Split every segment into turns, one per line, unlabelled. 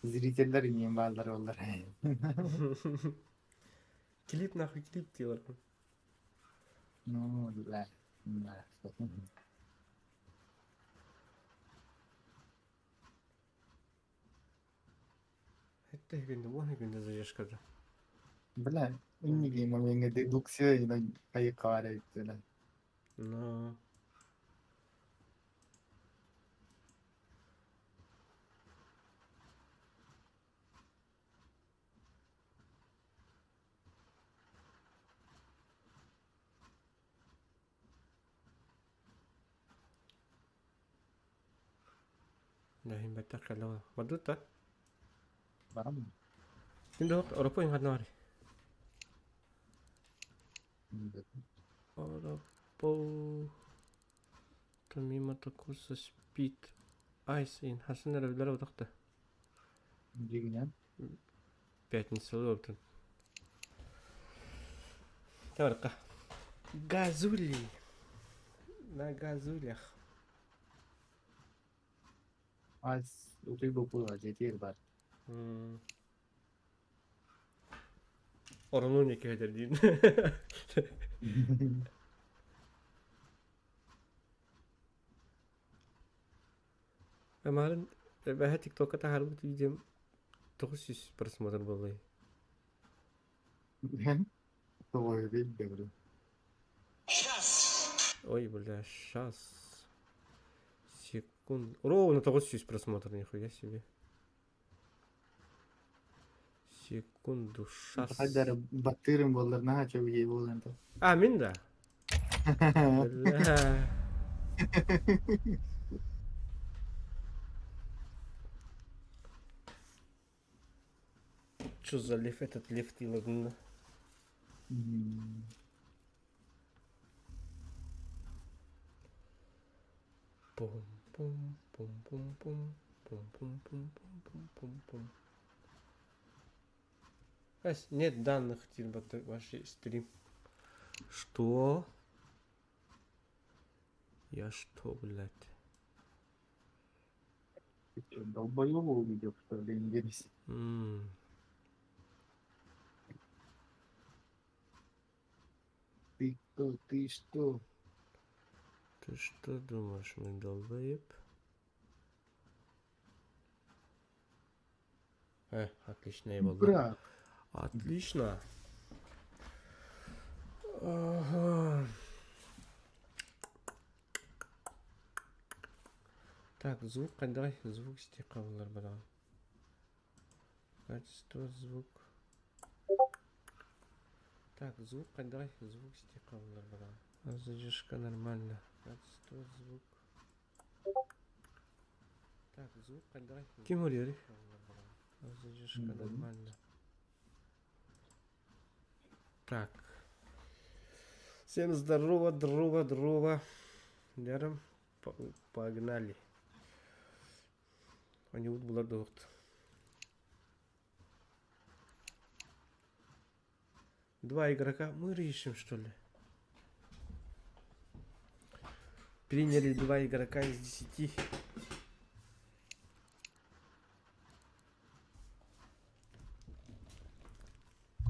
Зрителлэр иниин бааллар буоллар.
Клип нахуй клип дииллэр.
Ну, да. Да.
Это күндэ, уон күндэ задержкада.
Бля, инники момеҥҥа дедукция хайыкка эбиттилэр.
Но Дahim бэттэх кэллэ Бардыт да?
Барам.
Ким да Ороппо иҥхатна бар. Ороппо Томимо Токуса Speed Ice in Хасан эрэ билэр утахта.
Дьиҥинэн.
Пятницалы оптун. Табарка. Газули. На газулях.
Ас утуй боппула дьиэтигэр бар.
Оронун эккирэтэр диин. Амарын бэһэ тиктокка таһаарбыт видеом 900 просмотр буоллай.
Тоҕо билбэбин.
Ой, бля, сейчас. Секунд. Ровно 900 просмотр, нихуя себе. Секунду, сейчас.
Хайдары баттыырым буоллар наһаа үчүгэй буолан то.
А, мин да? Бля. Что за лев этот лев ты Пум пум пум пум пум пум пум пум пум пум пум пум. Нет данных типа вашей стрим. Что? Я что, блядь?
Ты что, долбоёба увидел, что ли, индейец? Ты кто, ты что?
Ты что думаешь, мы долбоеб? Отлично, я был.
Брат.
Отлично. Ага. Так, звук давай, звук стекалар бада. Качество звук. Так, звук давай, звук стекалар бада. Задержка нормально. Качество звук. Так, звук давай. Ким говорит? Задержка нормально. Так. Всем здорово, дрова, дрова. Даром. Погнали. Они вот была дохт. Два игрока. Мы решим, что ли? Приняли два игрока из 10.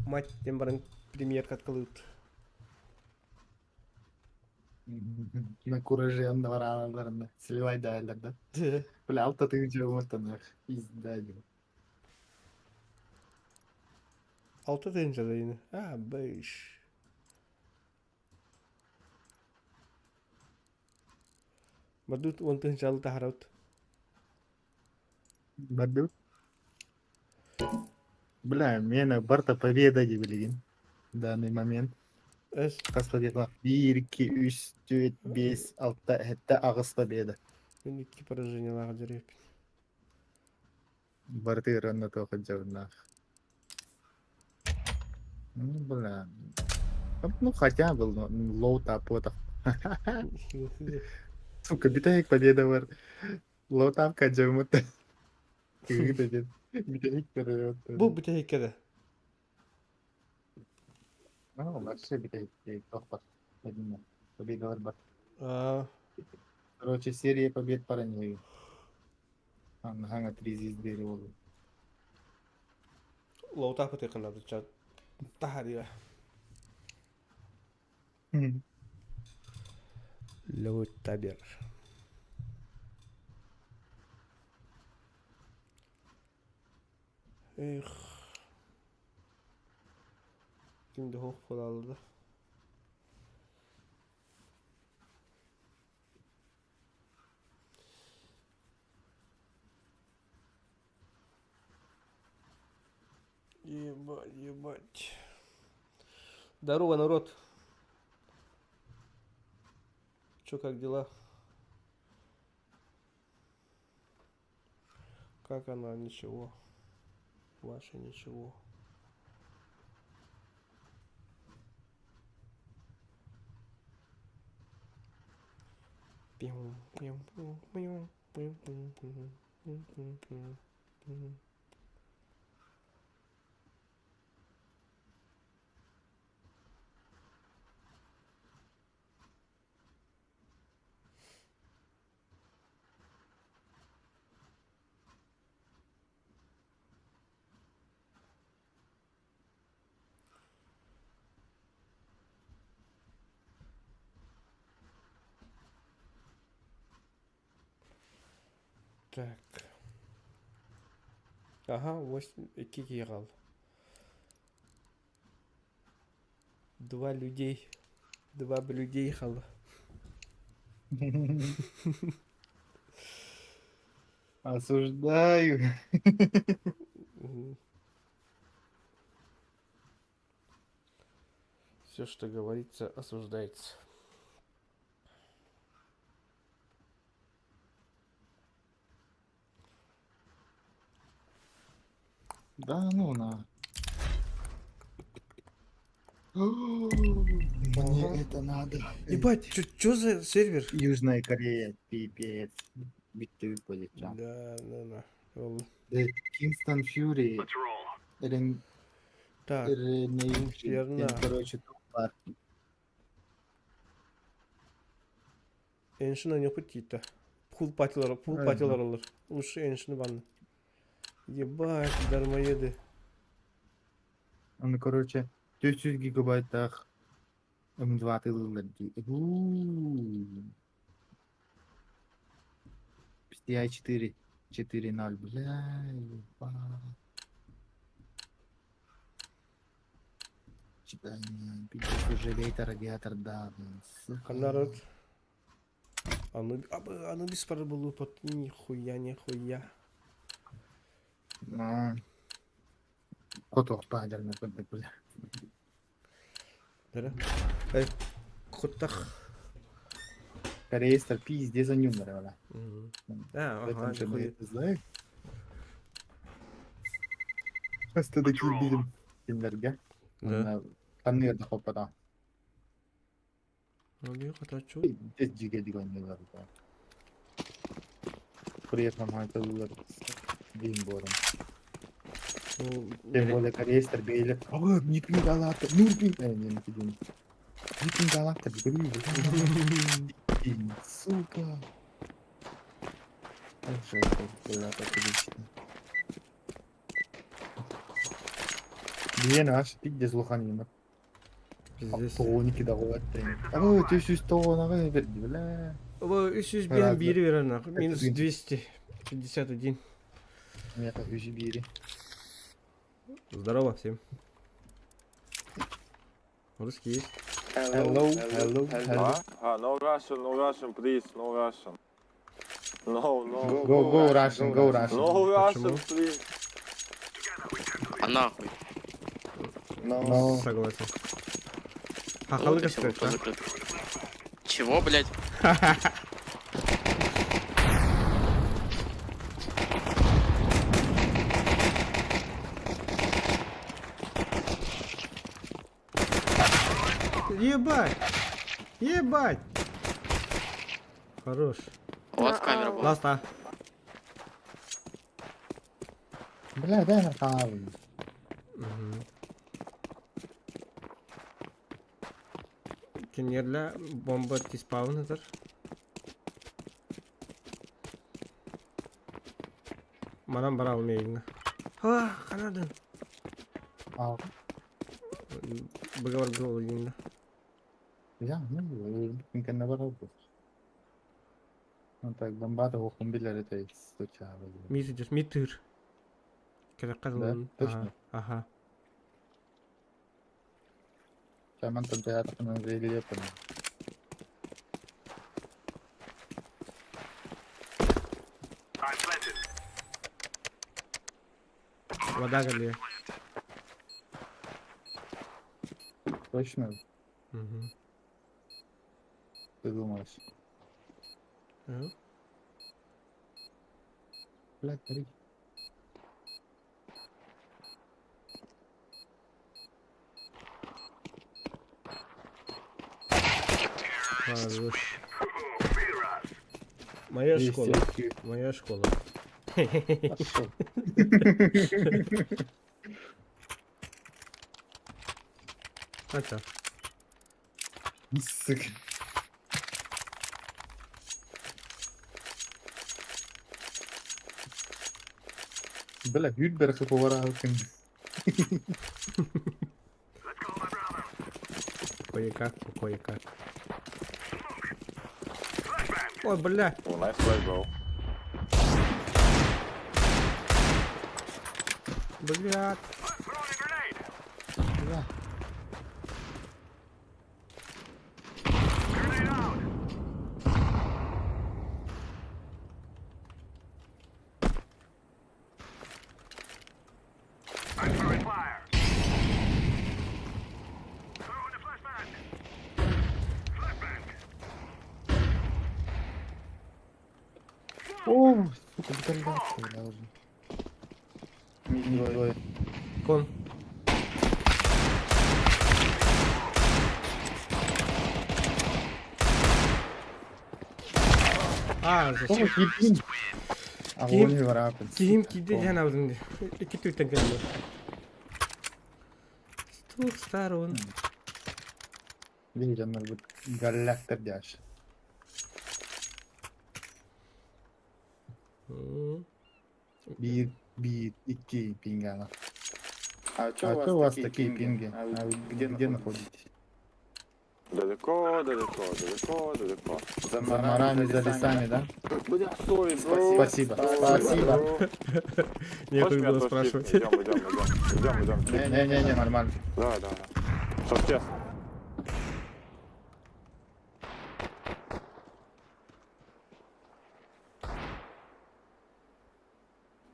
Мать тем баран премьер каткалыт.
На кураже аннараларында сливай да. Бля, алта тыгынча уматтанах. Пизда.
Алта тыгынча да ини. А, бэш. Бардут он тыгынча алта харабыт.
Бардут? Бля, мена барта победа дебилигин. В данный момент.
Эс.
Хас победа? 1, 2, 3, 4, 5, 6, 7, 8 победа.
Мен икки поражениялаах дьэриппин.
Барытыгар туох дьабыннаах. Ну, бля. Ну, хотя бы лоу тап Сука, бүтэһик победа бар. Лоу тапка дьабыммыт. Кыгыта диэн. Бүтэһик көрөт.
Бу бүтэһиккэ да.
Ну, вообще бүтэһик тохпот. Победалар бар.
А,
Короче, серия побед параньи. Хаҥа три звезды болу.
Лоутаапытыаххын таһаарыа. Лоутабер. Эх. Ким да суох буолааллар. Ебать, ебать. Здорово, народ. Чё, как дела? Как она? Ничего. Ваша ничего. Пиу, пиу, пиу, пиу, пиу, пиу, пиу, пиу, пиу, пиу. Так. Ага, 8 икки киһи хаалла. Два людей. Два блюдей хаалла.
Осуждаю.
Все, что говорится, осуждается.
Да ну на. Мне это надо.
Ебать, чё за сервер?
Южная Корея, пипец. Бүттүбүт полетел.
Да, да, да. Ол.
The Kingston Fury. Рен...
Так,
Ренейшн.
верно.
Короче, тут бар.
Эншин ойнопут тиитэ. Пул патилар, пул
Ага.
патилар олор. Лучше Эншини банны. Ебать, дармоеды.
Ну, короче, 400 гигабайтах М2 тылылар дии. PCI 4, 4.0, бля, ебать. Читание, пиздец, уже лето, радиатор, да, блин, сука.
Ханна Аны, Анубис пара был под нихуя, нихуя.
А. Хотуохтаах дьарна курдук бля.
Да? Э, Куттах.
Корейстер пиздец анюмнар бля.
А,
В этом
ага,
же мы
нихуя.
это знаем. Просто такие видим. Кинлерге.
Да.
Ханныгар да хоппата.
Ну, хочу.
Пиздец дьигэ дигоннилар. Приятно майталылар. Дин борон.
Ну,
Тем более корейстер бейлер. О, не пингалата, ну пин... Не, не пин. Не пингалата, блин. Сука. Как же это было отлично. Биэн аш пиздец глуханина.
Пиздец.
Тооники да қояды. Ой, түс тоғынаға берді, бля.
Үс жүз биэн
Разно.
биири берер нахуй. Минус
Это
251.
Мета үжі бири.
Здорово всем. Русский есть?
Hello, hello, hello.
Ah, no Russian, no Russian, please, no Russian. No, no.
Go, go Russian, go Russian.
No Russian,
Почему?
please.
А нахуй?
No.
Согласен.
Вот
Хахалыка
и всё,
сказать,
вопрос
а?
закрыт. Чего, блядь?
Ебать! Ебать! Хорош.
У вас камера была.
Ласта.
Бля, дай на хаваю.
Кинерлә бомба тиспауныдыр. Манан бара алмайын. А, канадын. Быгабар буолла.
Я, ну, кэннэ барабыт. Ну так, бомбата уохун билэр этэ стучала.
Мид идет, мид тыр.
Да, точно?
Ага.
Чаман театрын рельефын.
Вода гале.
Точно?
Угу.
Ты думаешь?
Ага.
Блядь, бери.
Хорош. Моя школа. Моя школа.
Пошел.
Это.
Сука. Бля, Гюльберг поваралкин.
Кое-как, кое-как. Ой, бля.
Oh, nice play, bro.
Бля.
Бля. О, сука, блядь, я уже. Двое.
Кон. А,
О,
зачем?
кипин. А
Ким-
он не варапен.
Ким киди жанабын. Iki түртен келді. С двух сторон.
Видишь, он будет галяктор дяш. 1, 1, 2 пингана.
А
А
что
что у вас такие пинги?
А вы
А вы
где,
где
находитесь?
находитесь?
Далеко, далеко, далеко, далеко.
За
За морами, за лесами, да?
Бля, sorry, bro.
Спасибо. Спасибо.
Bro.
Нехуй
Хочешь меня
было
тоже
спрашивать.
кикни? Идем, идем, идем. Идем, идем. кикни.
Не-не-не, нормально.
Давай, давай. Чтоб честно.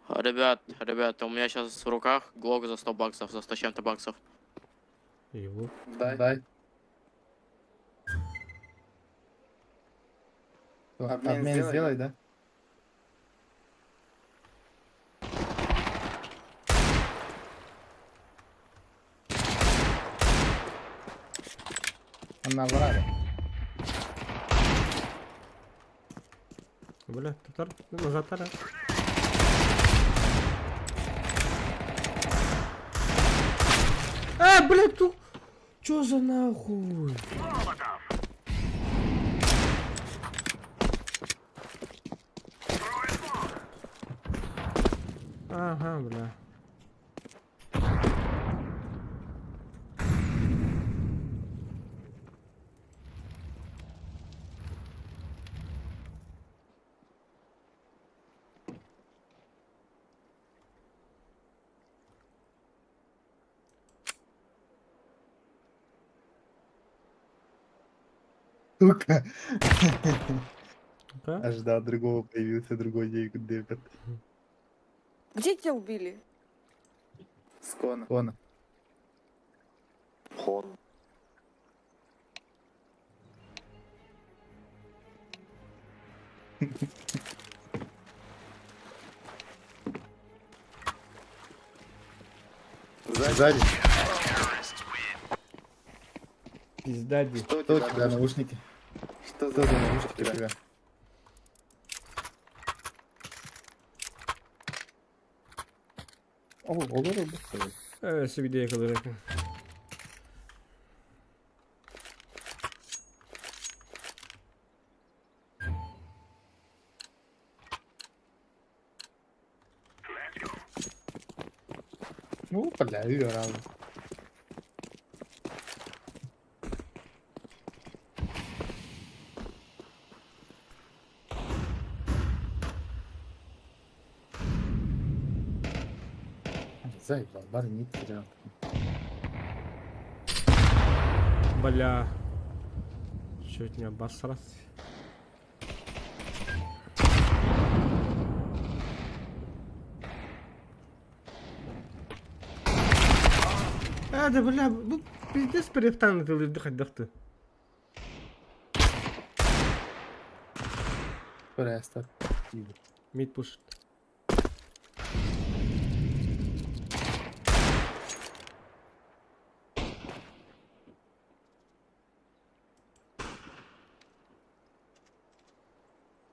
Ребят, ребята, у меня сейчас в руках глок за 100 баксов, за 100 с чем-то баксов.
Его.
Дай.
Дай. Что,
Обмен
обмен
сделай,
сделай, да? Она врага.
Бля, татар, назад тара. Бля, ту. Чё за нахуй? Ага, бля.
Сука.
Да?
Аж да, другого появился, другой Дэвид.
Где тебя убили?
Скона.
Вон.
Хон.
Сзади.
Пизда, ди.
Что у
Что у
тебя?
тебя наушники?
Что
Что
за
за наушники у тебя? О, olur olur.
Э, CBD'ye kadar yakın.
Ну, бля, yürü abi. Заебал, бар не терял.
Бля. Чуть не обосрался. А, да бля, бу пиздец перестан дыхать.
Просто.
Мид пушит.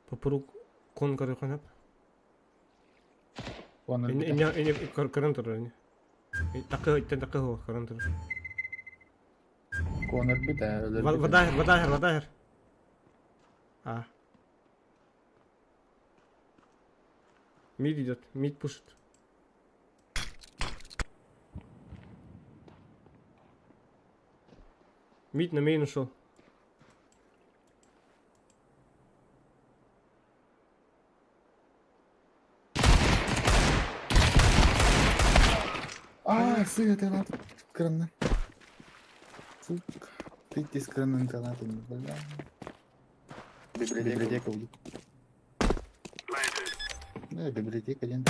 Попруг кон көрөхөнөп.
Он
Эне эне көрөн турар эне. Такы иттен такы хо көрөн турар.
Конор битэ.
Вода вода вода. А. Мид идет, мид пушит. Мид на мейн ушел.
А, сыга ты лат. Кранна. Сука. Ты здесь кранным канатом, бля.
Библиотека.
Библиотека уйдет. Да, библиотека один.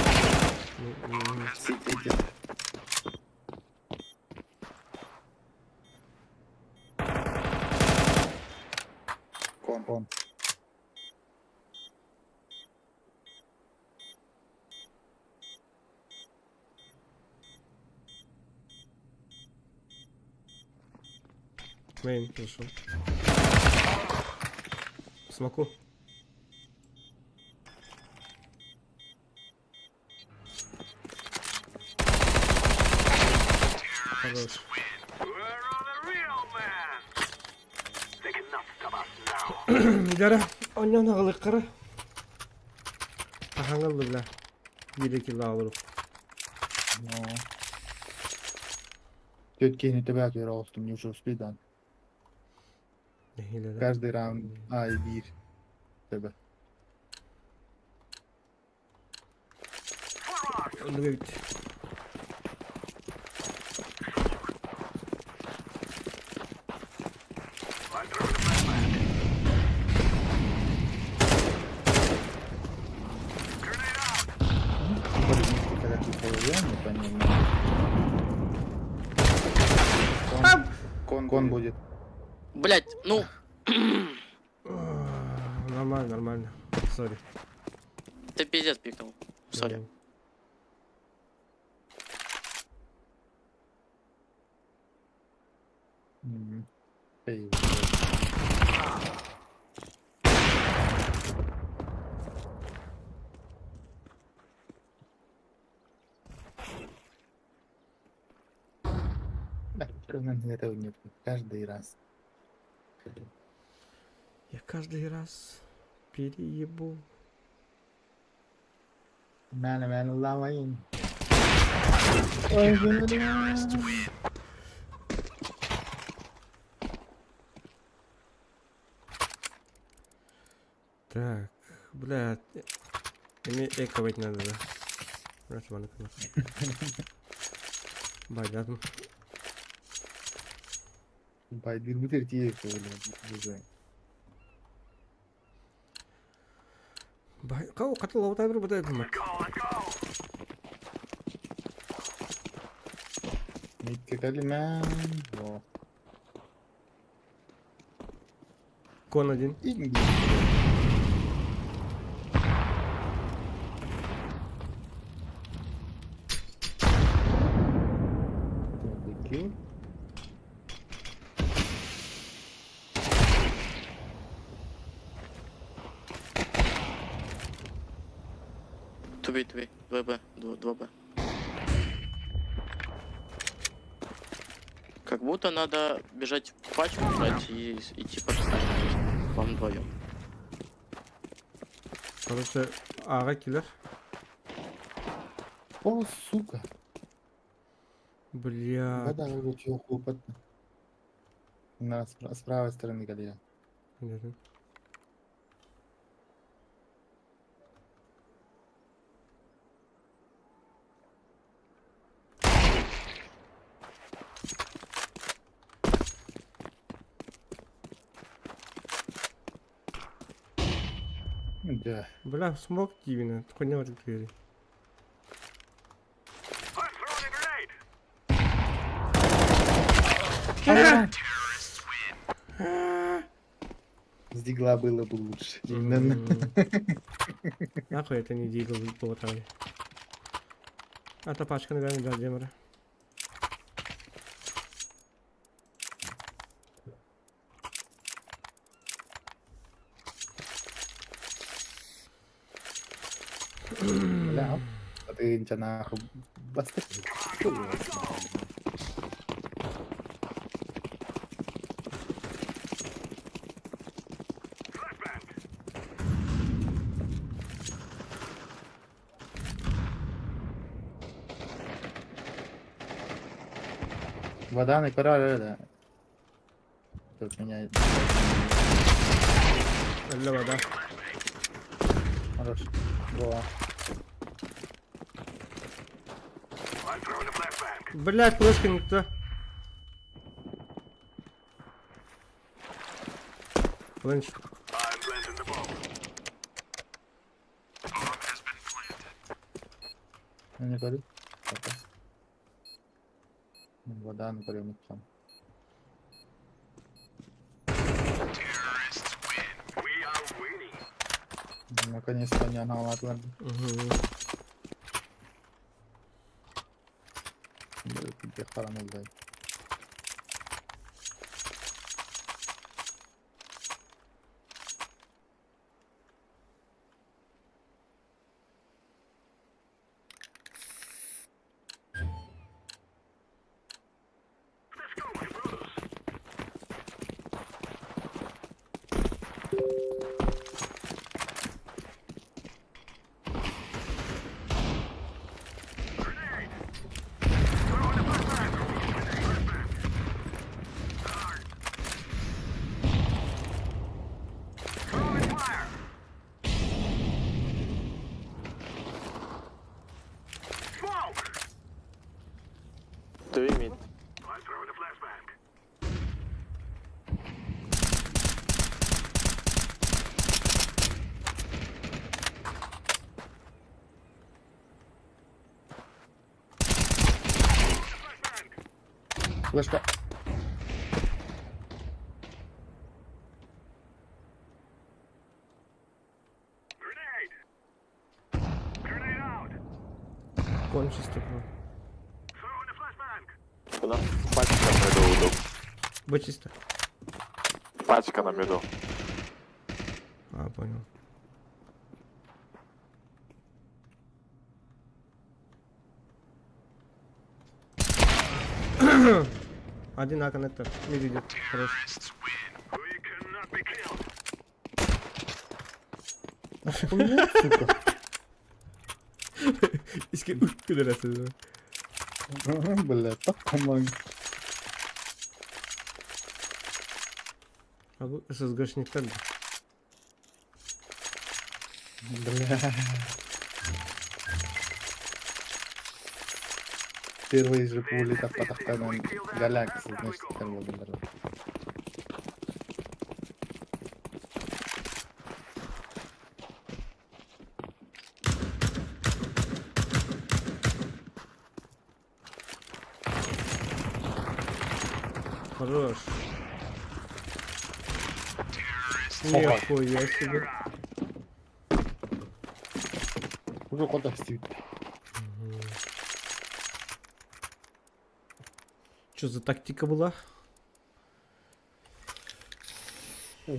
Сити. Кон.
Он.
Мейн зашел. Смоку. Хорош. Дара, оннан ағылыққыры. Ахаңылды бля. Бире кило алырып.
Но. Тетки не тебя отвернулся, мне уже успели, да. Каждый раунд А и бир. Тебе.
Онды
Когда ты я не понимаю.
Кон.
Кон будет.
Блять, ну,
Нормально, нормально. Сори.
ты пиздец пикнул. Сори.
Эй, Да, этого нет. Каждый раз.
Я каждый раз переебу.
Мана, мана, лавайн. Ой, бля.
Так, бля, мне эковать надо, да? Раз, Понятно.
Бай, бир тиек, бля.
Бай, кау, катыл аутай бір бұдай бұмак.
Митке калиман. Во.
Кон один.
Инги. Килл.
Туби, туби. 2Б, 2Б. Как будто надо бежать в пачку брать и идти по 16 вам вдвоем.
Короче, ага, киллер.
О, сука.
Бля.
Да-да, вот опытно. На, с правой стороны галерея.
Понятно.
Дьэ.
Бля, смог диибин, хуйня барыт.
С дигла было бы лучше. Именно.
Нахуй это не дигл болтали. А то пачка, наверное, да, демора.
Бля, а ты нахуй бастык. Вода на да. Тут меня...
Алло, вода.
Хорош. Во.
Блять, флешка не туда. Фленч.
Ну, не горит. Пока. Вода на там. Наконец-то не она ладно.
Угу.
Где харамы, блядь.
Три mid.
Флешка.
Кон чисто был.
У нас пачка на миду удоб.
Б чисто.
Пачка на миду.
А, понял. Один на коннектор. Мид идет. Хорош.
Хуйня, сука.
Иске пидорасы.
Бля, так по-моему.
А бу ССГшниктер.
Бля. Первые же пули так потахтанан галяксы, значит, там был.
Хорош. Нихуя себе.
Уже куда стоит.
Что за тактика была? Ну,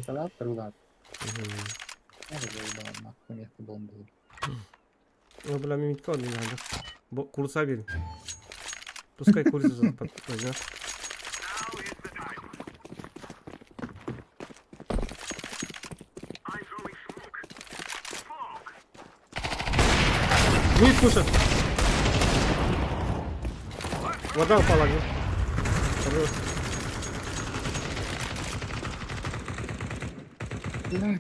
бля, мимитка не надо. Бо, курса бил. Пускай курицу возьмет. Мид кушает. Вода упала, нет? Хорош.
Бля.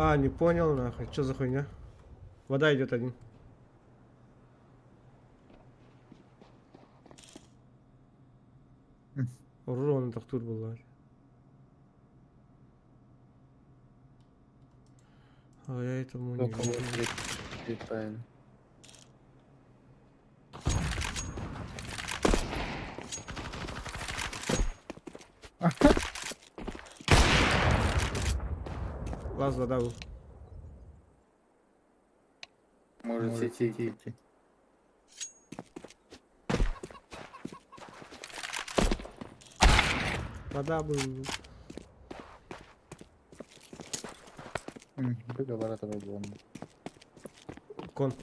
А, не понял нахуй, что за хуйня? Вода идет один. Урон тохтуур буоллар. А я этому не верю.
Летаем.
Лаз вода был.
Может,
Может,
сети
идти.
идти.
Вода был.
Договор этого было.
Кон.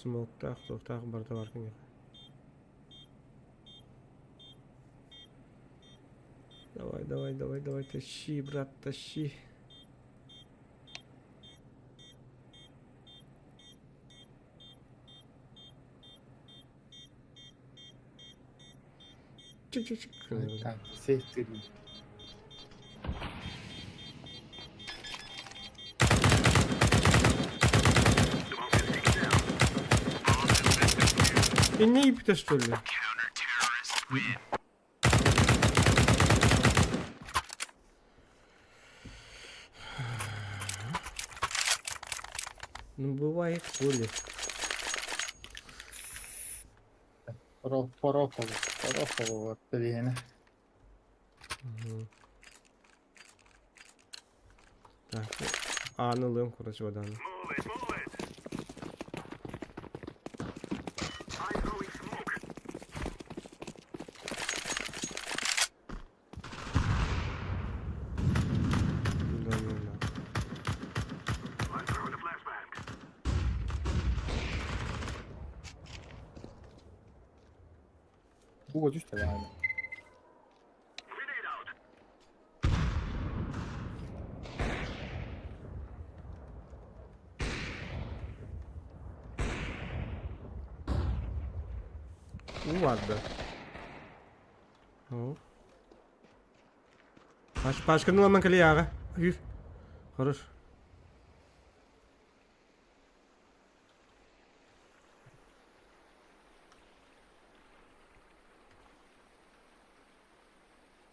Смоктаах, туохтаах барыта бар киниэхэ. Давай, давай, давай, давай, тащи, брат, тащи. Чик-чик-чик.
Так, все три.
И не ипта, что ли? Ну, бывает, коли.
Порохово. Порохово вот
Мгм. Так, ну, а, ну лым, короче, вода. Да, ну, да.
Буга түстэ баҕайы.
Уу баар да? Оо. Паш, пашканы ыламан кэлиэ аҕа. Үр. Хорош.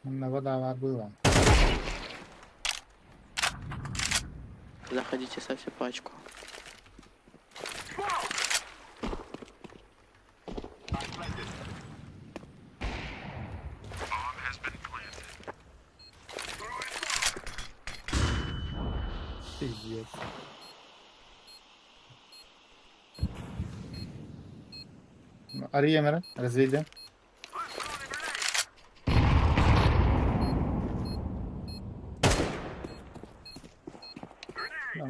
Манна вода баар быылаан.
Заходите, ставьте пачку.
Пиздец. Ария разведи.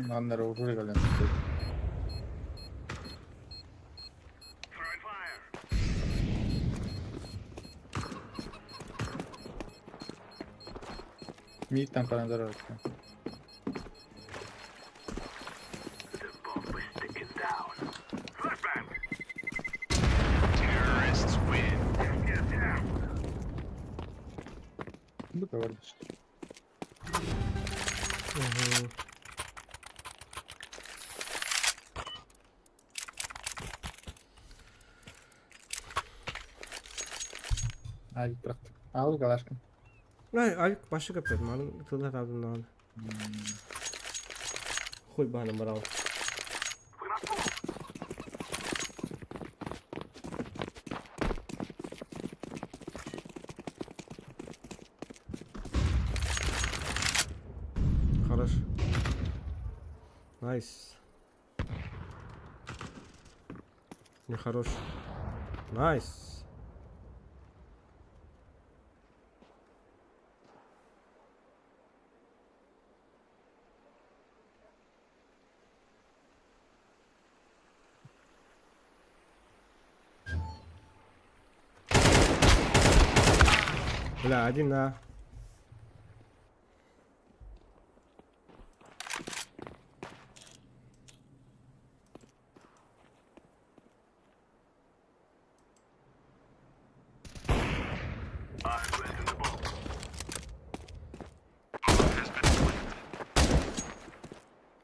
Манна уже гален. Мид там по дороге. Ну, говоришь.
Угу.
Авик просто. Ал галашка.
Ай, авик башы капет, маны тылда табдым даҕаны. Хуй баһынан барабын. Хорош. Найс. Нехорош. Найс. Бля, один на.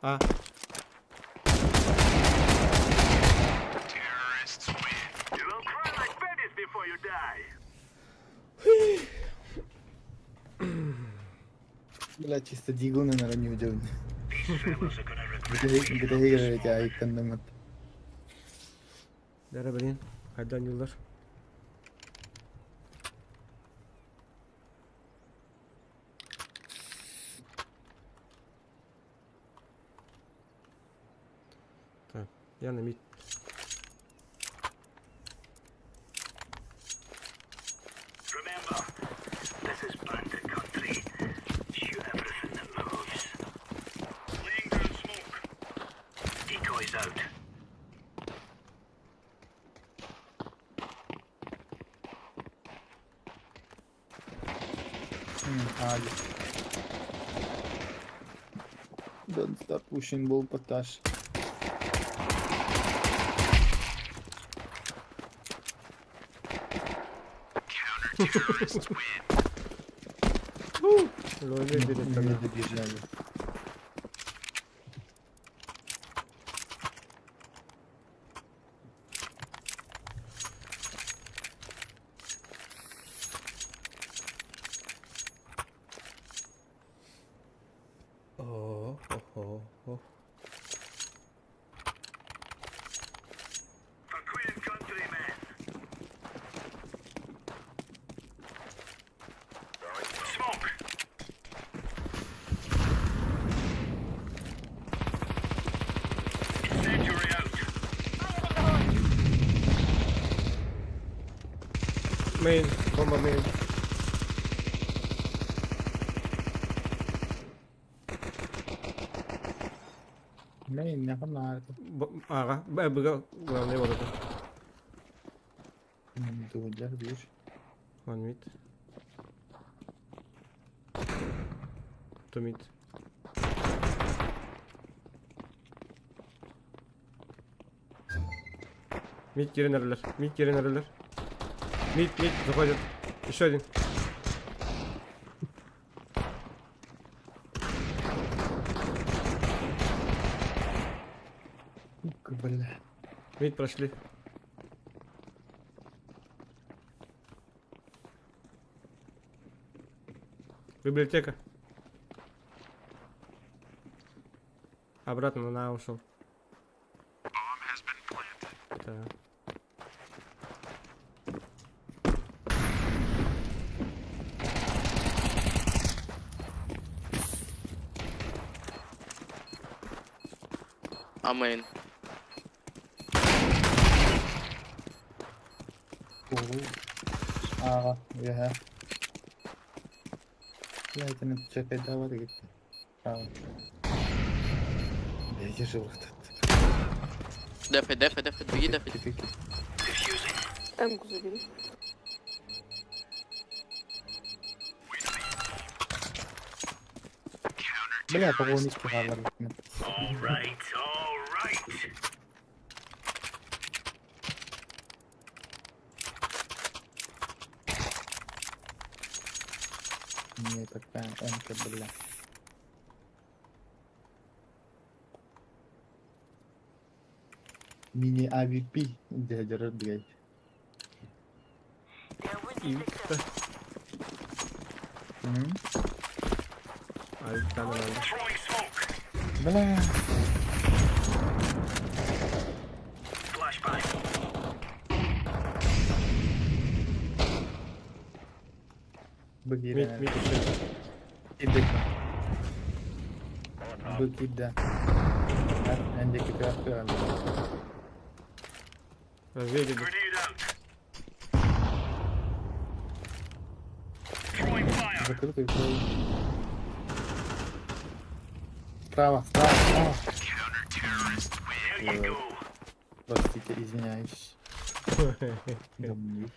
А.
Бля, чисто Дигуна, наверное, не удивлен. Бүтэһик айыктанныммыт.
Дара блин, хайдан юллар. Так, я на мид.
Али. Don't stop pushing ball potash.
Лови
Не добежали.
О, о, о, Main, бомба main.
Main ne kadar?
Ага, Б, Б, главный вот это.
Дудар bir.
One mid. Two mid. Mid girin эрэлэр. Mid girin эрэлэр. Mid, mid, заходит. Еще один.
Сука, бля.
Mid прошли. Библиотека. Обратно на ушел. Так.
A main.
Aa, ya. Лайтını cephede var gitti. Tamam. Беги же вот
Дефай, дефай, дефай, беги, дефай.
этот.
М-ку забери.
Бля, по-моему, не Не, такая М-ка, бля. Мини AWP, дядя, блядь.
Икта.
М?
Ай, там надо.
Бля. Быки,
Mid, mid еще.
Иди. Быки, да. Эндики крафтуем.
Разведали.
Закрытый пол. Справа, справа, справа. Э, Простите, извиняюсь. Говнюк.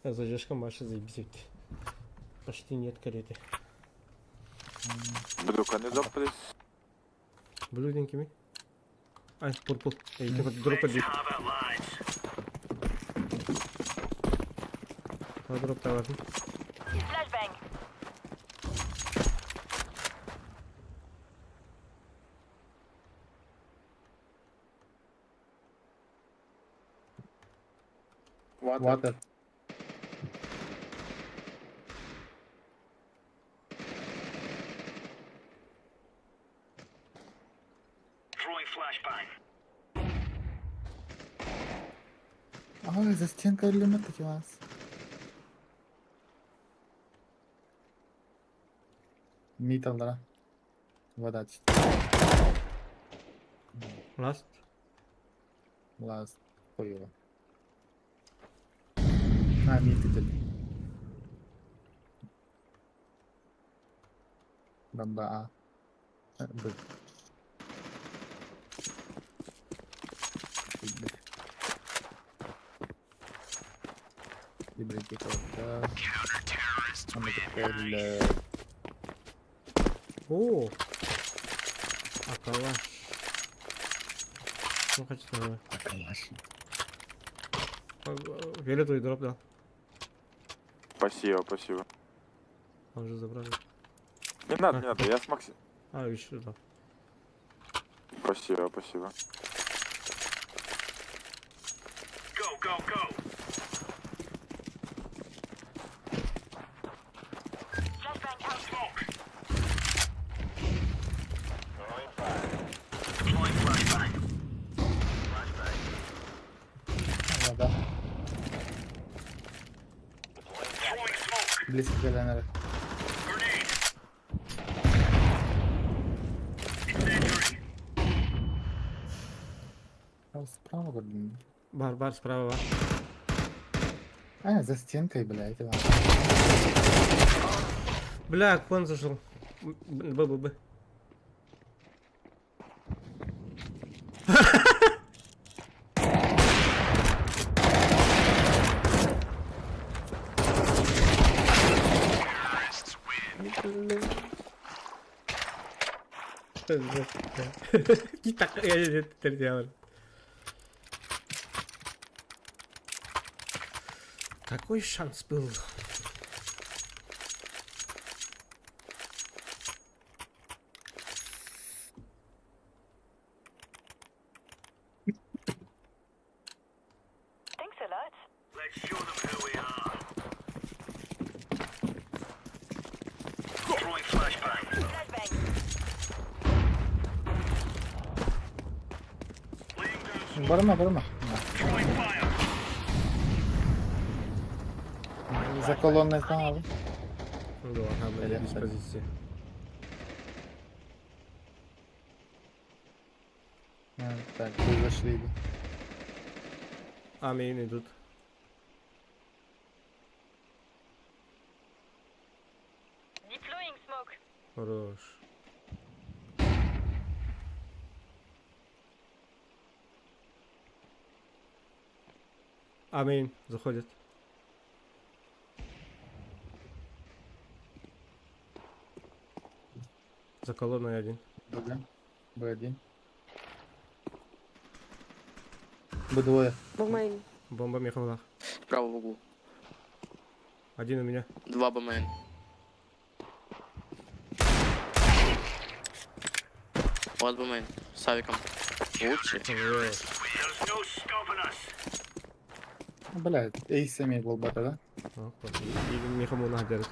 Задержка Маша заебись. Почти нет кареты.
Blue, can you drop please?
Блюденькими. Ай, purple. Эй, drop deep. Дроптаабатын.
Water.
Water. Ой, за стенкой иллюминатор у вас. Мид аллара. Вода.
Last.
Last. Хуево. А, мид идет. Бомба А. Б. Б. Библиотека.
О! А калаш. Ну, качественный.
Калаш.
Фиолетовый дроп дал.
Спасибо, спасибо.
Он же забрали.
Не надо, не надо, я с Макси...
А, еще дал.
Спасибо, спасибо.
Вода. Близко к Эленоре. Справа, блин.
Бар, бар, справа, бар.
А, за стенкой, блядь. Иван.
Бля, кон зашел. Б, Б, Б. Так, Какой шанс был?
Барма, барма. За колонной знал.
Ну да, ага,
Или
без
так.
позиции.
А, так, вы зашли.
А, main идут. Хорош. А, main заходит. За колонной один.
Б, Б1. Б2.
B main.
Бомба Михайлах.
Справа в углу.
Один у меня.
Два B main. Вот B main. С авиком. Лучше.
Хорош.
Блядь, эйсами был бата, да?
О, И Михамуна держит.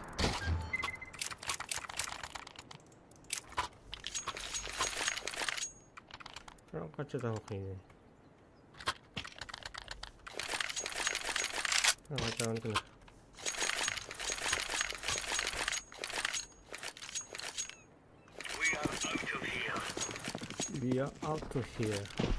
Хочу того книги. We are out of here.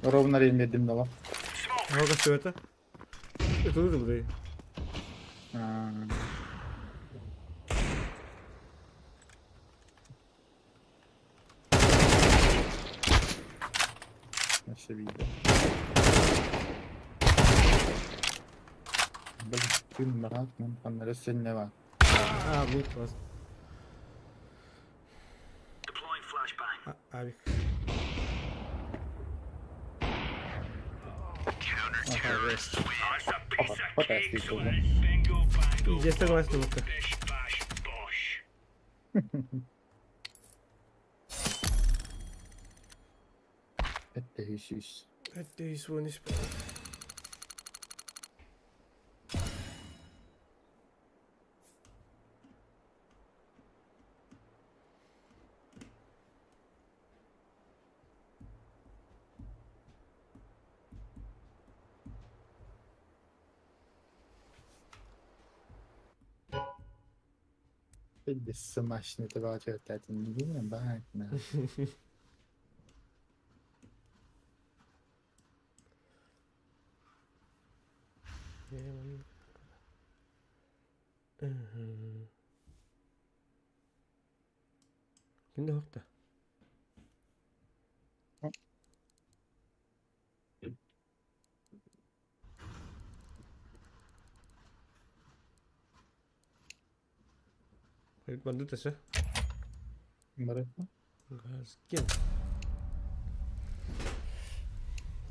Ровно время дымнуло.
Ну-ка, что это? Это ты,
А, Вообще видео. Блин, күн бараат, мен ханнары сөннө бар.
А, будет класс. А, авик.
Ага, жесть. Опа, потестить уже.
Пиздец, согласен, ну-ка.
Это еще.
Это и свой не спал.
Смачный бать.
Ким да хокта? Банды төсө.
Барыппа.
Газген.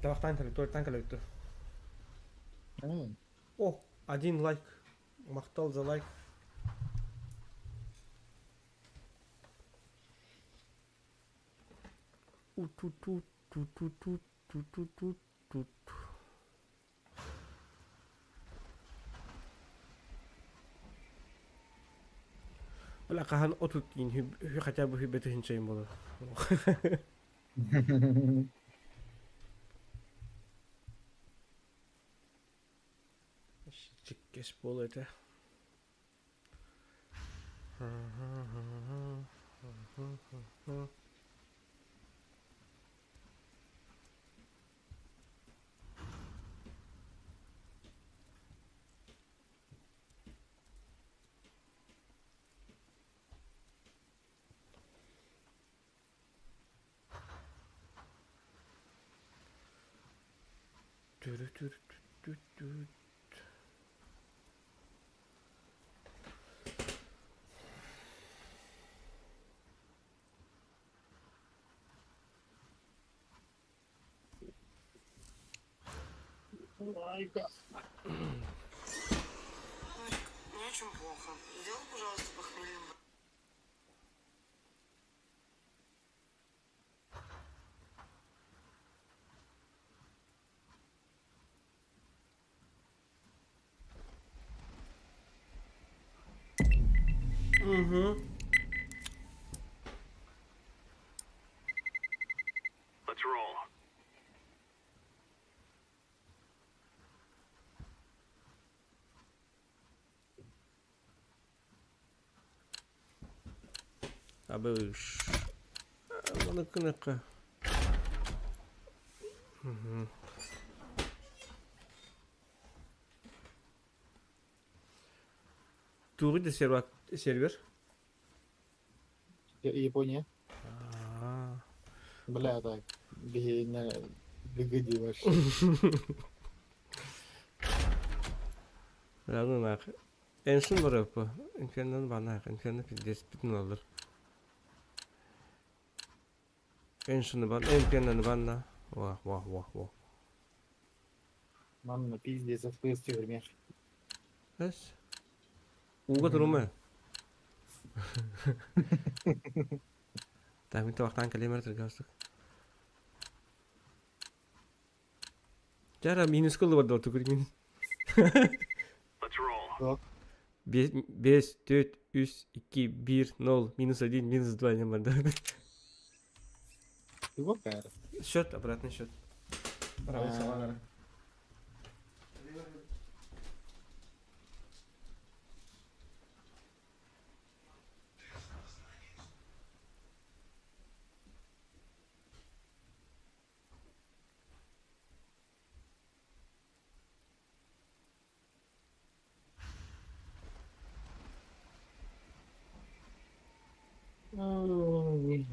Табақтан калып, танк калып. О, один лайк. Мактал за лайк. У-ту-ту-ту-ту-ту-ту-ту. Бля, хаһан отут киин хотя бы хүбэтэ болар. Чиккес бол это. Түрү-түрү-тү-тү.
Мне очень плохо. Сделай, пожалуйста, похмельным.
Угу. Абыш. Маны кыныкка. Тугы да сервер сервер.
Япония.
А.
Бля, так. Бегиди вообще.
Ладно нах. Эншин бар по. Инферно банах, инферно пиздец битин алыр. Эншин бан, инферно банна. Ва, ва, ва, ва.
Манна пиздец, FPS тюрьме.
Эс. Уга турума. Так, мин табақтан калемер тыргастык. Жара минус кылды бар да минус.
Так.
5, 4, 3, 2, 1, 0, минус 1, минус 2 не бар да.
Его кайр.
Счет, обратный счет.
А. Ой.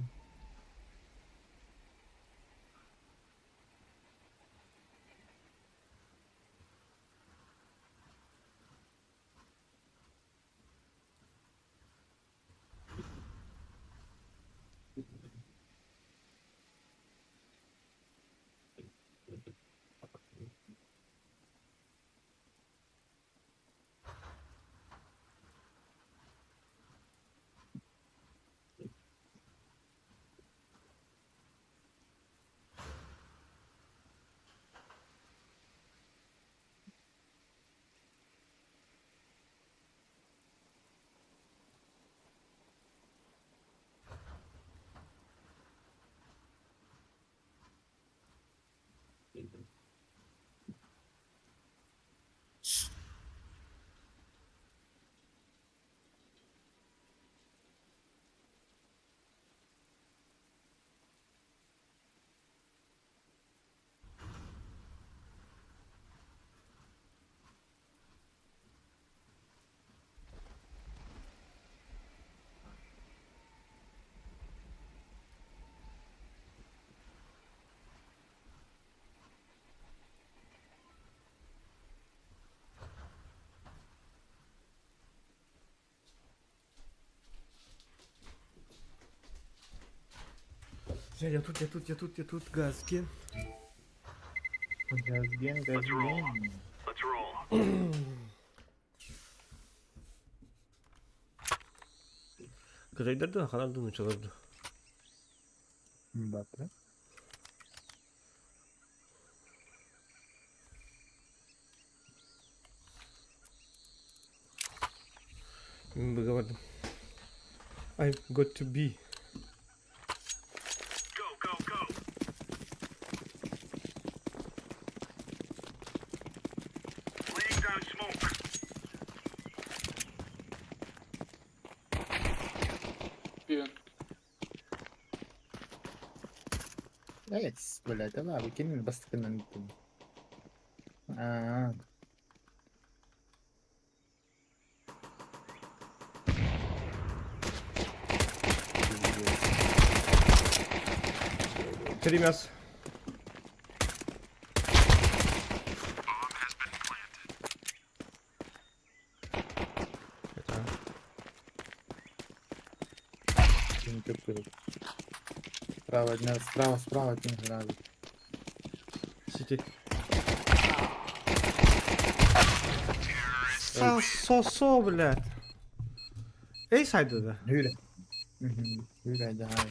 Я тут, я тут, я тут, я тут, газген.
Газген, газген.
Кытайдар да, халар да, нучалар да.
Батра.
Мин быгабардым. I've got to be.
Эс, блядь, ана выкинь бастыкынан Аа.
Три мяса. Это
Ким көпкөрөт. Справа от нас, справа, справа от них сразу.
Сити. Со-со, блядь. Эй, сайда да.
Hur? Mhm. Hur är det här?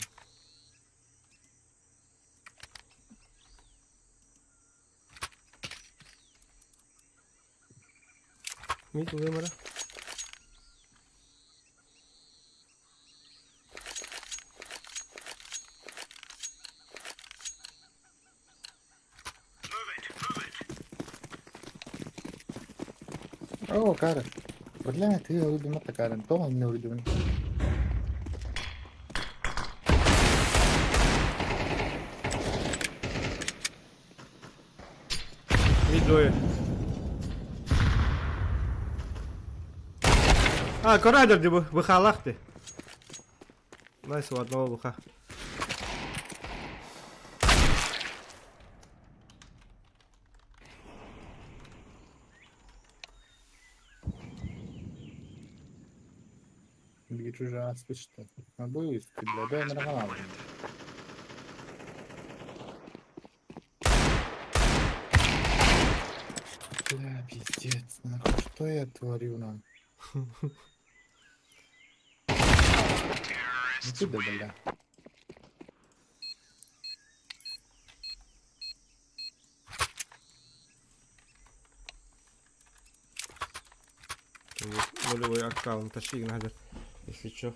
Мид вымора.
О, Карен. Бля, ты урдумата Карен. То он не урдум.
Мид двое. А, корайдер ди быхалах ты. Найс, у одного быха.
Били чужа спичта. Набою, бля, да, нормально. Бля, пиздец, нахуй, что я творю, нахуй? Ну ты да, бля.
Нулевой аккаунт, тащи надо, если чё.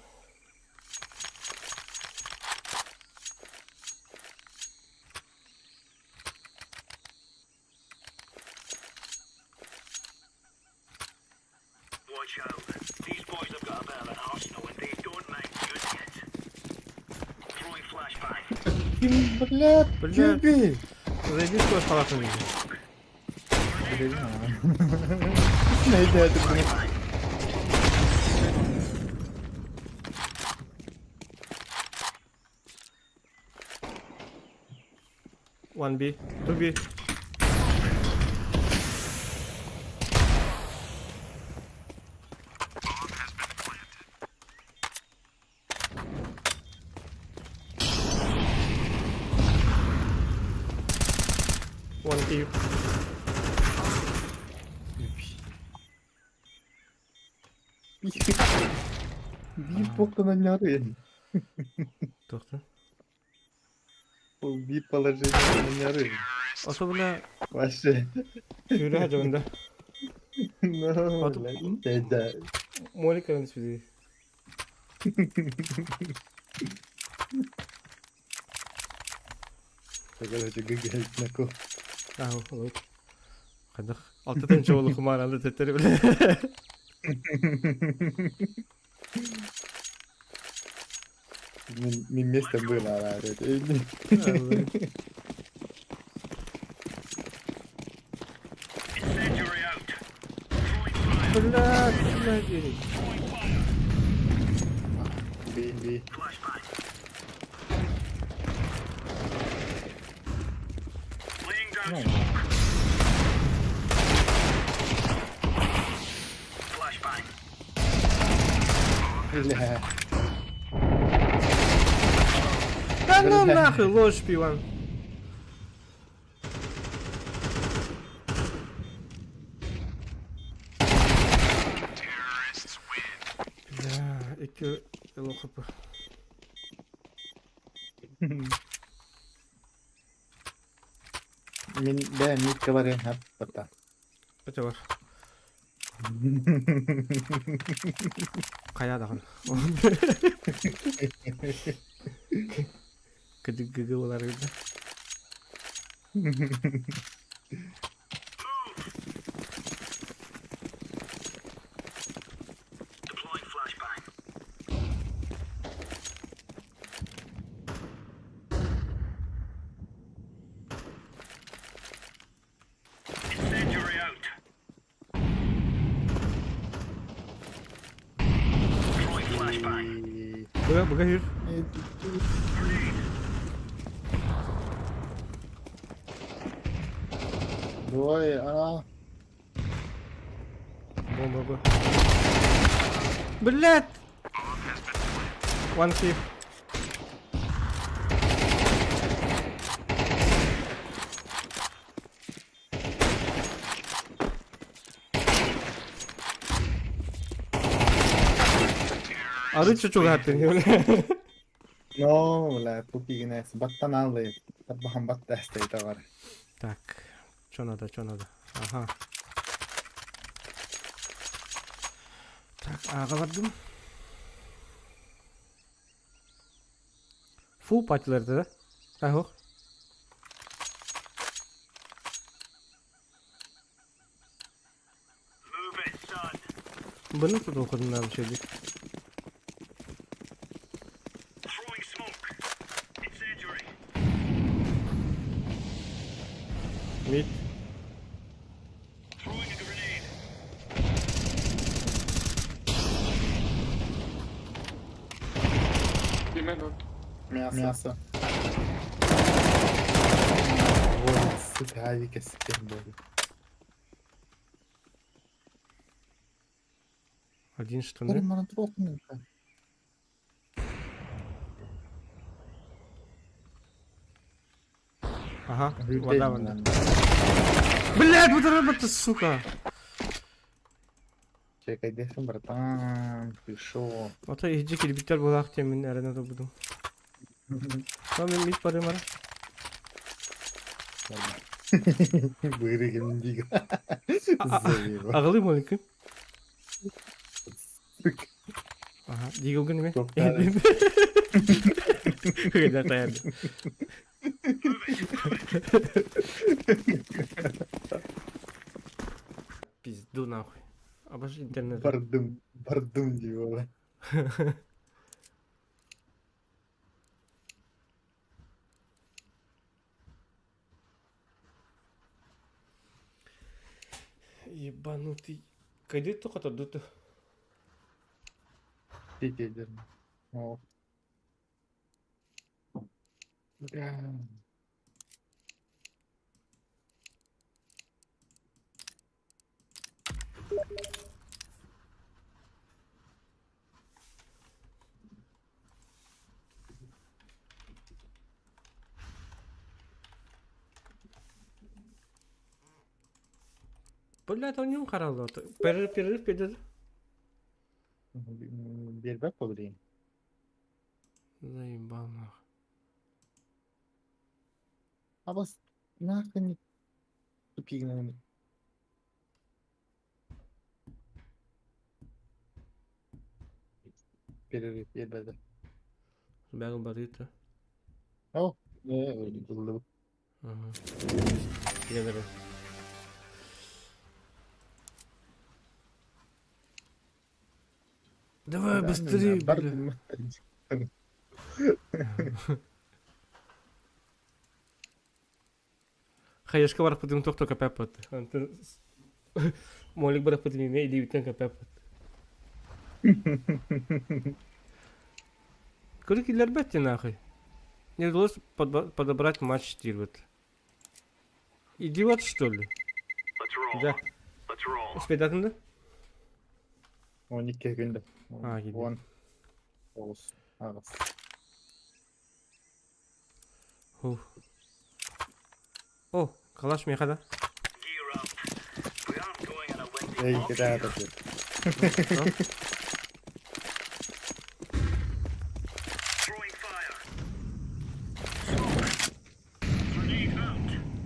Бля,
Бля.
Бля,
Зайди в свой палату.
Бля, Найди это, бля.
One B, two B. One B.
Биир туохтан анньары.
Тоқта.
Ол биир положение анньары.
Особенно
Вообще.
Юрий да.
Ну,
А тут-
блядь, да.
Молика на связи.
Так, короче, ГГ на ко.
А, вот. Хадах. Алтытын чоолу хумар алды теттери биле.
Мин место было, да, это.
Бля, блядь.
Бей, бей. Ну, Бля.
Да Да ну нахуй, ложь пиван. Бля, икки ЛХП.
Мин бэйэм мииккэ барыам хаппата.
Өтө бар. Хайа даҕаны. Кыдыгыгы болар да. Быга быга жүр.
Двое, а.
Бомба б. Блядь! One hit. Арычча чугаһаттын
No, бля, тупигинес. Баттан алый. Тарбахан батта эстейте бар.
Так, что надо, что надо? Ага. Так, ааҕа бардым. Фу патиларды да? Аһох. Бұны тут оқыдым şeydi. Mid.
Мясо.
Мясо. Вот, сука, авика сикер был.
Один штаны. Ага, вода вода. Блядь, вот работа, сука!
Чекай, дехем, братан, ты шо?
Ото иһдьи килбиттэр буолаах диэн мин эрэнэ турбутум. Там мин мит барым ара.
Вырыгин дига. Завива.
Аҕылыы маленький. Ага, дигалгын ме? Когда таярды. Пизду нахуй. Обожди интернет.
Бардым, бардым диэбэ.
Ебанутый. Кайды тоқатырды.
Тетелер. О. Бля.
Блядь, он не харалды. Перерыв, перерыв, перерыв.
Биэрбэт буолар
Заебал нахуй.
Абас нахуй не тупигнаны. Перерыв биэрбэт.
Бәгыл барыта.
О, ыллыбыт.
Ага. Килер. Давай быстрее, бля. Хайышка барып тохто капепот. Молик барып име или бүтэн капепот. Көрүк киллэрбэт нахуй. Не удалось подобрать матч вот. Идиот, что ли? Да. Успейдатын да?
12 күндө.
А, киирдэ.
Он. Тоҕус. Аҕыс.
Ух. О, калаш миэхэ да?
Эй, кытаата тут.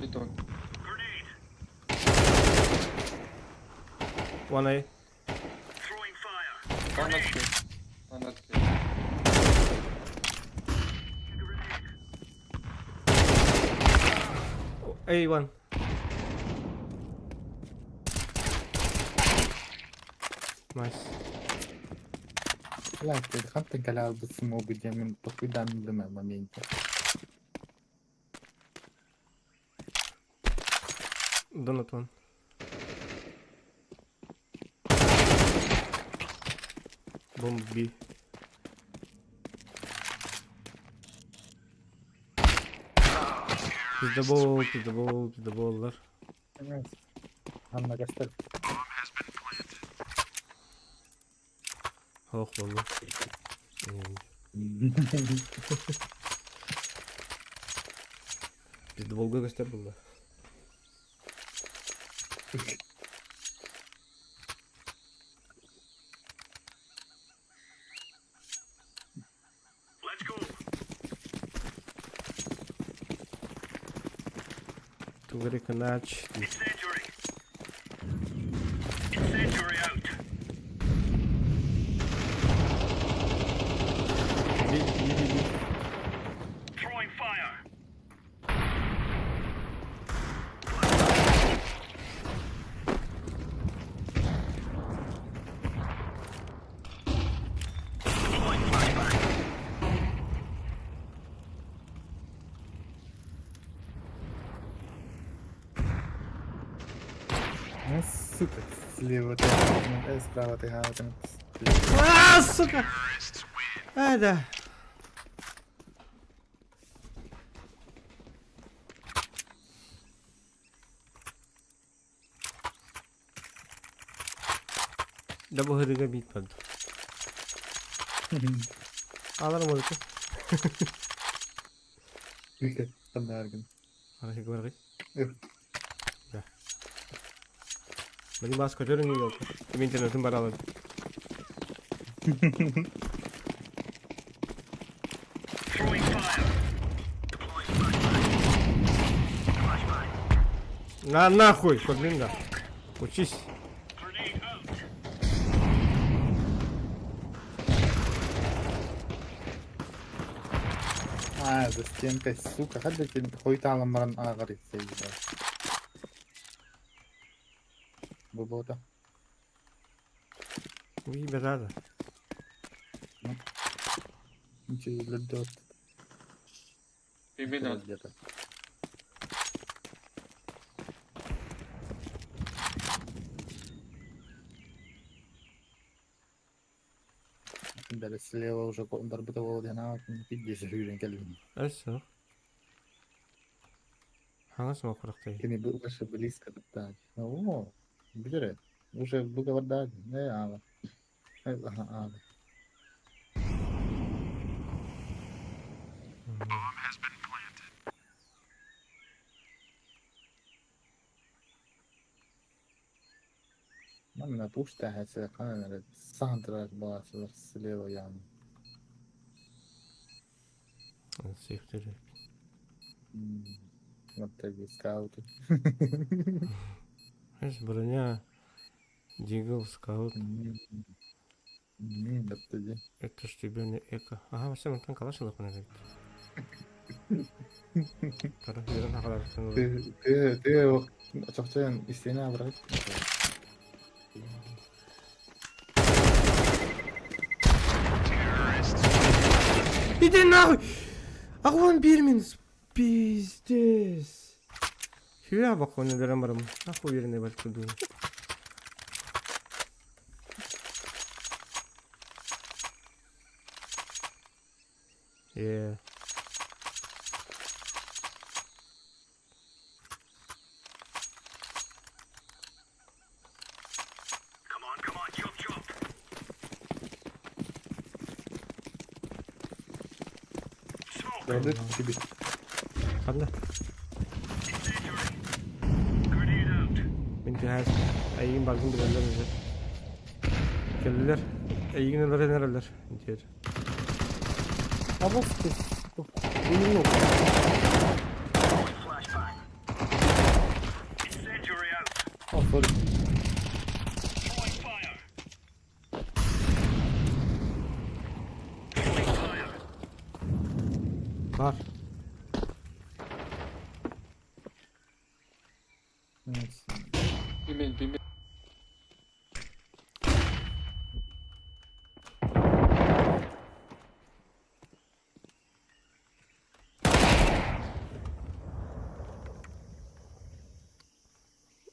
Бетон.
One A.
One not kill. One not kill.
A one. Nice.
Блядь, хантан кэлэ смогу диэмин толкуйдаан ыллым моменте.
Donut one. Bomb B. Пиздобол, пиздобол, пиздоболлар.
Анна кастар.
Ох, болду. Пиздоболга көстөр булду. Тугары канач.
Би, би, би, би. Ну, сука, слева ты, справа ты, гаутен.
А, сука! А, да. Да бу бит под. Алар молку.
Ханнаргын.
Ара говори.
Эх.
Да. Мени бас көтөрүң yok. Эми интернетим бар алат. На нахуй, кодлинга. Учись.
А, за стенкой, сука, хадда кин хуйталам баран ааҕар итсейдэ. Бу бота.
Уй, бежада.
Ничего ледет.
Бибинат.
Где-то. Били слева уже барбыта буолла пиздец сүүрэн кэлбин.
Өссө. Хаңас мокрактай.
Кини был вообще близко так. О, билер. Уже дуговарда. Не, ала. Ага, ала. Манна пушта хәсә каналар сантра баласы слева ян.
Сихтер.
Вот таки скауты.
Знаешь, броня. Дигл, скаут.
Вот
Это ж тебе не эко. Ага, вообще, мантан калаш алып кына бит. Тара, берен хакалар.
Ты, ты, ты, чакчан истене абрат.
Иди нахуй! Агуан бир минус. Пиздец. Хуя баконы берем барым. Нахуй верне бар куду. Yeah.
Gördük gibi.
Ханна? Мин түһээс эйигин баргын билэллэр уже. Кэллилэр. Эйигин ыларын эрэллэр. Диэр.
Абас ты, сука, хуйню. О, sorry.
Бар.
B main, B main.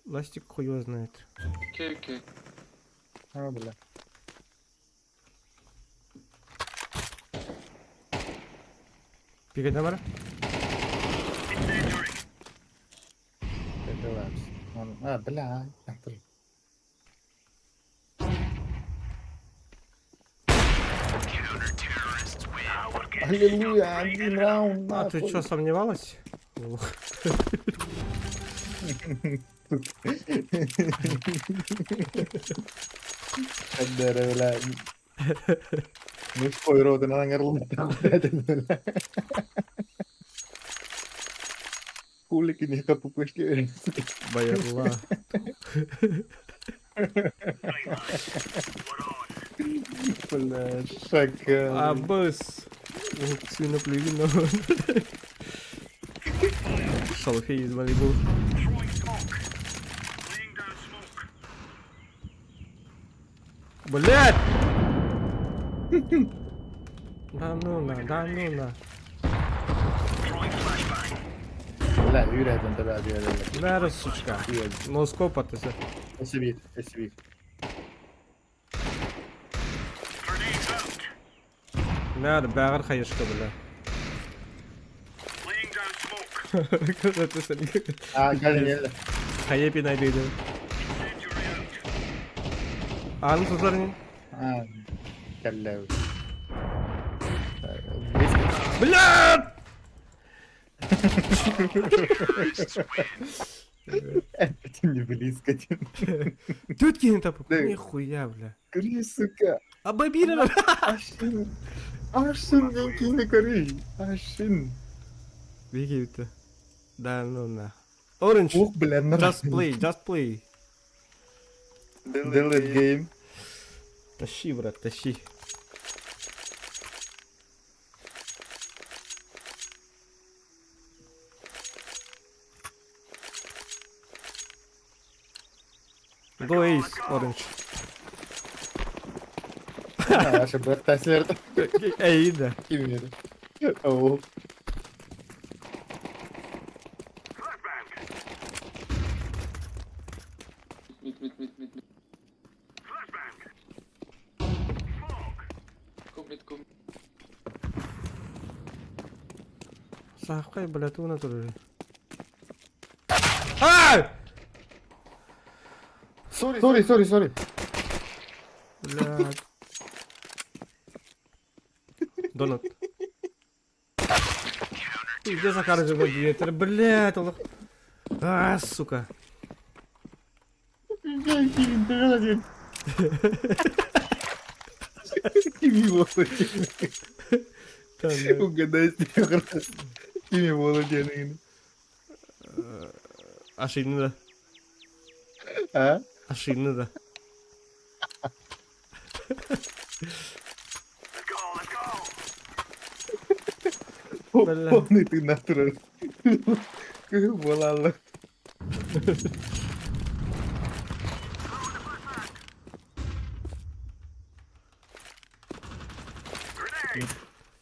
Ластик хуй его знает.
Окей, окей.
А, бля.
Пигай бар.
А, бля. Аллилуйя, один раунд.
А ты что, сомневалась? Лох.
Бля. Мужской рот, она бля. Хули кинеха пупышки.
Баярла.
Бля, шакал.
Абыс. Сына плювина. Шалфей из Малибу. Блять! Да ну на, да ну на.
Бля, Юрий, это бля, бля, бля.
Да, сучка. Ну, скопа ты.
Спасибо, спасибо.
Надо, бәгыр хаешка, бля.
А, гали,
Хайепи найдыды. Аны тутар
А, калля.
Блядь!
Это не близко.
Тут кинь тапы. Нихуя, бля.
Кори, сука.
Абабира.
Ашин. Ашин, не кори. Ашин.
Беги это. Да ну на. Orange.
Ох, бля,
Just play, just play.
Delete game.
Тащи, брат, тащи. Go ace, orange.
Наша бертасер.
Эй, да.
Киммер. О.
Mid, mid, mid, mid, mid. Go mid, go mid.
Сахкай, бля, ты на тоже. Ай!
Sorry, sorry, sorry, sorry.
Бля. Донат. Ты где Захар же мой Блядь, он... А, сука.
Угадай с трех раз. Кими молодец.
Ашины да.
А?
Ашины да.
Полный ты натурал. Буолалла.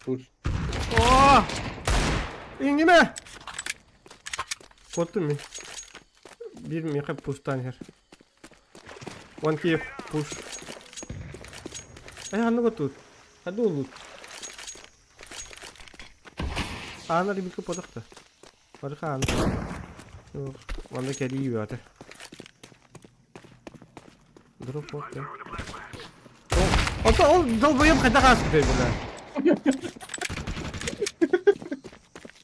Push.
О! Ингиме! Куоттум мин. Биир миэхэ пуштаан иһэр. One Kiev push. Эй, ханна тут? Хаду лут. Аана рибика подохта. Барыха аана. Манна кэлии үөтэ. Дроп вот. Ото ол долбоеб хайдах ааспытай бля.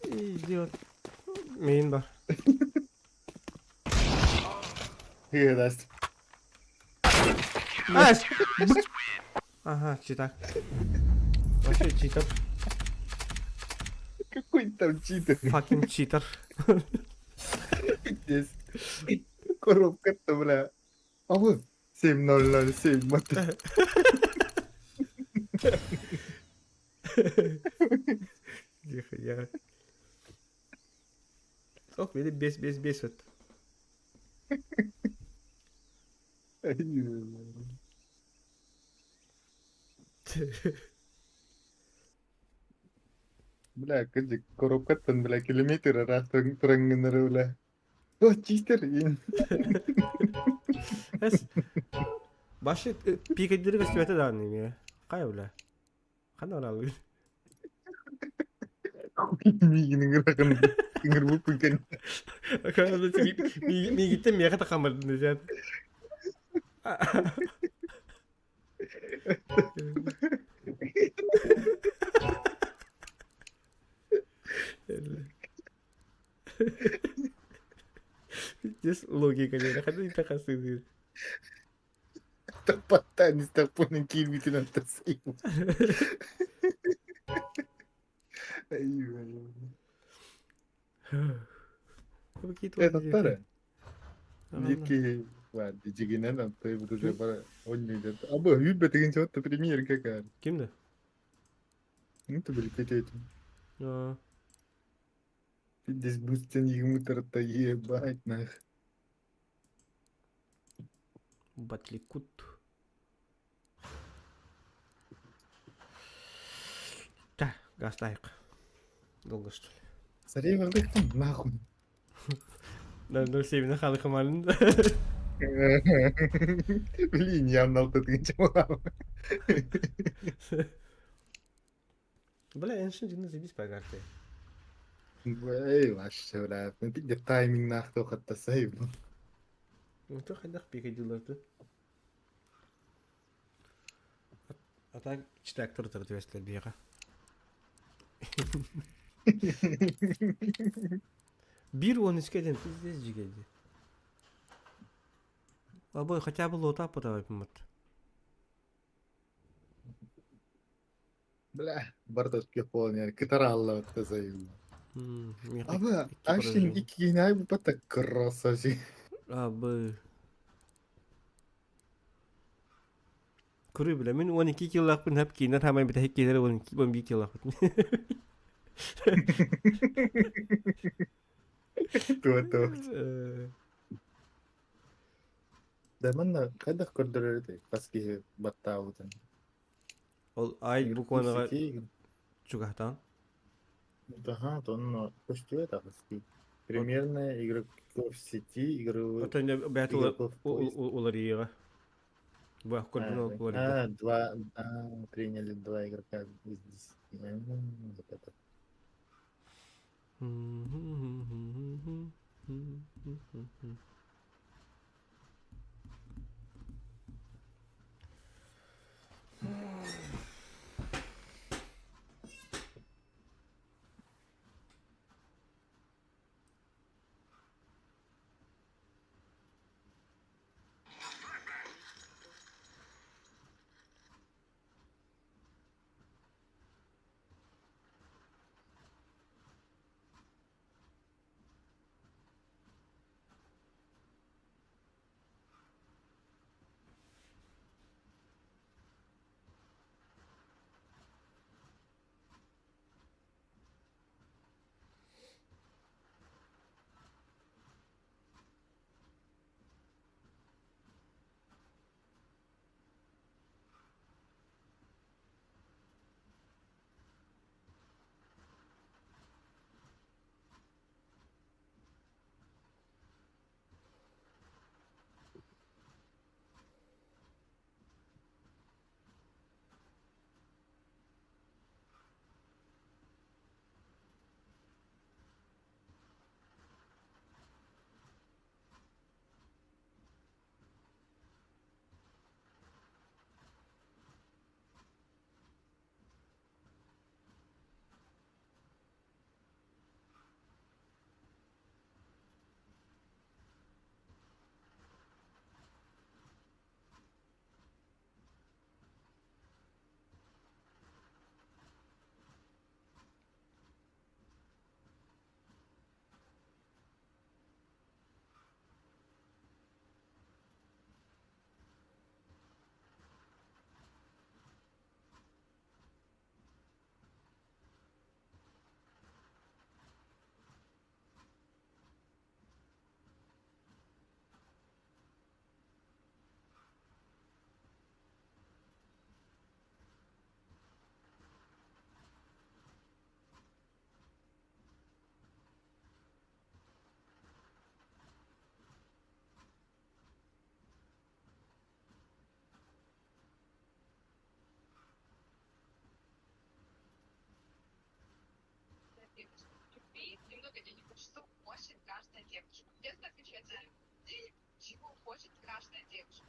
Идиот. Main бар.
Даст.
Ась! Ага, читак. Вообще читер.
Какой там читер?
Fucking читер.
Здесь. Коробка-то, бля. А вот 7007. Вот.
Тихо, я... Ох, били бес, бес, бес вот.
Бля, кырдьык, коробкаттан, бля, километр ыраах туран гыннары, бля. О, чистер.
Эс. Башы пикадилли көстүбэтэ даҕаны эмиэ. Хайа бля. Ханна бараллыгын?
Миигин ыҥырагын. Ыҥырбыппын кэннэ.
Миигиттэн миэхэ тахаммардын десээн. Здесь логика не ханна тахасыыр.
Таппаттаан истэхпинэ киирбитин аттасыйым. Э, Биир киһи баар дьигинэн антайбыт уже бара онньуйда. Абы үүрбэтигин сотто премьер какая.
Ким да?
Ну, ты были этим.
А,
Здесь бустен егмутарта ебать нах.
Батликут. Да, гастайк. Долго что ли?
Сарей там нахуй.
007 халы хамалын.
Блин, я налтытын чамалам.
Бля, эншин дьиҥэ заебись по карте.
Эй, вообще, бля, ну ты где тайминг нахуй хатта сейв.
Ну то хайдах пикадилерді. А так читак тур тур түбэстилэр биэҕэ. Биир уон үскэ диэн пиздец дьигэйди. Абой хотя бы лота потавайпмыт.
Бля, бардас япония, кытаралла тазайым. Аба, ашин икки ай бата красавчик.
Абы. Куры бля, мин 12 киллаахпын хап киинэр хамай бүтэһик киилэр 12 11 киллаахпын.
То-то. Да манна хайдах көрдөрөр хас киһи баттаабытын.
Ол ай буквально чугахтан.
Ага, то онно көстүбэт аҕыс киһи. Примерно игроков в сети, игровой
Отон бэт
игроков в поиске.
уларыйыга. Бу көрдүн уларыйда.
А, два, а, приняли два игрока из 10. Вот это.
хочет каждая девушка?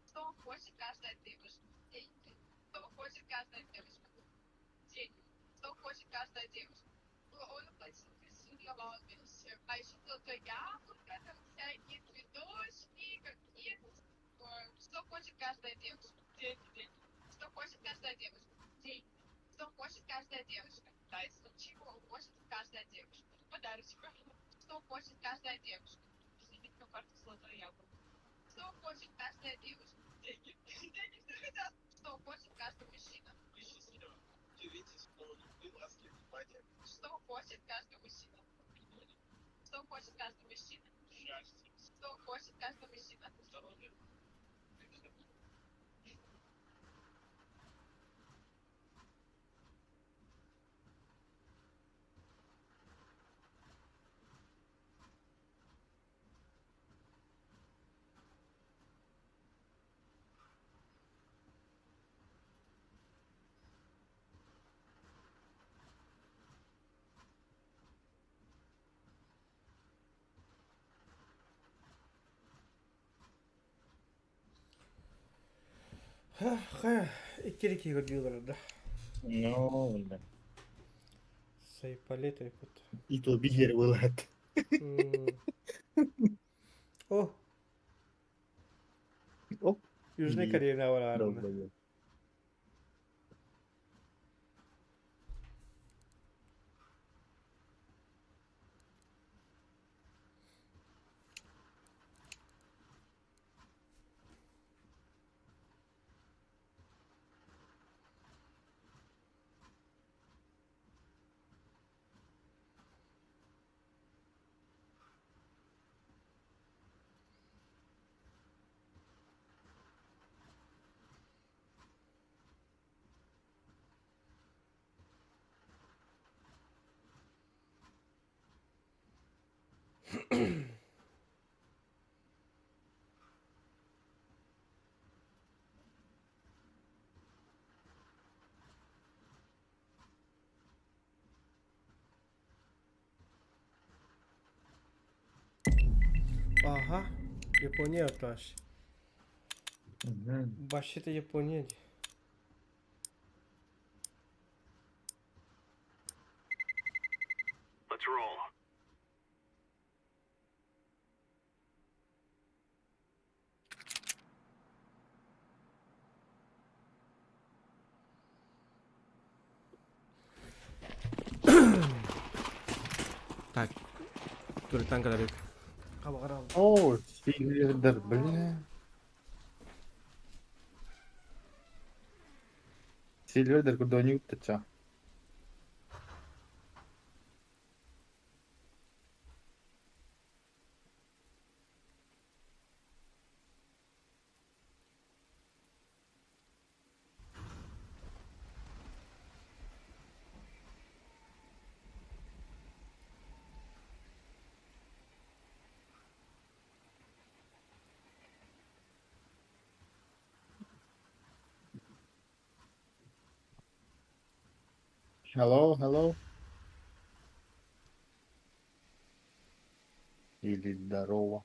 Что хочет каждая девушка? Деньги. Что хочет каждая девушка? Деньги. Что хочет каждая девушка? Он оплатил на Wildberries. А еще золотое яблоко, там всякие цветочки, какие-то. Что хочет каждая девушка? Деньги, деньги. Что хочет каждая девушка? Деньги. Что хочет каждая девушка? Да, чего хочет каждая девушка? Подарочек. Что хочет каждая девушка? Визитную карту золотое яблоко. Что хочет каждая девушка? Деньги. Деньги все хотят. Что хочет каждый мужчина? Что хочет каждый мужчина? Что хочет каждый мужчина? Счастье. Что хочет каждый мужчина? Здоровье.
Хайа, икки киһи көрдүүлэр да.
Ну, бля.
Сайпалет эпит.
И то бигер вылет.
О,
Оп.
Южная
И
Корея бар.
долбоёб.
Ага, Япония taş.
Мгм.
Вообще-то Япония. Так, Туритан kadar
О, Сильвер, бля. Сильвер, куда они утача? Hello, hello. Или здорово.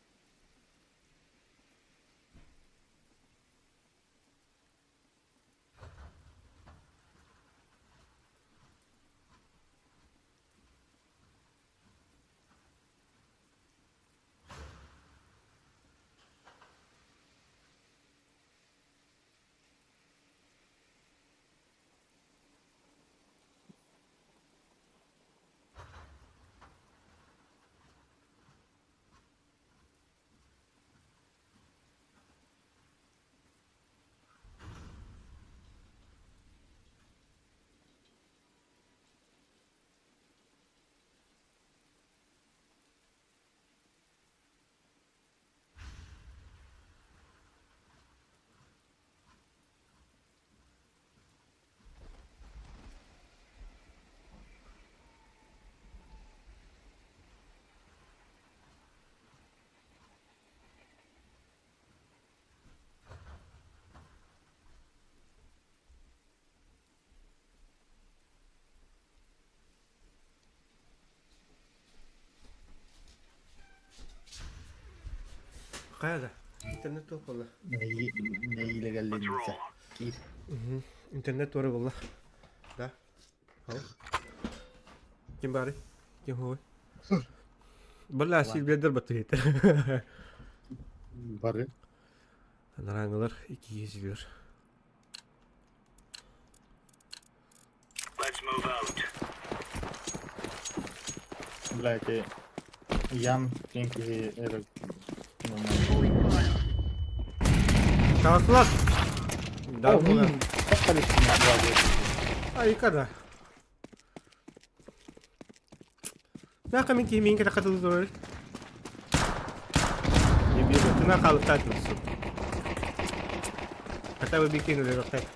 Хайа да. Интернет туох буолла?
Нэһиилэ Киир.
Интернет туора буолла. Да. Ал. Ким бары? Ким хуй? Бля, силбиэдэр баттыһыттар.
Бары.
Нараңылар иккиге силбер.
Блядь, Ян диэн киһи эрэ
Таҕыстылар! Да, Айка да. Наха мин киһи миин кэтэ хатылы турар. Тына хаалыктаат миссу. Хотя бы бикин үлэлэхтэй.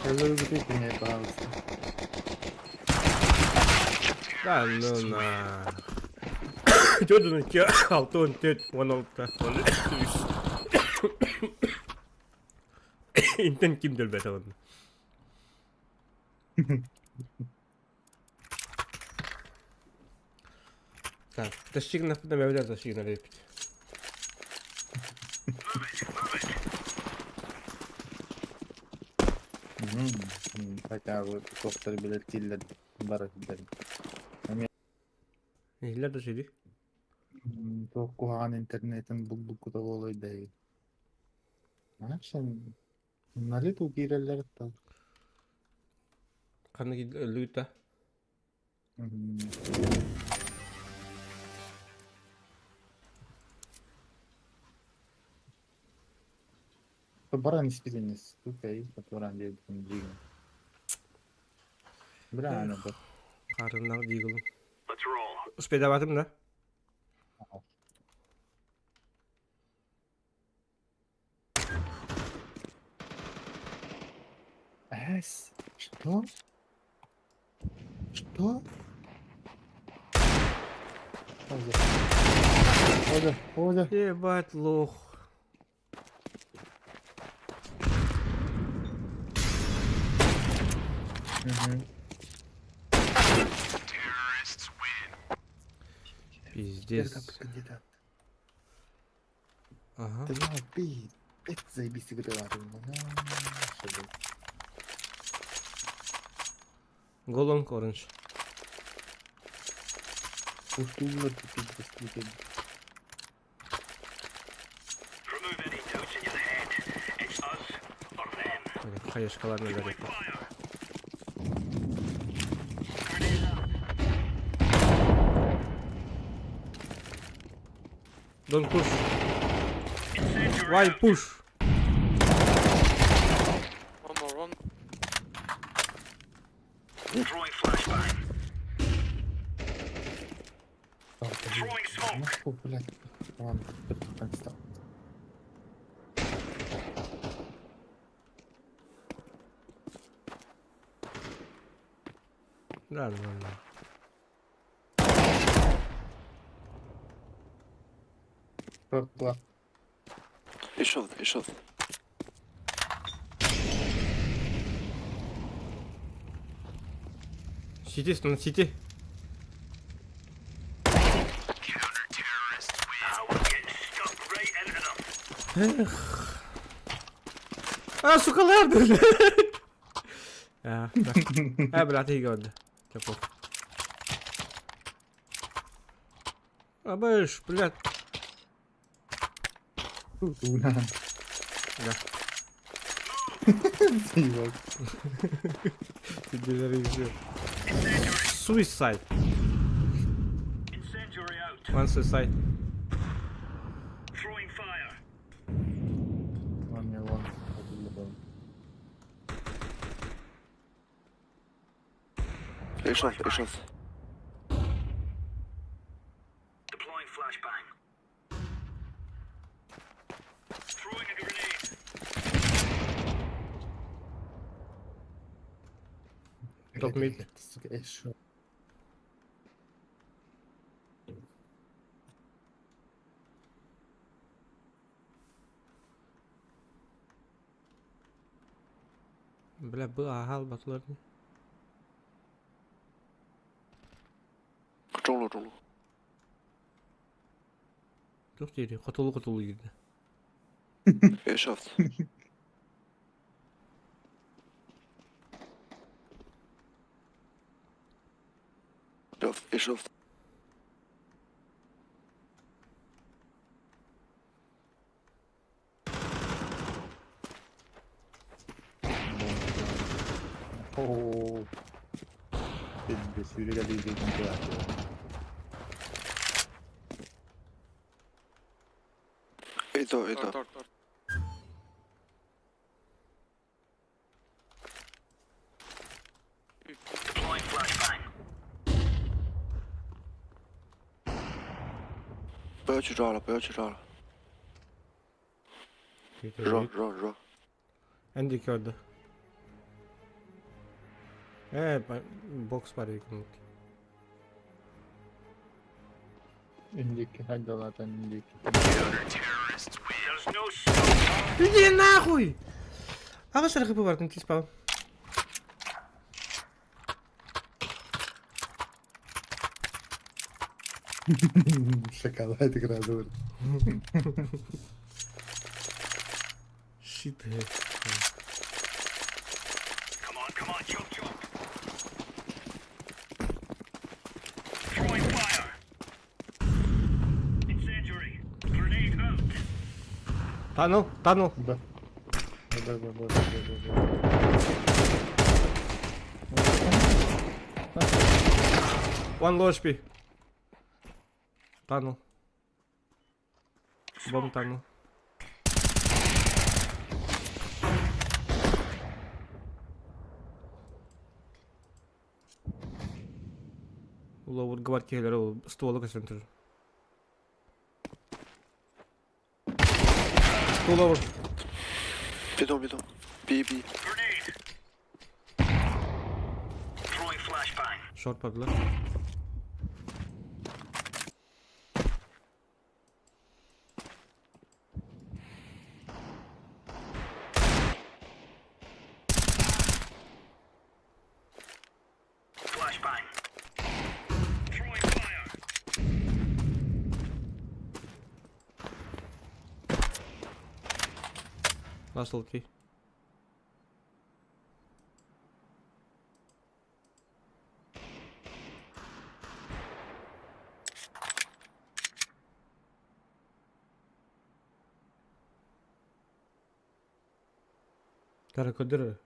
Разрубите меня, пожалуйста.
Да ну на. Төрдүн икки, алты он төрт, он алта, он үс. Интен ким дөлбөт алын. Так, тащигнахпытына бэбэлэр тащигнар эбиппит.
Хотя бы туохтар билэр бары сылдьар.
Иһиллэр да сири.
Туох куһаҕан интернетин булбуккута буолуой да Эн налит уу киирэллэр да.
Ханна өллүгүт да?
Баран испитинис, тукай, баран диэбитин диигин. Бля, аны бу.
Хаарыннаах диигылым. Успейдаватым да?
Эс, что? Что? Оля. Оля, Оля.
Ебать, лох.
Угу.
Пиздец.
Кандидат.
Ага.
Ты знал, пи, пять заебись играла.
Голон orange.
Устулла ты пиздец,
Хаешкаларына берет. Don't push. Why push?
One more, one.
Нахуй, блядь. Ладно, так стал.
Да, да.
Шорт.
Пришел, пришел.
Сити, на сити. Эх. А, сука, лерд! А, да. А, блядь, и год. Чапок. А, бэш, блядь. Да.
Заебал.
Ты даже Suicide. One suicide.
Он мне вон.
Пришел, пришел.
Топ мид.
Сука, эш.
Бля, бу ааһа албатылар дии.
中路中路，
Туох диирий? Хотулу-хотулу киирдэ.
A short，A short。
Оо. Сүүрүгэр
A 到 A 到，不要去抓了，不要去抓了，绕绕绕，
Эн диэки ордо. Ээ, бокс бар эбит.
Индики, хайдалаатан индики.
Иди нахуй! Аҕыс эрэ хп бардын тиспал.
Шоколад градур.
Shit. Tunnel, tunnel.
Б. Б, Б, Б, Б, Б, Б.
One low HP. Tunnel. Bomb tunnel. Уловут гвардиялар ол стволы көстөн турар. Lower.
别动别动，B B，
Short бардылар. Last ulti. Тара көдір.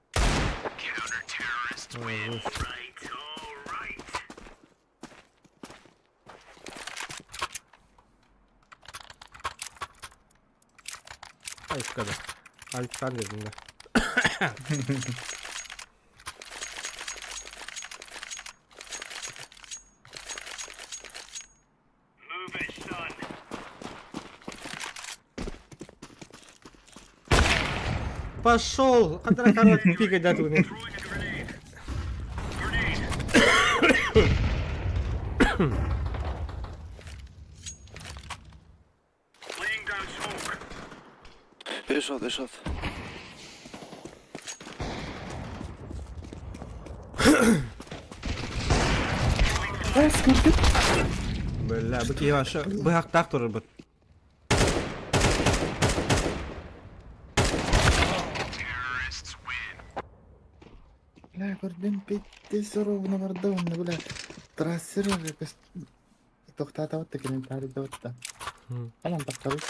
Айткада. Айткан дедим да. Пошел! Хантара пикать да туны.
A short A short，
Бля, бу киһи аша быһахтаах турар быт.
Бля, көрдүм петте ровно барда онно бля. Трассер көс тохтаатабат кэлин таарыйдабат. Анан тахтабыт.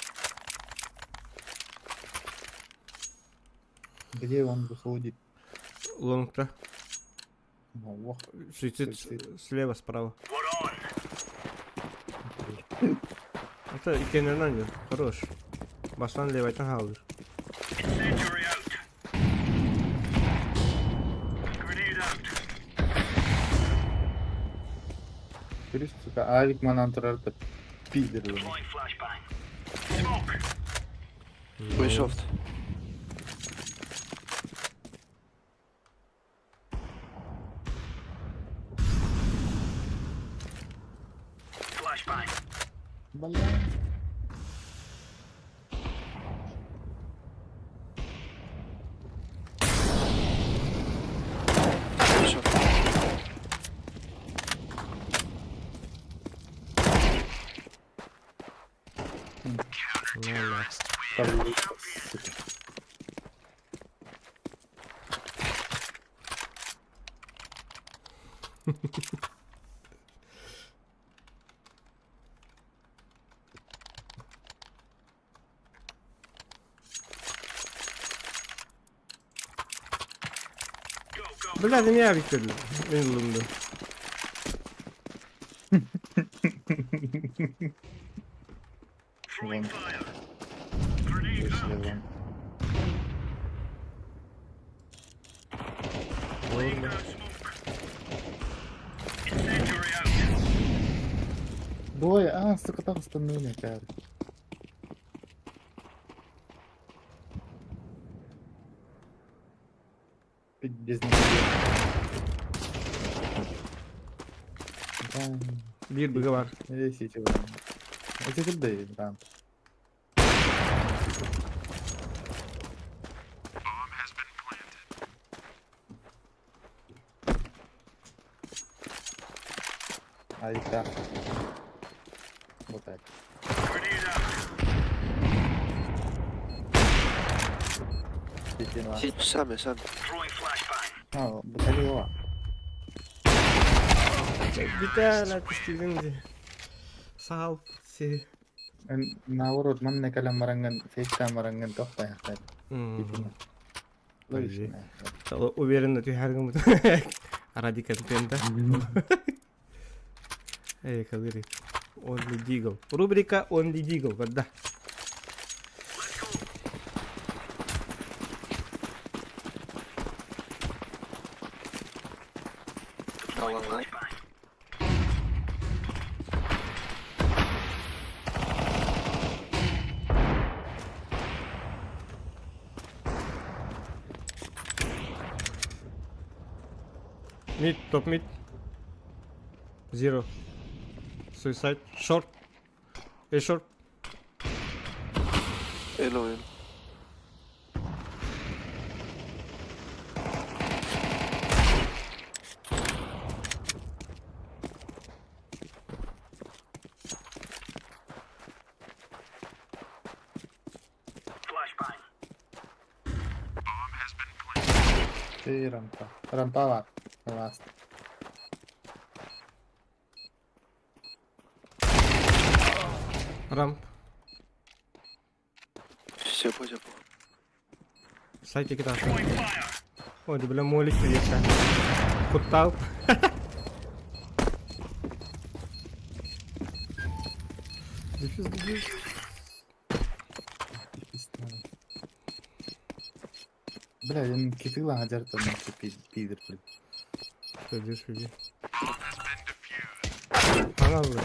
Где он выходит?
Лонгта.
Ох,
Суицид
Суицид.
слева, справа. Это икенерden yok. Хорош. Baştan левайтан хаалыр.
Күрүс, сука, Алик манан турар да пидор.
A short，
Бля. Сука.
Бля, эмиэ авик көрдүм. Мин ыллым да.
Вон. Вышли вон. Двое, а, сука, там остальные кары. Без
Биир быга бар.
Там. Ай, так. Вот так.
下面下面。
А, батальона.
Бүтэ түстүгүн ди. Саал си.
Наоборот, манна кэлэн бараҥҥын, фейстаан бараҥҥын туох тайахтар. Логично.
Уверенно түһэргин ради контента. Эй, калыри. Only Deagle. Рубрика Only Deagle, да. Mid, top mid. Zero. Suicide. Short. A short.
Elo elo.
Ты рампа. Рампа бар. Last.
Рамп.
血破血破。
Сайтик да. Ой, да бля, молик приехал. Куттал. Дефьюз, дефьюз.
Бля, я кипила ажар там пидор, блядь.
Пойдешь, иди. Она, бля.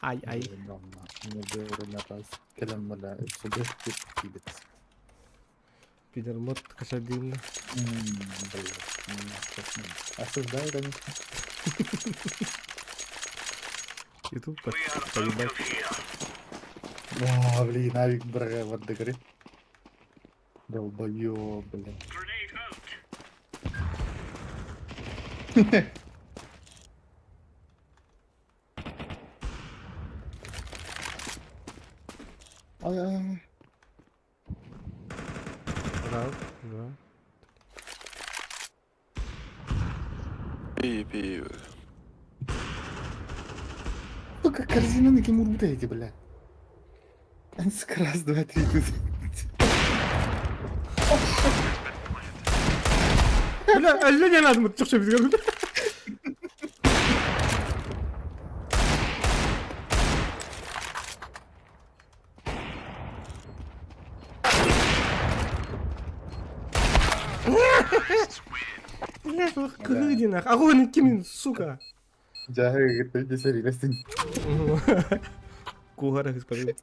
Ай, ай. Пидор, мод кошадиный.
Осуждаю, конечно.
Ютуб поебать.
О, блин, авик бра, вот догори. Долбоёб, блин. Ай, ай, ай.
Раз, два.
B B。
Сука, корзина на кем эти, бля. Сука, раз, два, три, тут.
Бля, әллә не надо, чыкчы безгә. Бля, кыгы нах. Огонь кимин, сука.
Жа, ты серьезно?
Кухара господин.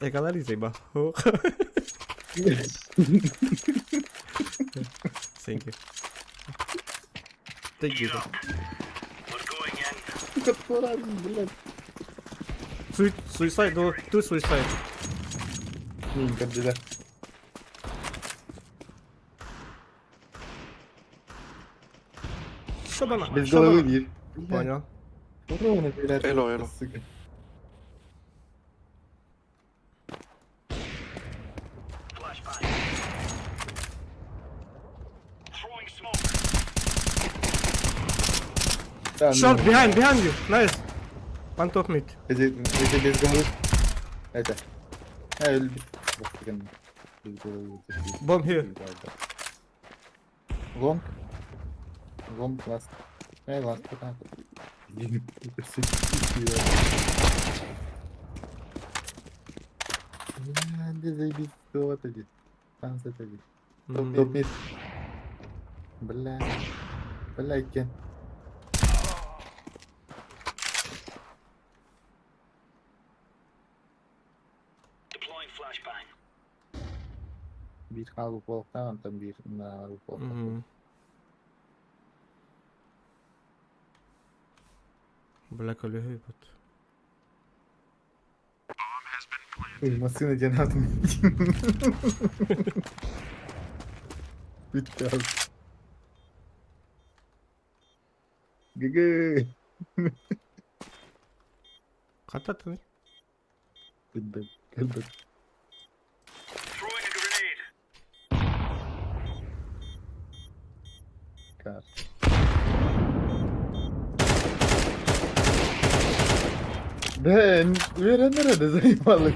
Экалари заеба. Thank you. Thank you.
Сука, блядь.
Suicide, no, two suicide.
Минька, беда.
Шабана,
Без
шабана.
головы мир.
Понял.
Ровно перед.
Эло, эло.
Сука. Да, ну,
Short, behind, behind you. Nice. One top mid.
Эти, эти без головы. Это. А, или- Блин, без головы. такие.
Bomb here.
Long. Long last. Эй, last, пока. Бля, где заебись, вот иди. Там иди. Топ, топ, мид. Бля. Бля, Кен. Биир хаалбыт буолуохтаах, онтон биир наҕар буолуохтаах.
Бля, коллеги, вот.
Ой, массыына диэн аатын Бүттэ. ГГ.
Хататын.
Кэлбэт, кэлбэт. Кар. Да, үөрэнэр да заебало.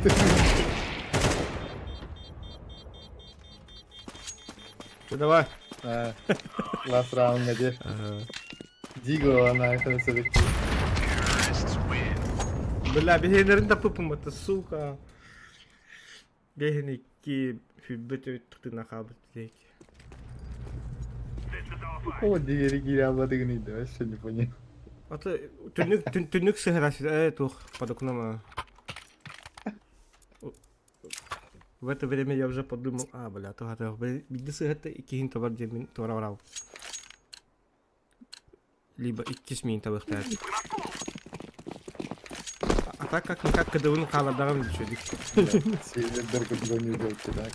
Ты давай.
Last round где? Диго, она это все-таки.
Бля, бэйэлэрин таппыппын это, сука. Бэйэни ки хүббет тутuna хаалбыт диэки.
О, дигери киирэ да вообще не понял.
Ата түннүк түннүк сыһырас э туох подокнама. В это время я уже подумал, а, бля, то это бидди сыһатта иккиһин табар диэн туора барал. Либо иккис миин табыхтаат. А так как никак кыдыбын хаалардаҕым дичүдүк.
Север не делать, так?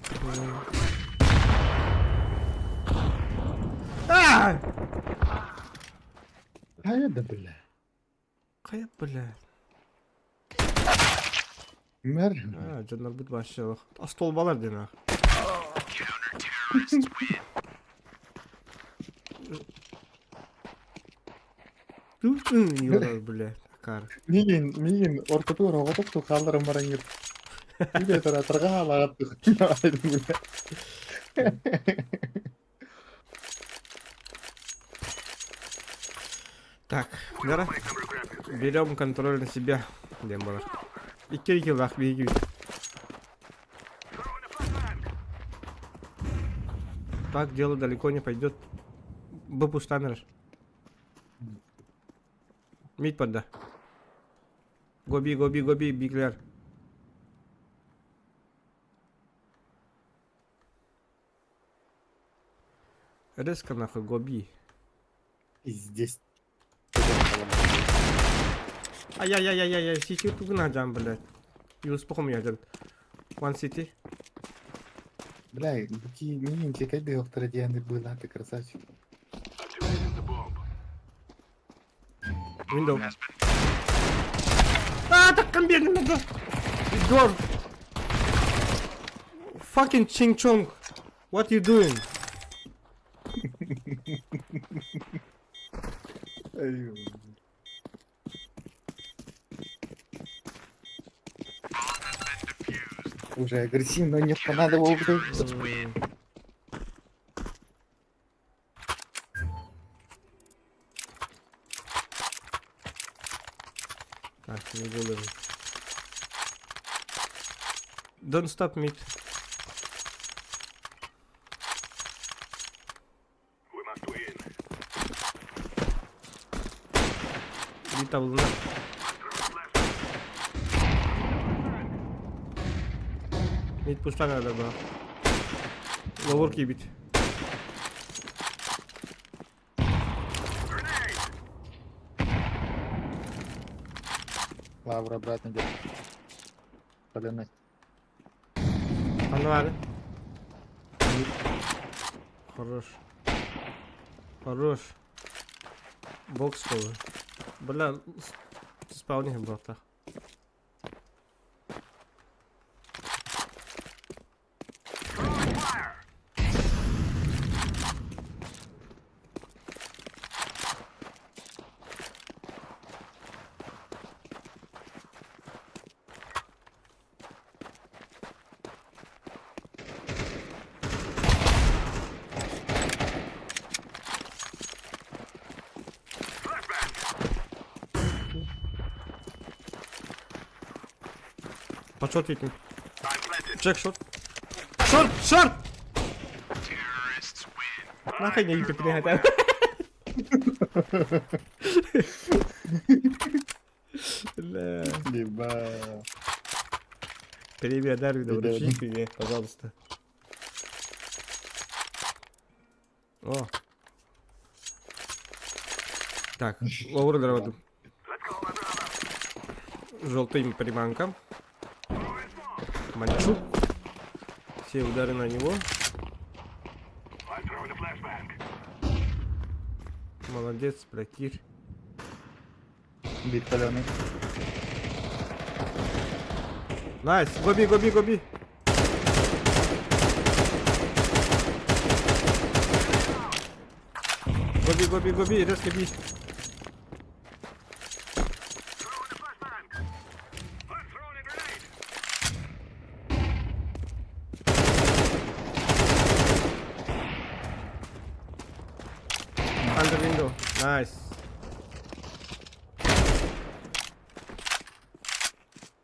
А!
А это, бля.
Хайа, бля.
Мэр.
А, дьоннорбут вообще Остолбалар диэн аах. Йолар, бля, акар.
Мигин, мигин, ортотугар оҕотох хаалларан баран Биир операторга хаалаҕат бля.
Так, Вера, берем контроль на себя. Диэн буолар. Икки киллах биһиги. Так дело далеко не пойдет. Б камера. Mid подда. Go B, go B, go B, B clear. Резко нахуй, go B.
Пиздец.
Ай-яй-яй-яй-яй, сити тугна джам, блядь. И успоком я джам. One city.
Бля, какие мигин чекай доктора Дианы была, ты красавчик.
Window. А, так комбин надо. Door. Fucking Ching Chong. What you doing?
Ай, Уже агрессивно не понадобилось, блядь.
Так, не делаем. Don't stop mid. Bir tablona. Mid pushlan galiba. Lower key bit.
Лавра обратно идет. Поляной.
Анвар. Хорош. Хорош. Бокс буолар. Бля, спавн иһин буолтах. Под шорт видим. Чек шорт. Шорт! Шорт! Нахуй не пипнее. Бля.
Либо...
Привет, Дарвина,
Привет.
вручи мне, пожалуйста. О. Так, ловру дроводу. Желтый приманка. Манчук. Все удары на него. Молодец, братир.
Бит паленый.
Найс, гоби, гоби, гоби. Гоби, гоби, гоби, резко би. Under window. Nice.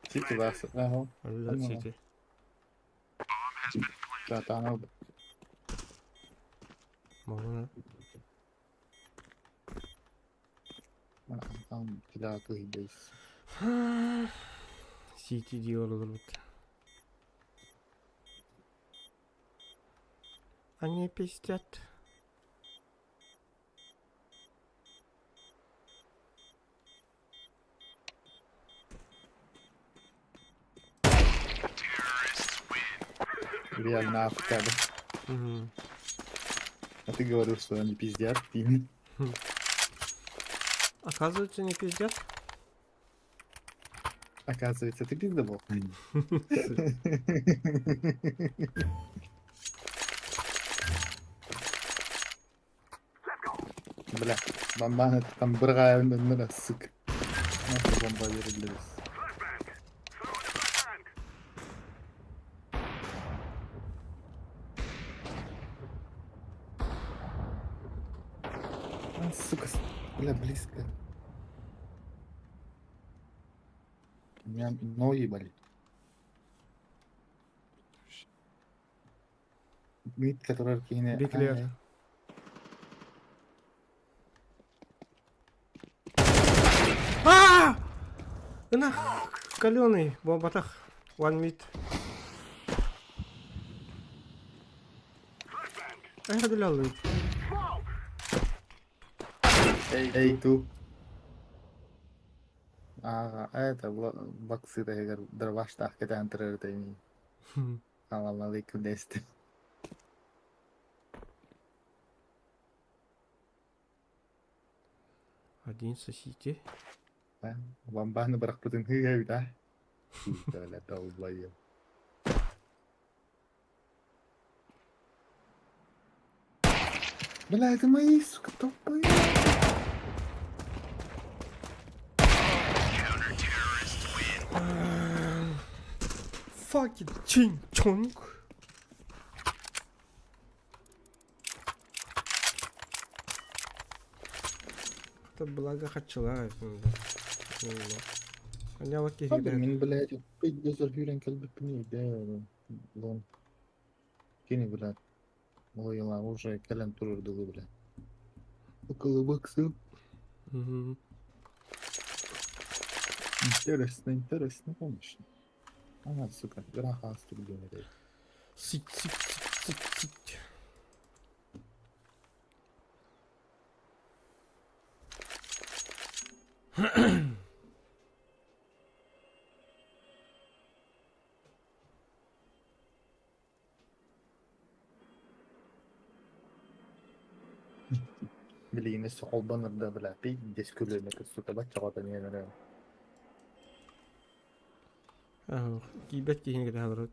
Сити вас. Ага.
Under
Понял.
city.
Да, там.
Можно.
Там кида кыйдайс.
City diyor olur. Они пиздят.
Реально авокадо.
Мгм.
А ты говорил, что они пиздят. И...
Оказывается, не пиздят.
Оказывается, ты пиздобол. Бля, бомбан это там бра, сука. Нахуй бомба верились. А, сука, бля, близко. У меня ноги болит. Мид, который кине.
Be clear. А! Нах, каленый, бомбатах. One mid. Ай, гадалялый.
Эй, ту. Ага, это баксы тегер дробаштах кетен турар дейми. Салам алейкум дести.
Один сосите.
Бомбаны быракпытын хыгай да. Бля, долбоеб. Бля, это мои, сука, тупые.
Fucking чин-чонг. Это благо хачыла. Аняла
Хабыр
киһи
мин, блядь, пиздец хүрен кэлбиппин да, лон. Кини, блядь. Ой, уже кэлэн турар дылы, блядь. Около бокса.
Мгм.
Интересно, интересно, конечно. А, сука, граха блядь.
Сить, сить, сить, сить, сить.
Билигин өссө холбонор да, бля, пиздец күлүөнэ сука баччаҕа тэнийэн эрэ.
Киирбэт киһини кэтэһэ олорор.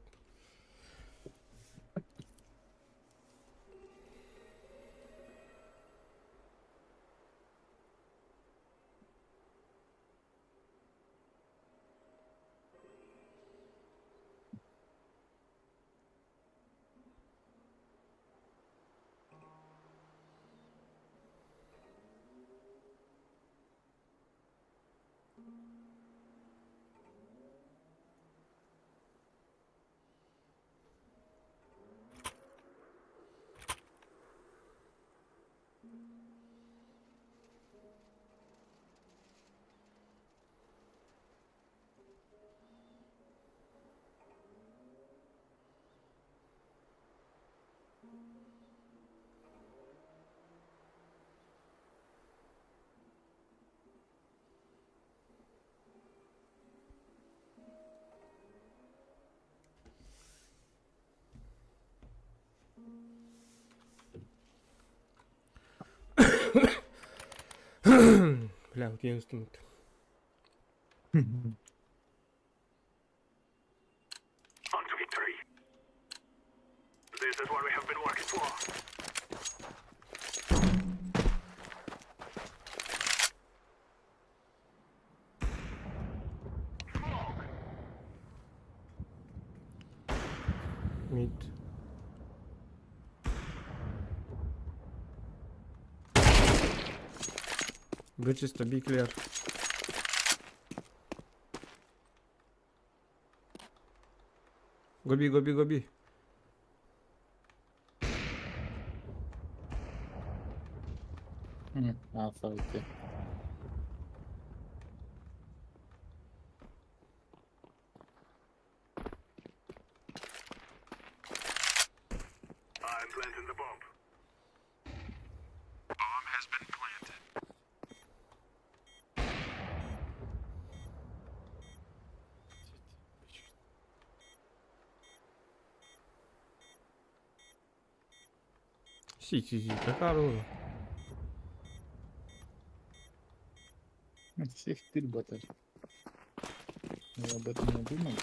Бля, утуйан устуммут. Mid. Вычисто, be clear. Гоби, гоби, гоби.
А, сайте.
Си, си, си, какая
Всех тырбатер. Вы об этом не думали?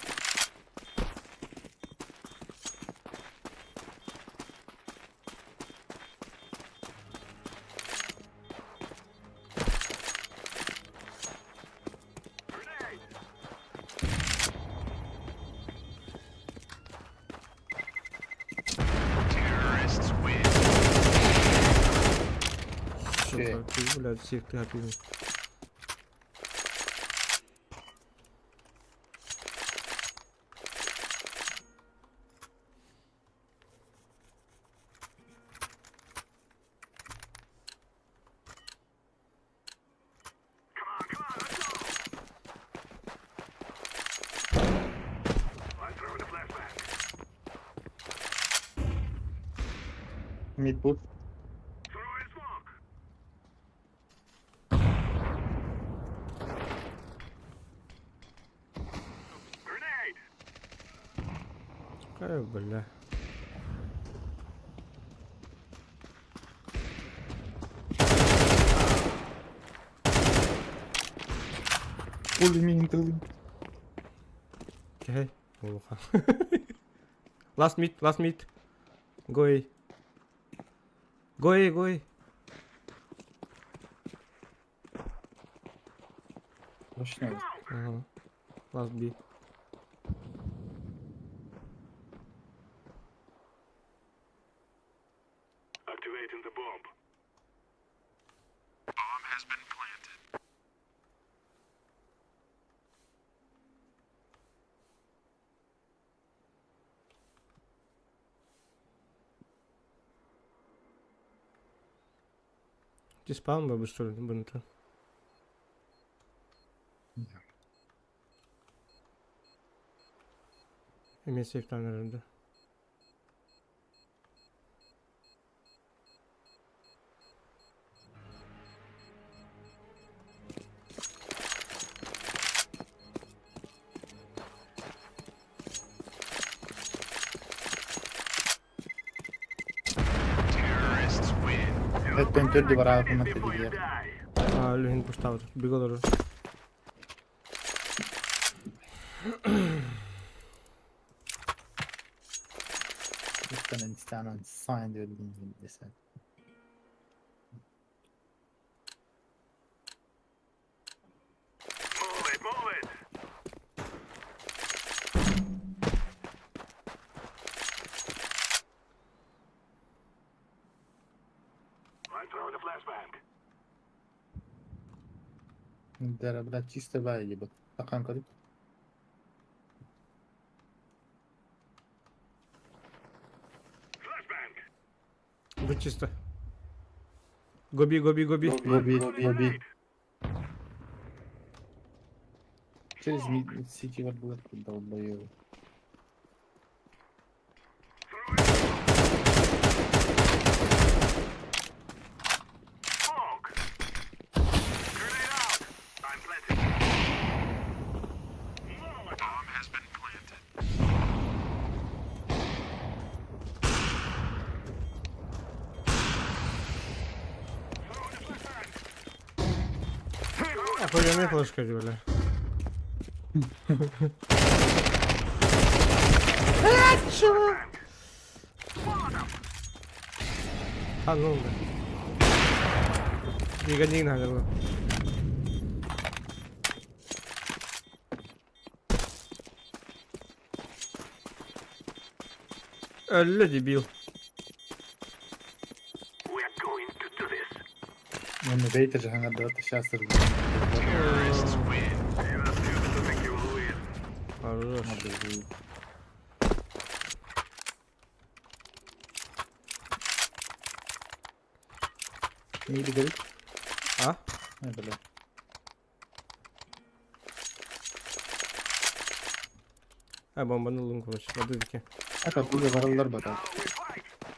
Сука, ты, блядь, всех ты опил.
Mid push.
Какая, бля.
Пули мин тылын.
Окей. Улуха. Last mid, last mid. Go A. Go A, go A.
Точно.
Ага. Last B. Ти спам бабы, что ли, бынты? Эмиэ сейфтаан эрэр да.
Өттөн төрдү бараабытын аттыгар.
Аа, үлүһүн пуштаабыт. Биг олорор.
Өттөн stand sign диэн десен. Дара, блядь, чисто бай, Стакан кадып.
Бу чисто. Гоби, гоби, гоби.
Гоби, гоби. Через сити вот было долбоёбы.
Охуенная флешка, бля. Чего? А ну да. Не надо было. Алло, дебил.
Оны бейтер жаңа сейчас.
Хорош.
Не говорит?
А?
Ай, бля.
А, бомбанулым, короче, на дырке.
А как уже баралар батар.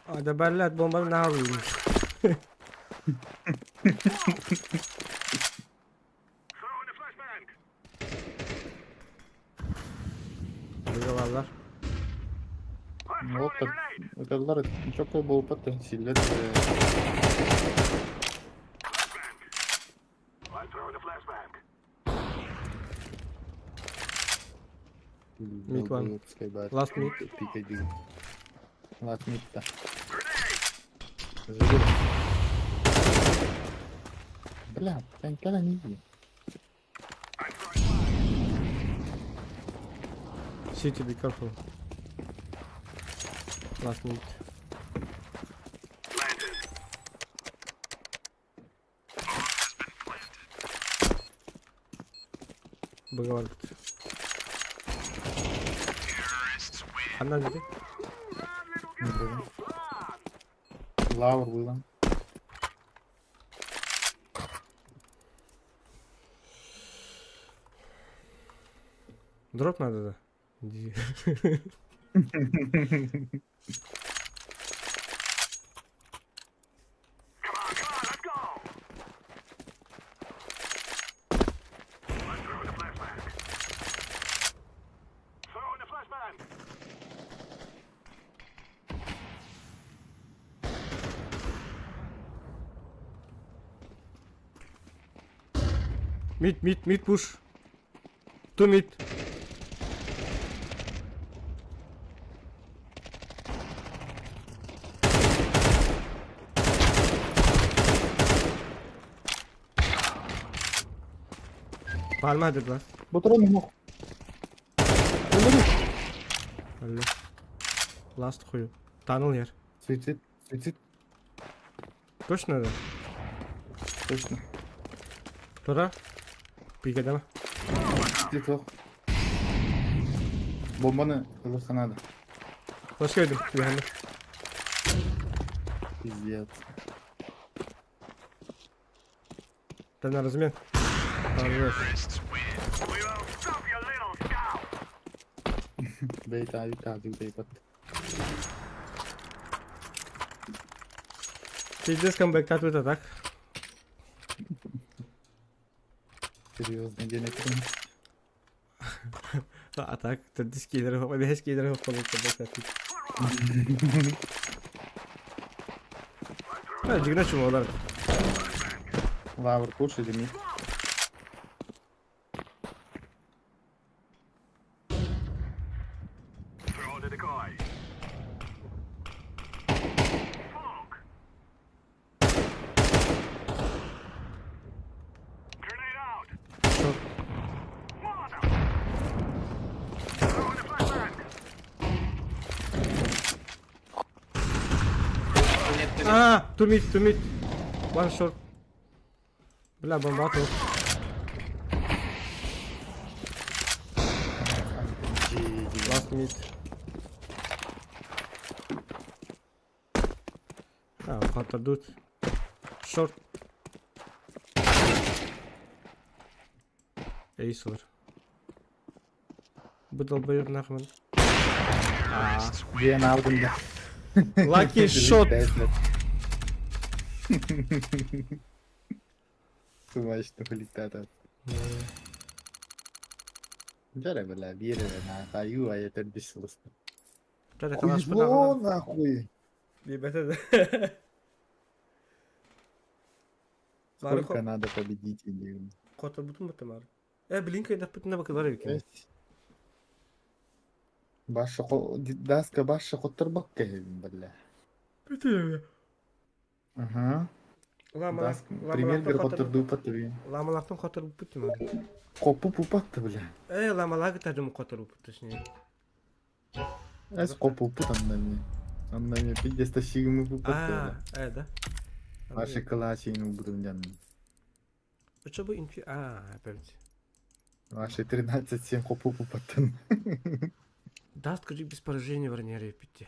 А, да, блядь, бомба на Выговалар.
Вот так. Ыталлар чокой болупат силлет.
Mid one. Last mid.
Пикай Last mid, да. Забери. Бля, когда не иди.
City, be careful. Last mid. Быговар. Ханна dedi.
Лавр было.
Дроп надо, да? Иди. Mid, mid, mid push. Two mid. Palma dediler.
Батарея мог.
Öldü. Last huyu. Tunnel yer.
Суицид, суицид,
Точно да?
точно.
Тура. Пикадема.
Суицид ох. Бомбаны ылыхха надо.
Флешка öldüm. Güvenli.
Пиздец.
Ten размен. Хорош.
Бейт авик авик бейт.
Пиздец камбэк тату так.
Серьезный денег.
А так, төрдүс кийлер, бэс кийлер хоп камбэк тату. Дьигинэ чумалар.
Лавр, кушай, дымит.
А, two mid, two mid. One short. Бля, бомба тут. Last mid. А, хотордут. Short. Ace var. Bu долбоёб нахуй.
Диэн алдым да.
Lucky shot.
Смачно улетает. Дьэ бля, биир эрэ наахайыы айа төрдүс сылыста. Хуйло нахуй!
Ребята,
Сколько надо победителей?
Хотор бутун бутамар. Э, блин, когда пытна бакалар эбикин.
Баша даска баша хотторбакка эбин бля.
Бүтү.
Ага. Даска пример бир хотторду патты.
Ламалактан хотор бутун.
Копу пупатты бля.
Э, ламалаг тажым хотор бут, точнее.
Эс копу пут аннами. Аннами пиздец тащигымы пупатты.
А, э, да.
Ваши калачи бутун жан.
Что бы инфи... А, опять.
Ваши 13-7 копу пупаттын.
Да, скажи, без поражения в ранее пяти.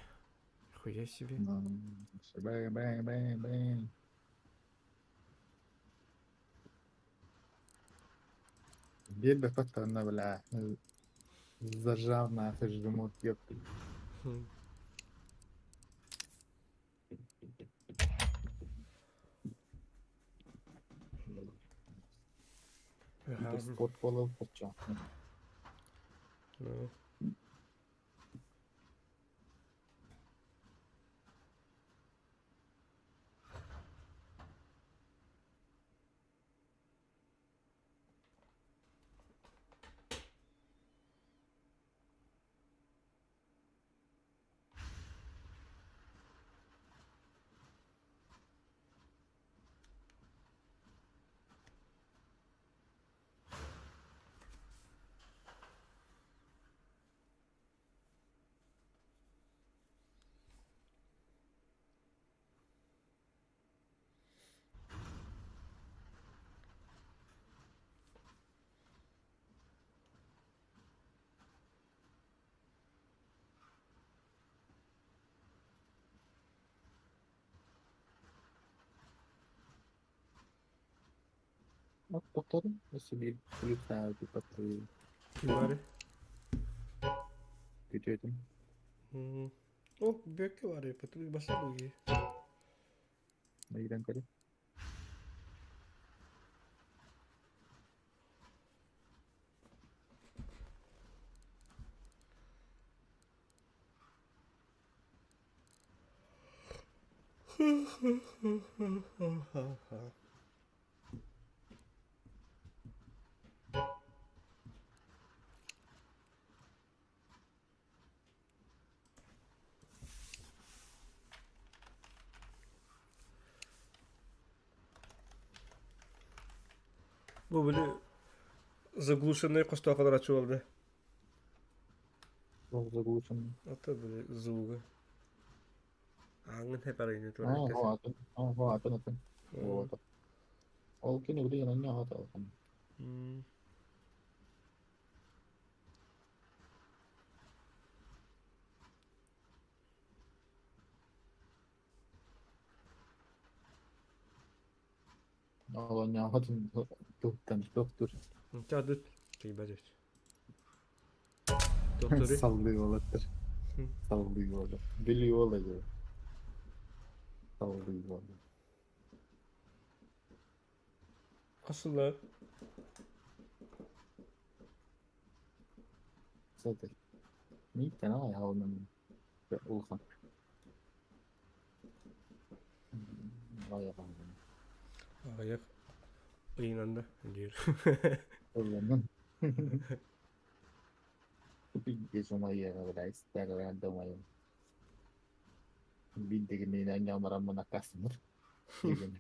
Хуя себе.
Бэй, бэй, бэй, бэй. Биир паттанна, бля. Зажал нахуй жмут, ёпты. Спорт полов поча.
Ну.
Повторим, если летаю, типа, ты
Кимари.
күтөтүм.
О, бөккө бар, потом баса буги.
Майдан көрө.
Бу били заглушенный костооколор ачып алды.
Ол заглушенный.
Ата били звугы. Аңын хепарыны
Аа,
тура.
атын. Аа, атын атын. Вот. Ол кини билген анна ата алхан. Ол анна атын туктан доктор.
Чадыт тыйбадыт. Докторы.
Салды олаттыр. Салды олат. Били олат. Салды олат.
Асылы.
Сатыр. Миттен алай хаунан улхан.
Аҕыйах ыйынан да диир.
Ылланан. Пиздец умайыаҕа, бля, истээх да умайым. Биирдигининэн ньамараммын аккаастаммыт. Диигин.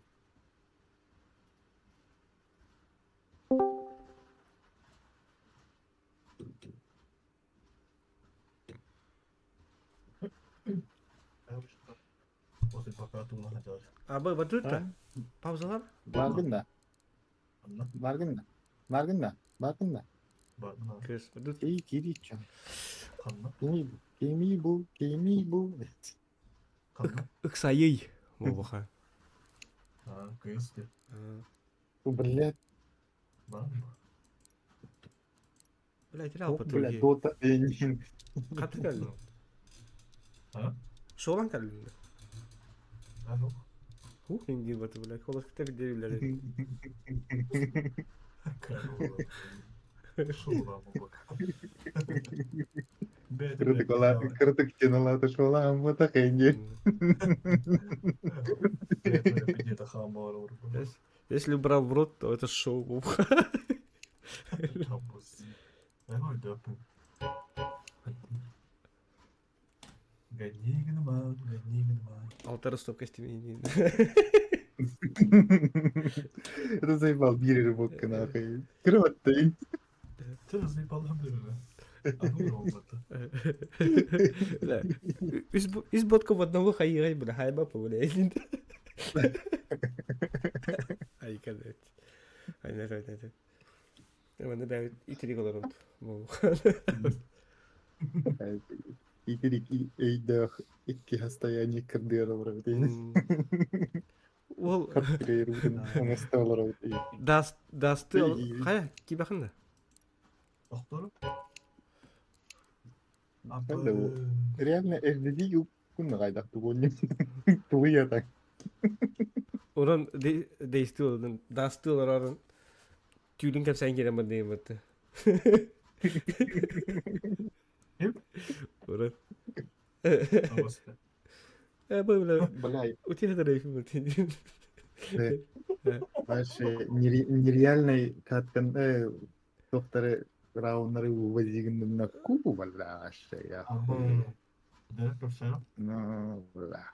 Абы батыта. Паузалар?
Бардын да. Бардын да. Бардын да. Бардын да.
Кыс бадыт.
Эй, кириччан. Кими кими бу, кими бу.
Ыксайый. Буолбаха.
Блядь.
Бля, терял
Бля, Дота Энин.
Хаты кэллин? Шолан кэллин? Ух, индир баты, бля, холос кытта билдер
Кырдык теналата шолан бата хэнди.
Если брал в рот, то это шоу. Алтары стоп костюм.
Это заебал бир рыбок нахуй. Кровать-то.
Из ботков одного хайгай, бля, хайба побля. Ай, калет. Ай, не, не, не. Мен бә итери олар.
Итирик эйдэх икки состояние кырдыра бро.
Ол
Оңостолор.
Дас дасты кая кибахында?
Реально FDD күн гайдак тугонни. Тугуя так.
Орон дейсти олдун дасты олар түйүлүн кепсән келем дейм бытты. Орон. Э, бля.
Бля.
У тебя это
Вообще нереальный каткан докторы рауннары вывозигин кубу бля вообще я. Ну, бля.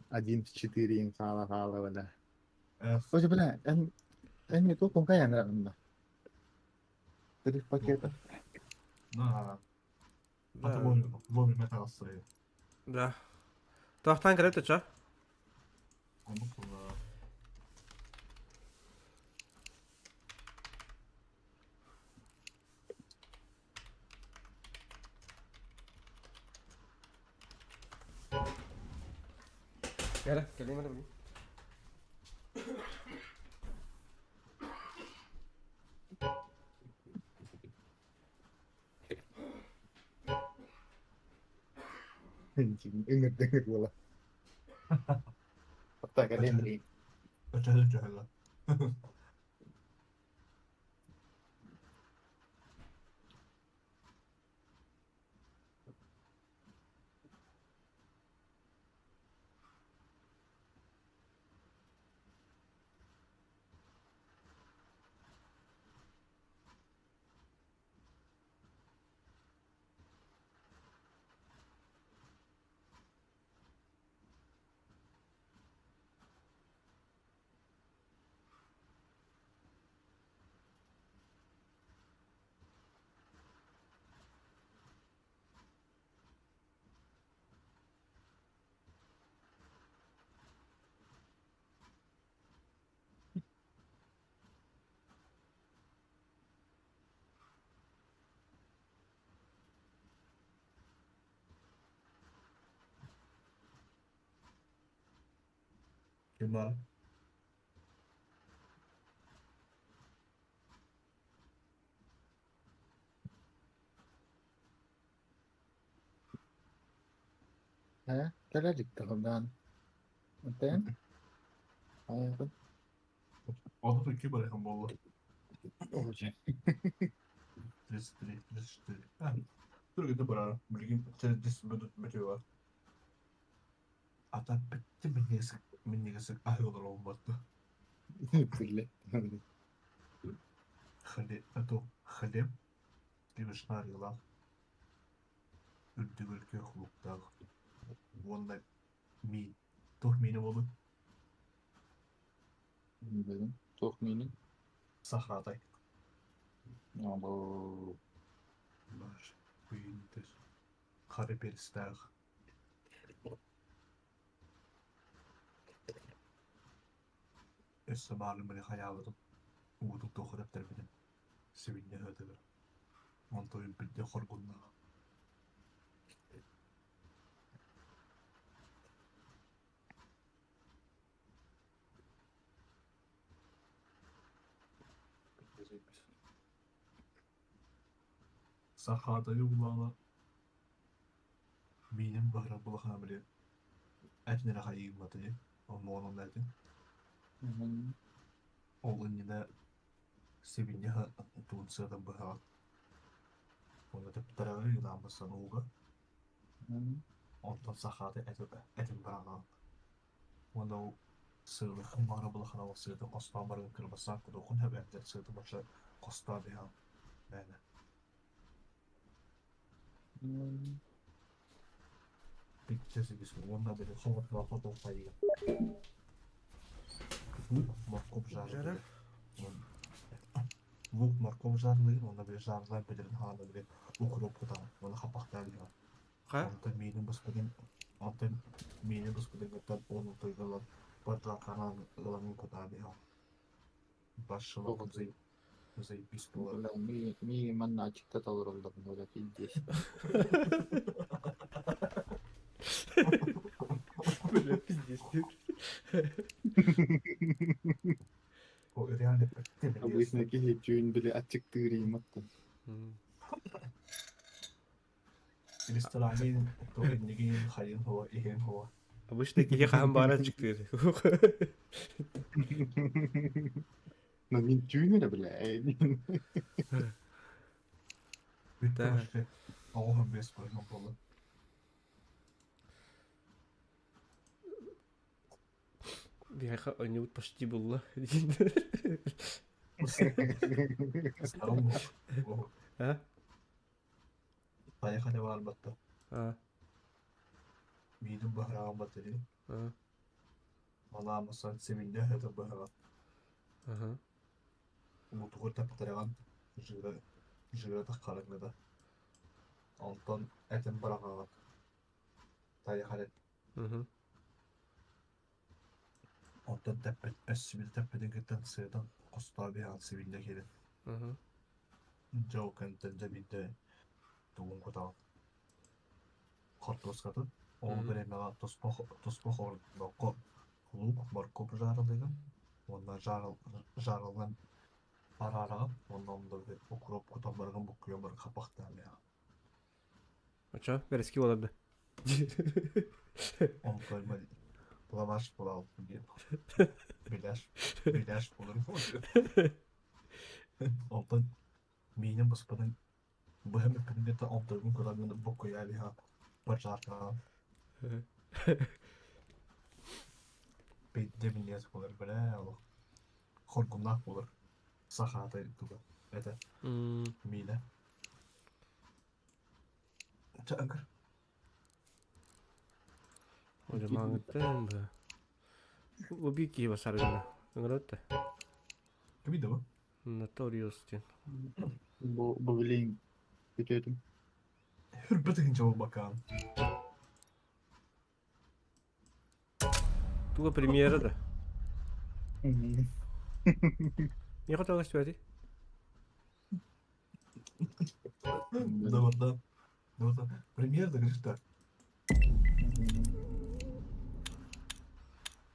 1 в 4 им хала хала бля. Ой, бля, эн не то кая наверное. Три пакета.
Да. Тохтан кирет ча? Gel, geleyim hadi bakayım.
Ыңыр буола. Так, Андрей. Э, кэлэрик таһынан. Антен? Айгын. Ой.
Ата бүттэ минньигэс минньигэс аһыы олоробун батта.
Бля.
Хлеб, а то хлеб сливочно-арыылаах, үрдүгэр күөх луктаах уонна миин. Туох миинэ буолуой?
Билин. Туох миинин?
Сахатай.
Або.
Боже, күйүнтэр. Хара перстээх. Өссө баарын били хайаабытым, уутун туохха тэптэрбитим, сибинньэ ыһыатыгар. Онтон билдэ хоргуннаах. Сахаатайы булаана миинин баһырар булахана били этин эрэ хайыыммата дии, оннугун онно этин. Ол иннинэ сибинньэ тугун сыатын быһаҕын. Уонна тэптэрэҕи ынааммысан ууга. Онтон сахааты этин быраҕаҕын. Уонна ол сыалыххын баҕара булахана ол сыатын хостоон баран кырбастаан кутуоххун сөп эбэтэр сыатын бачча хостоон иһэҕин мээнэ. Бүттэ уонна били холотноох хотуоххайыга. Лук, моркуоп
Жарар.
жарылыыр. Лук, моркуоп жарылыыр уонна били жарылаан бүтэрин хаана били укроп кутаҕын уонна хаппахтаан иһэҕин.
Ха?
Онтон миинин буспутун онтон миинин буспутун кытта уонун тойго ылан бадлаахханаан ылан кутаан иһэҕин. Баршылап заебись буолар.
Бля, ми манна ачыкта толороллор, бля, пиздец.
Бля, пиздец.
О, реально
Обычно киһи түүн били аччыктыыр ииматтан.
Рестораны иннигин хайын хуа иһин хуа.
Обычно киһи хаһан баара аччыктыыр.
Но мин түүн эрэ бля.
Бүттэ
Да.
вообще. Оҕоһун бес көрүҥ буолла.
Биһиэхэ оонньуубут почти булла. А?
Поехали барбатта.
А?
Миидин быһыраҕын батырыы.
А?
Манаамасан сибинньэ это быһаҕа.
Ага.
Уутугар тэптэрэҕин жира жира таххарыҥҥыта. Онтон этин быраҕаҕын. Тайахар
Угу.
Онтон тэппит өссүбүт тэппитин кытта сыатан хостоо биһаҕын сибинньэ киирэн.
Угу.
Дьэ ол кэнниттэн дьэ биирдэ тугун кутаҕын хортуоскатын ол бириэмэҕэ туспа туспа хордоххо луук моркуоп жарылыгын уонна жарыллан араараҕын уонна онно укроп кутан барыгын буккуйан баран хаппахтаан иһэҕин.
Очо, бэрэски буолар да.
Онтон лаваш буолалпын диэн беляш беляш буолар Онтон миинин буспутун быһа бүппүтүн кытта онтугун кутан буккуйа биһа бачааркаҕа Биирдэ минньигэс буолар бэрээ олох хоргуннаах буолар сахаата туга этэ миинэ Чэ ыҥыр
Одьамааҥыттан да. Бу биир киһи басаргына. Ыҥырат да.
Кими да бу?
Notorious диэн.
Бу бу билигин бүтүөтүм.
Хүрбэ тыһыынча буолбаккаан.
Туга премьера да? Не хотела түһэти?
Да вот да. Да вот да. Премьера да говоришь так.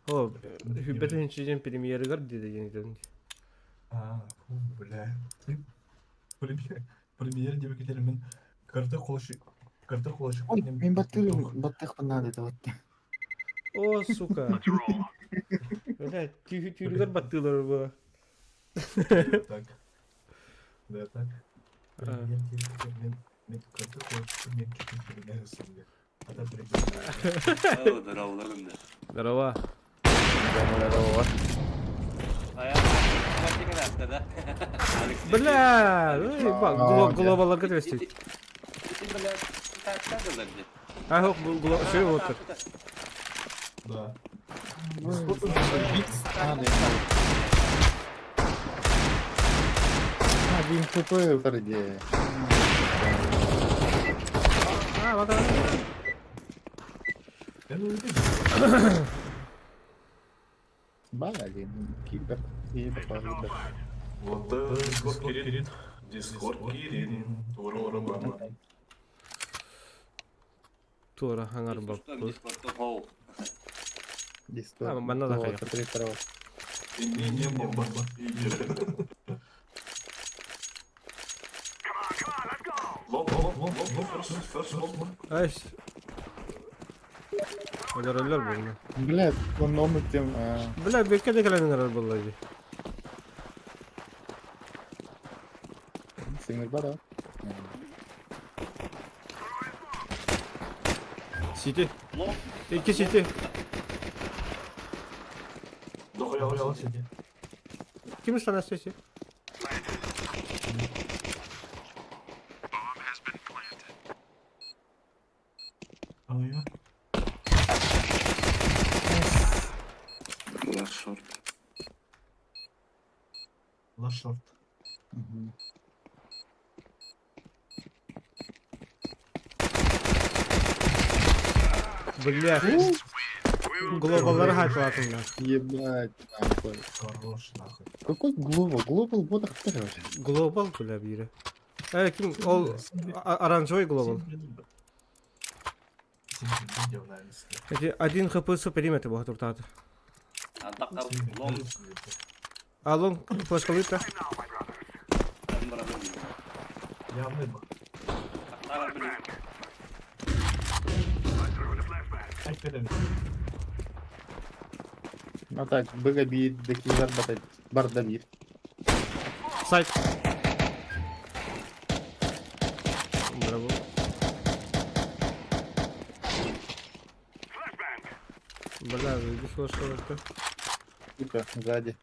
О, хүрбэ тыһыынча диэн премьерыгар диэдэ диэн
А, фу, бля. Премьер, премьер диэбиккитин мин карта холощик карта холощик
Ой, мин баттыырым баттыахпын наада этэ батта.
О, сука. Бля, түүлүгэр баттыылар бу.
Так. Да, так. Премьер диэбиккитин мин мин карта холощик мен чуть-чуть
Здорово.
Здорово.
Бля, глобалларга түбэстибит. А, шөй болуптар.
Да.
Один хп вроде.
А, вот вот.
Блин, кибер, кибер, кибер.
Вот Дискорд кирин. Дискорд кирин. Ура, ура, ура.
Туора хаҥарбаппыт.
Дискорд.
А, манна да хайа.
Не, не, бомба. Long, long, long, long, long, first, first, long, long.
Ай, Өлөрөллөр буолла.
Блядь, он он тем.
Бля, бэккэ да кэлэн эрэр буолла дии.
Сингл бара.
Сити. Икки сити.
Дохуя, сиди.
Ким станас сити?
Last short.
Last short.
Бля. Глобаллары хайталатым
Ебать, нахуй.
Хорош, нахуй.
Какой глобал? Глобал ботах вообще.
Глобал, бля, бире. Э, ким, ол оранжевый глобал. Эти один хп периметр был туртаты. А лонг флешкалыта.
Я выбор.
Ну так, быга бит, декизар батать, бардабир.
Сайт. Браво. Бля, иди флешкалыта.
Сука, сзади.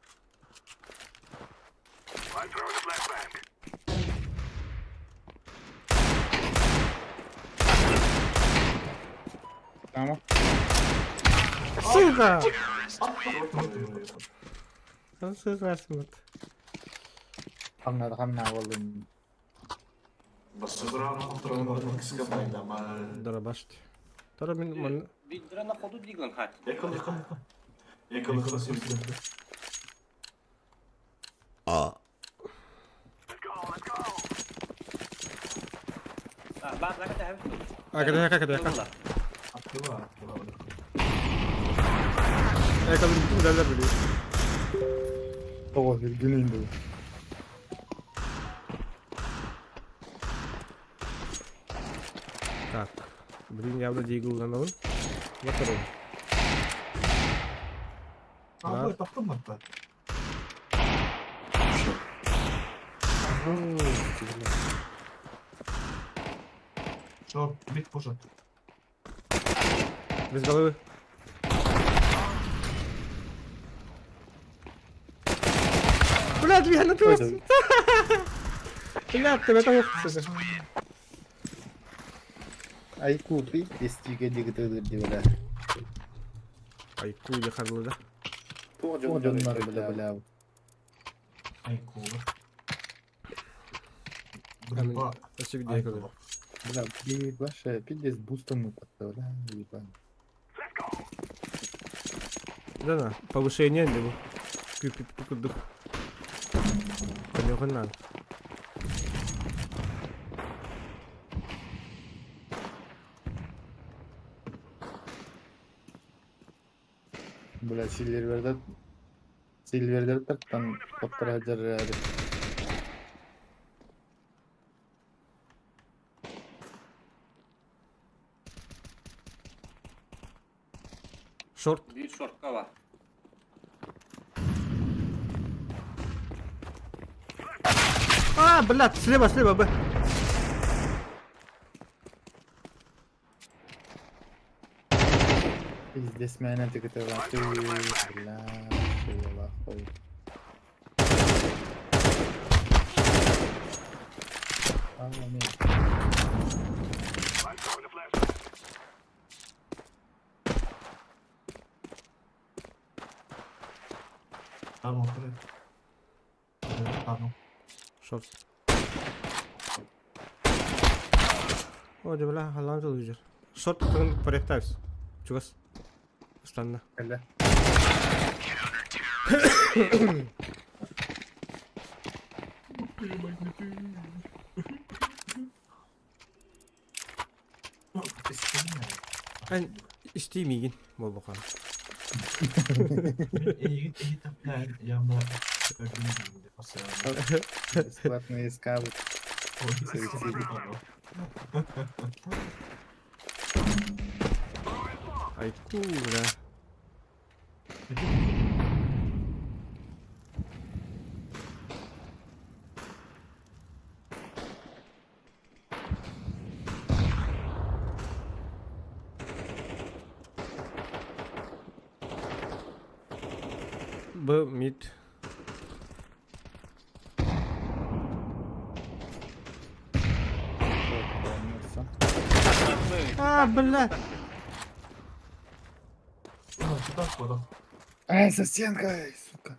Там.
Сука! Дорабашт. Тара мин ман
А.
А, когда, когда, когда? Ayakkabı bütün modeller biliyor.
О, günün bu.
Так. Блин, явно Deagle'dan Bakalım.
А, ой, таптым мында. Шорт, мид пушат.
Без головы. Блядь, я на ты. Блядь, тебя там
Айку ты естиге дигитыдыр бля.
Айку я харлы, да?
Одуннар бля бля.
Айку. Группа.
Спасибо, где я
Бля, и ваше пиздец бустом бля, ебать.
Да на, повышение не было. Конёха надо.
Бля, Сильвердер Сильвердер там подтраджер
Шорт. А, блядь, слева, слева, Б.
Пиздец мээнэ тыгыталаатыы, бля, шуйалаах ой. А, нет.
Там открыт. Там.
Шорт. О, дьэ, бля, халлаан дьолуйдьар. Шорт тыгын порядтаабыс. Чугас. Ыстанна.
Кэллэ.
Эн истии миигин буолбукаан.
Эйигин эйи таптаан явно өлдүм диибин постоянно.
Бесплатные скалы.
Айку, бля. Б мид. А, бля!
Ай, за стенкой, сука.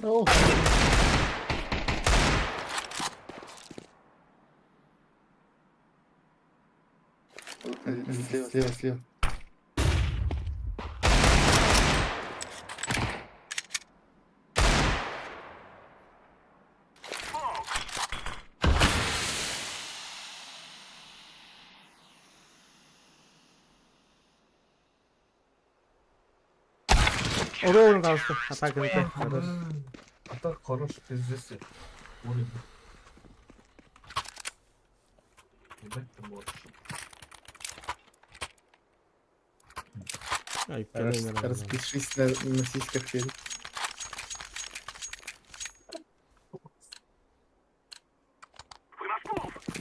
О! Слева, слева, слева.
Ору хаалыста. Атака это. Хорош.
А так хорош пиздец. Уровень. Ебать ты можешь.
Ай,
Распишись на сиськах перед.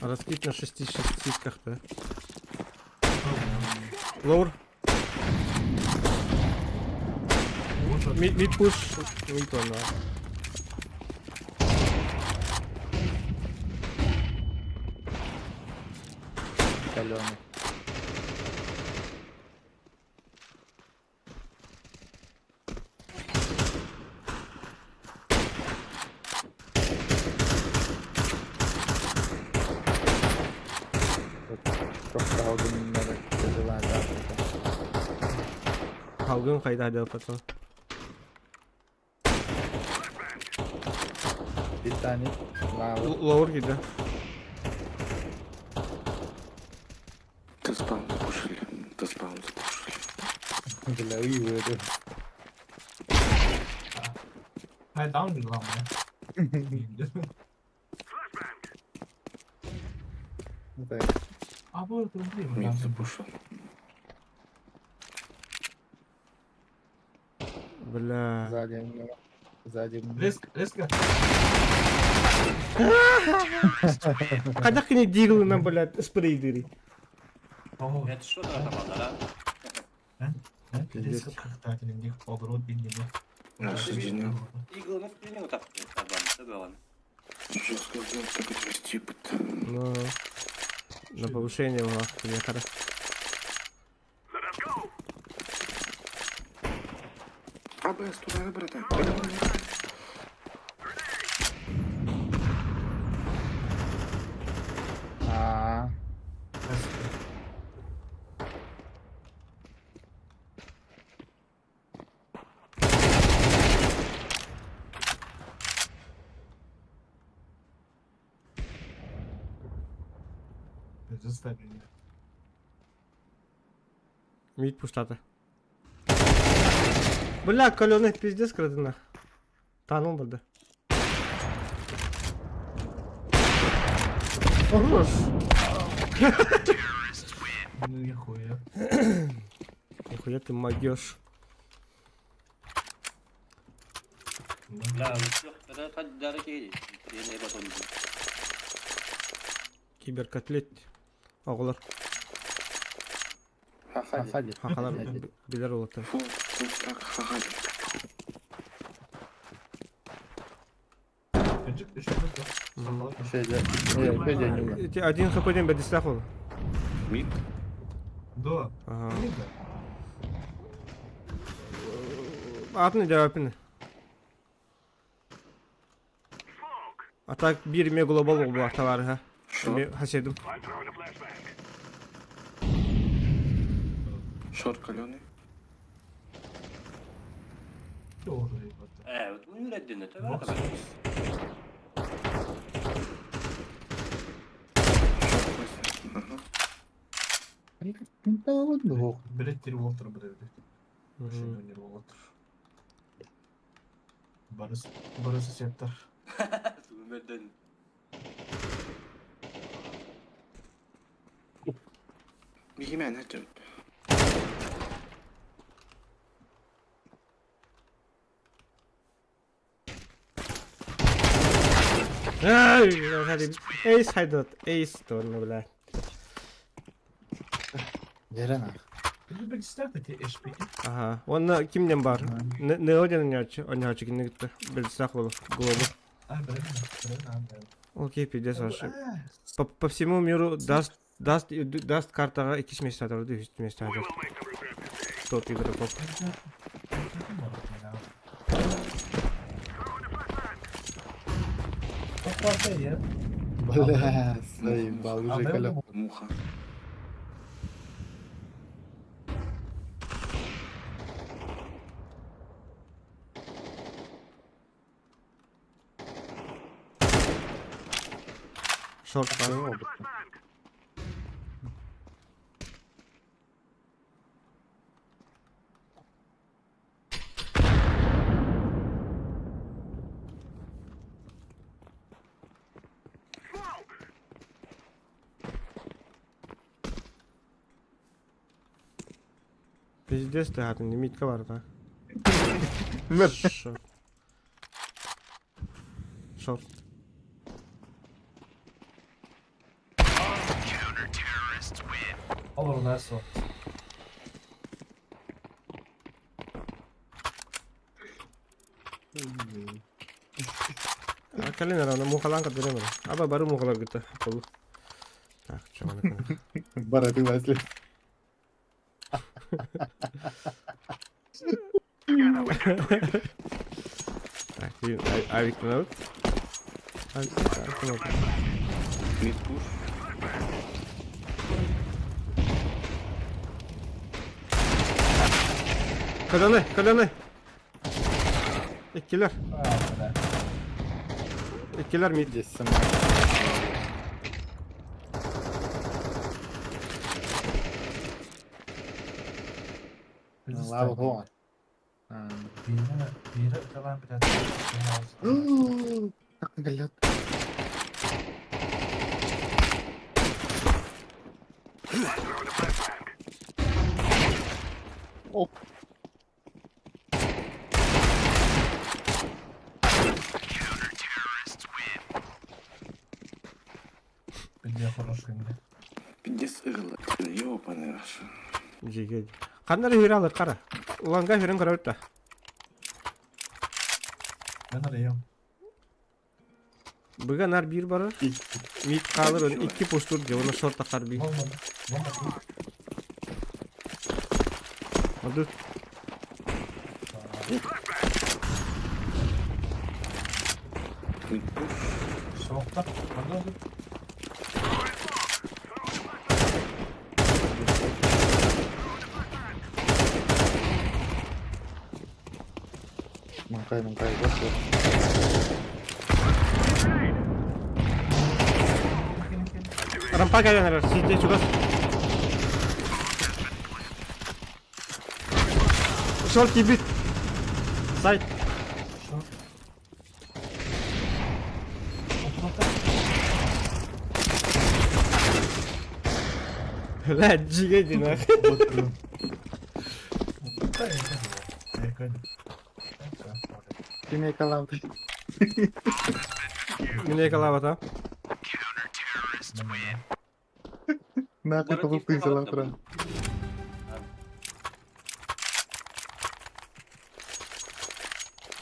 Раскид на шести сиськах, да? Лоур. Мид, мид пуш. Мид он, да.
Каленый.
Халгын хайда деп пацан.
Титаник.
Лаур киде.
Ты спаун запушили. Ты спаун запушили.
Бля, уебы.
Ай, даун главное.
Так.
А вот блин,
Мид запушил.
Бля.
Сзади. Сзади.
Резко, резко.
Хайдах кини диглынан, блядь, спрейдери.
Это что за команда, да?
Резко как-то них поворот бинни.
Игл, ну в так,
Жестко сделать, как отвести под.
Ну, на повышение его, приехали.
АБС туда, братан.
А,
Заставили.
Мид пуштата. Бля, каленый пиздец крадена. Та ну бля. Хорош.
Ну нихуя.
Нихуя ты могешь.
Бля, это киһи.
Киберкотлет. Оҕолор.
Хахади.
Хахалар билэр уолаттар.
Фу, так, хахали.
Эти один хп ден бәдістақ ол.
Мид?
Да.
Ага. Атын жауапын. А так бир ме глобал болар товары,
Шорт.
Хаседим.
Шорт каленый.
Э, вот мы не это
Ага.
Блять, револтер, блядь. Вообще не револтер. Барыс, барыс сектор.
Бигимен это.
Ай, Эйс хайдат, эйс торно, бля.
Дерена.
Ага, онна кимден бар? Не один онячы кине гитте. Билсак бол, глобу. Окей, пиздец вообще. По всему миру даст даст даст картага 2 месяц атырды, 3 месяц атырды. Топ игроков.
Бля, заебал, уже коля.
Муха.
Шорт бар. Пиздец ты, хатын, лимитка бар, да? Шорт. Шорт.
Olur nasıl?
Калина рано мухалан кадырым. Аба бары мухалар гыта. Полу. Так, чё она?
Бара ты Васли.
Так, авик надо. Авик,
Мид пуш.
Каляны, каляны. Иккилер. Иккилер мид.
Здесь сама. Лава го.
Biri kalan biraz.
Так, галят. Оп.
Бля, хороший мне.
Пиздец ыгла. Ёбаный ваш.
Жиге. Каннары хиралы кара. Уланга хирен карабытта.
Ben arıyorum.
Быга нар бир барар. Мид калыр, он икки пустур же, оны шорт акар би.
Olmadı. Olmadı.
Ады.
Мид пуш.
Soğukta. Orada oldu.
Мынкай, мынкай, вот.
Рампа кайдан сите чугас. Шорт кибит. Сайт.
Şort. Otur otur.
Бля, дьигэ дин
Ким экалаабыт?
Мин экалаабата.
Нахуй того пызила туран.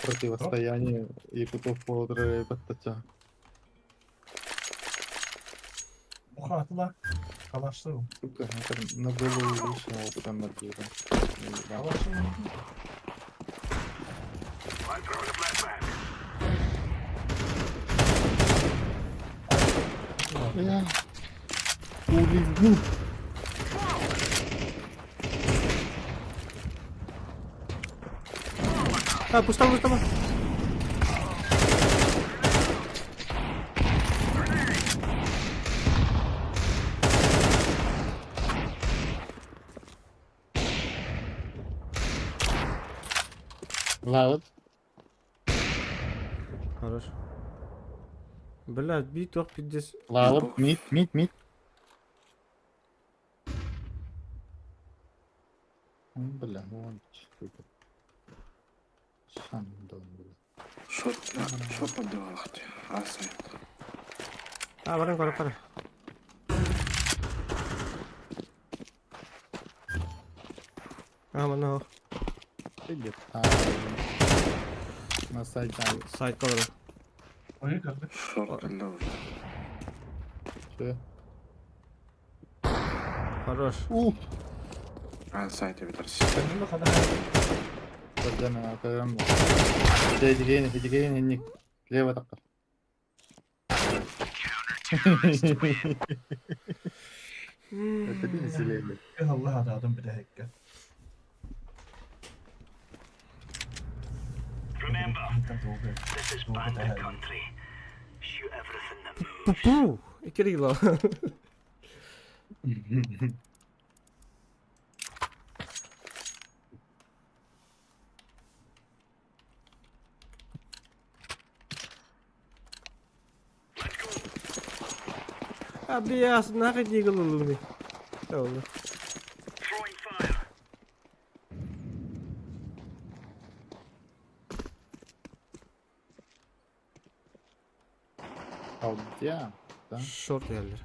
Противостояние якутов полутора баттача.
Ухаатыла. Калаштыр.
Сука, это на голову лишнего опыта надеюсь.
Калаштыр.
Бля. Улизнул.
А, пустама, пустама.
Лаут.
Хорош. Блядь, бит туох пиздец.
Лаут. Мид, мид, мид. Бля, ну он сука. Сам дон, бля.
Шот, шот поддавахте. Асай.
А, баран кара кара. А, манна
Ты А, на сайте.
сайт колор.
Ойы кырдык.
Шорт уже.
Все.
Хорош.
Ух,
Асай тебе тарси.
Көнүлү хана.
Поддана, поддана. Эдигейн, Эдигейн, ник. Лево так. Это не зеленый.
Allah adadın bir de hekka. Remember, this is bandit country.
Пу-пу. Кирилла. Абияс, нахуй дигл Oldu.
Алдя. Да?
Short yerler.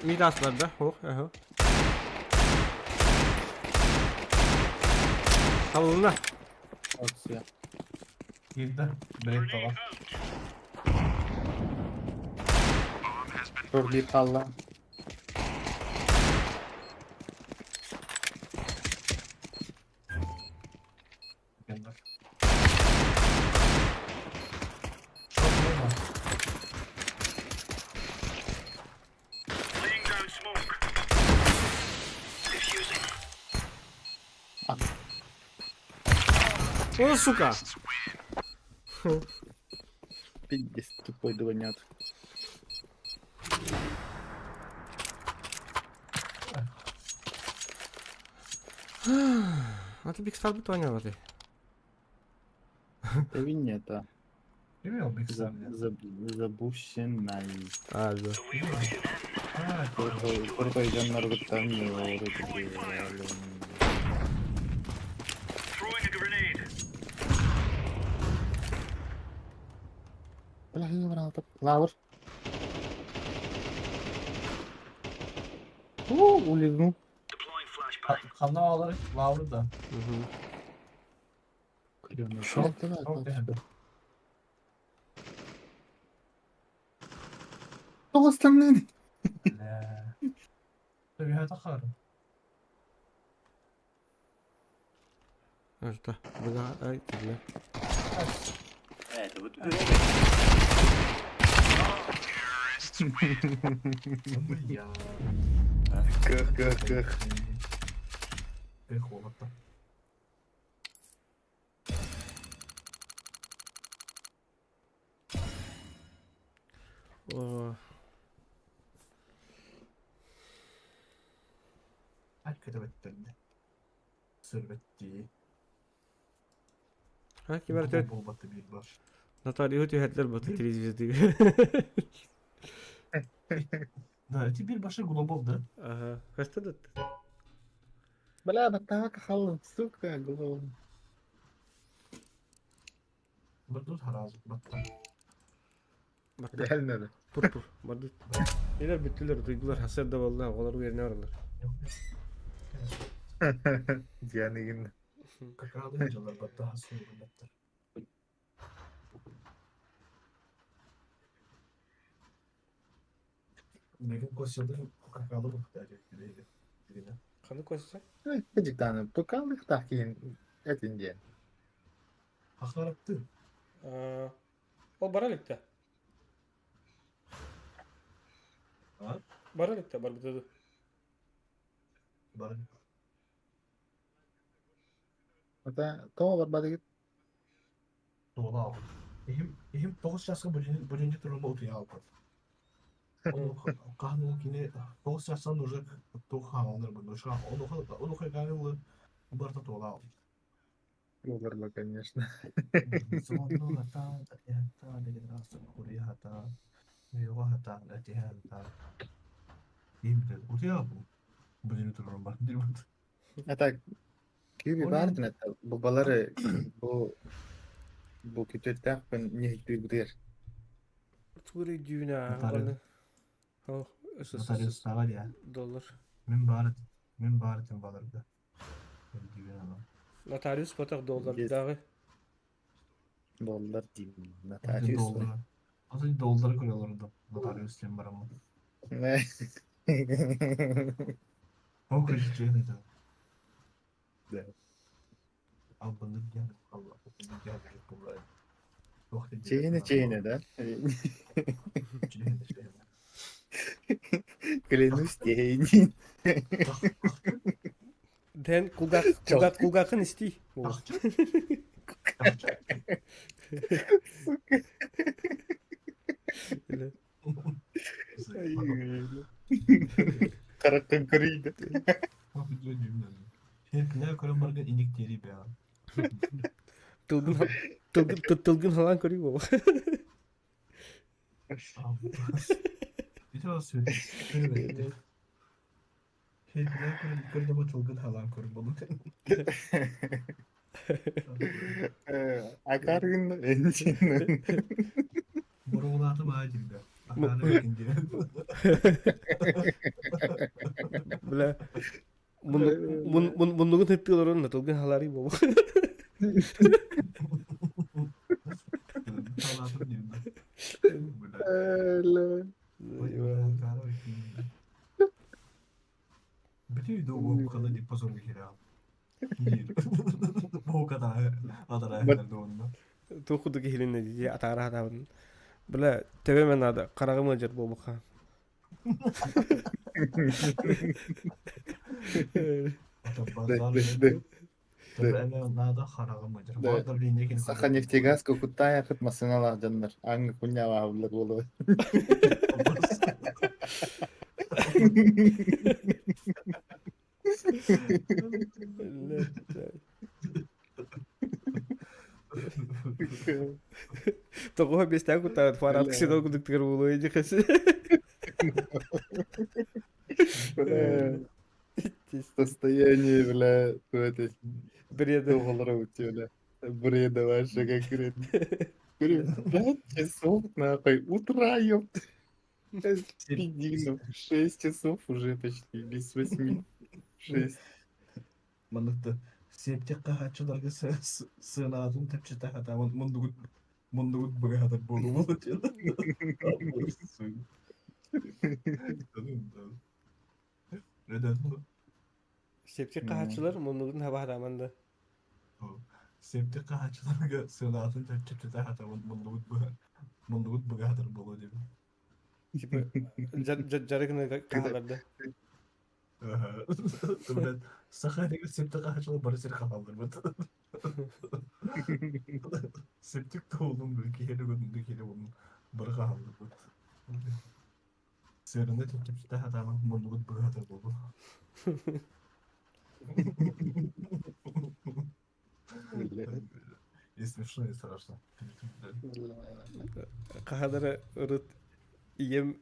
Midaslarda. Oh, aha. Kalınla.
Акция.
Girdi. Break da var.
Турли халла.
Gönder. Çok iyi var.
О, сука!
Пиздец, тупой двойнят.
А ты Big Star бутоня ты.
Винета.
Bilmiyorum Big Star.
Забущенный.
А, да.
Ha,
Крутой жанр там Бля, я брал так. Лавр. О, улизнул.
Kanlı ağları Lavru da.
Угу.
Клюнул.
Шо?
Давай,
Çok
давай.
beğendim.
Что остальные?
Ne? Bir hata karım.
Что? Бля, ай, бля.
Evet bu
Ya.
Кых, кых, кых.
Bir холодно.
О,
Herkese bettirdi. Sürbetti.
Ха ким эрэ
Глоб буолбатта биир баш.
Нотариуһу түһэрдилэр бу телевизордыгы.
Да, эти биир башы глобал да.
Ага. Көстө да.
Бля, баттака халлым, сука, глоб.
Бардут харазы батта.
Реально да.
Пур-пур, бардут. Илер бүттүлэр, дуйдулар, хасыр да болла, оҕолор үөрэнэ бараллар.
Дианигин.
Какаалы дьалар батта хасыр баттар. Мегин косилды какаалы баттар.
Ханнык косса?
Дьиктаны, тукалык киин этин диэн.
Хахарапты.
Ол бара иликтэ.
А?
Бара иликтэ, барбыта
Бар.
Ата тоҕо барбатыгыт?
Туола Иһим иһим тоҕус часка будильник турума утуйа албат. Хаһан ол кини тоҕус частан уже туох хааланар бу. Онуха гааллы барта туола албат.
Олорла, конечно. А так, киви баартын это бу балары бу бу күтүттээхпин ньиһиктүүбүтүгэр.
Тугур дүүнэ
Нотариус.
Ол
Нотариус таҕа
доллар.
Мин баар мин баар этим баларга.
Нотариус потох доллардаҕы.
Доллар диим. Нотариус.
Атын доллары көрө олордум. Нотариус диэн бараммын. Ол көрүччү это.
Да.
Албыннык диэн
Чейне чейне, да?
Чейне чейне.
Клянусь тейни.
Дэн кулгак кулгак кулгакын исти.
Сука. Харахтан көрүйді.
Херкилер көрөн барган иниктери бэҕэ.
Тылгын тылгын халаан көрүү буолу.
Ити ол сүрү Херкилер көрөн көрдөмө тылгын халаан көрүн болу.
Акаргын
Боругулаатым аа дирбе. Акаары бекин
Бля. Муннугун хыттыыларын тылгын халаары буолу.
Халаатым дирбе. Бүтү да хана ди позор киһирэ. Бу ката адара онно.
Туох курдук иһилиннэ дии атаара хатаабын. Бля, төбөмө надо, хараҕым ыалдьар буолбукка.
Саха нефтегаз кукуттаая хыт массыналаах дьоннор аҥы кунньаабаабыллар буолуо.
Тоҕуһа биэстээх куттаабыт фараат ксенол кудуктугар буолуо дии
Состояние, бля, это
Бреда.
бля. Бреда вообще конкретно. Говорю, 5 часов, нахуй, утра, ёпта. Пиздину, 6 часов уже почти, без восьми. 6.
Маныкты септик хааччыларга сыанаатын тэпчитэ хатааман мундугут мундугут быгаатар буолу болот
Септик хааччылар муннугун хаба хатааман да.
Септик хааччыларга сыанаатын тэпчитэ хатааман мундугут мундугут быгаатар болу деп.
Типа жарыгына кааларда.
Саха септик хааччылар бары сир хаалдырбыт. Септик туолун бил киһи киһи болун бары хаалдырбыт. Сыарында тэпчитэ хатааман мундугут быгаатар болу. И смешно, и страшно.
Хаһан эрэ урут ийэм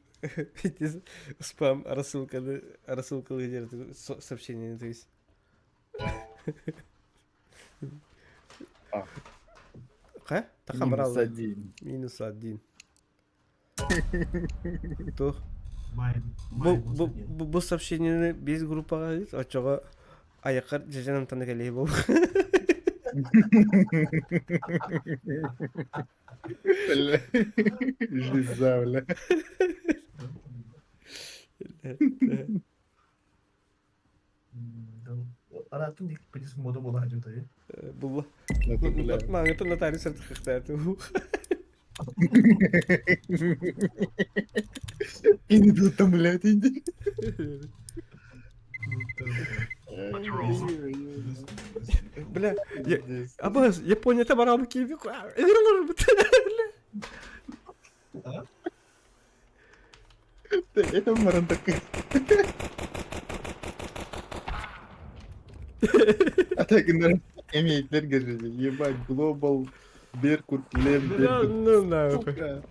ити спам рассылканы рассылкалыы диэн сообщениени то есть
А.
Ха?
Минус
Тахамралы.
один.
Минус один. Туох?
Май,
Бу,
минус
бу,
один.
бу, бу сообщениени биэс группаҕа ыыт, оччоҕо айаххар дьэдьэн амтана кэлиэ буолуо.
Бля. Жиза, бля.
Араатын дик пидис мода була дьутай.
Булла.
Это, бля.
Маңытын нотариус сертификаты.
И не тут там, блядь, иди.
Бля, я, Абаз, Японията барабы киви.
Это баран такой. А так эмиэйдэр гэржиди. Ебать, Global, Беркут, Лев,
Да,
Беркут.
ну нахуй.
Сука.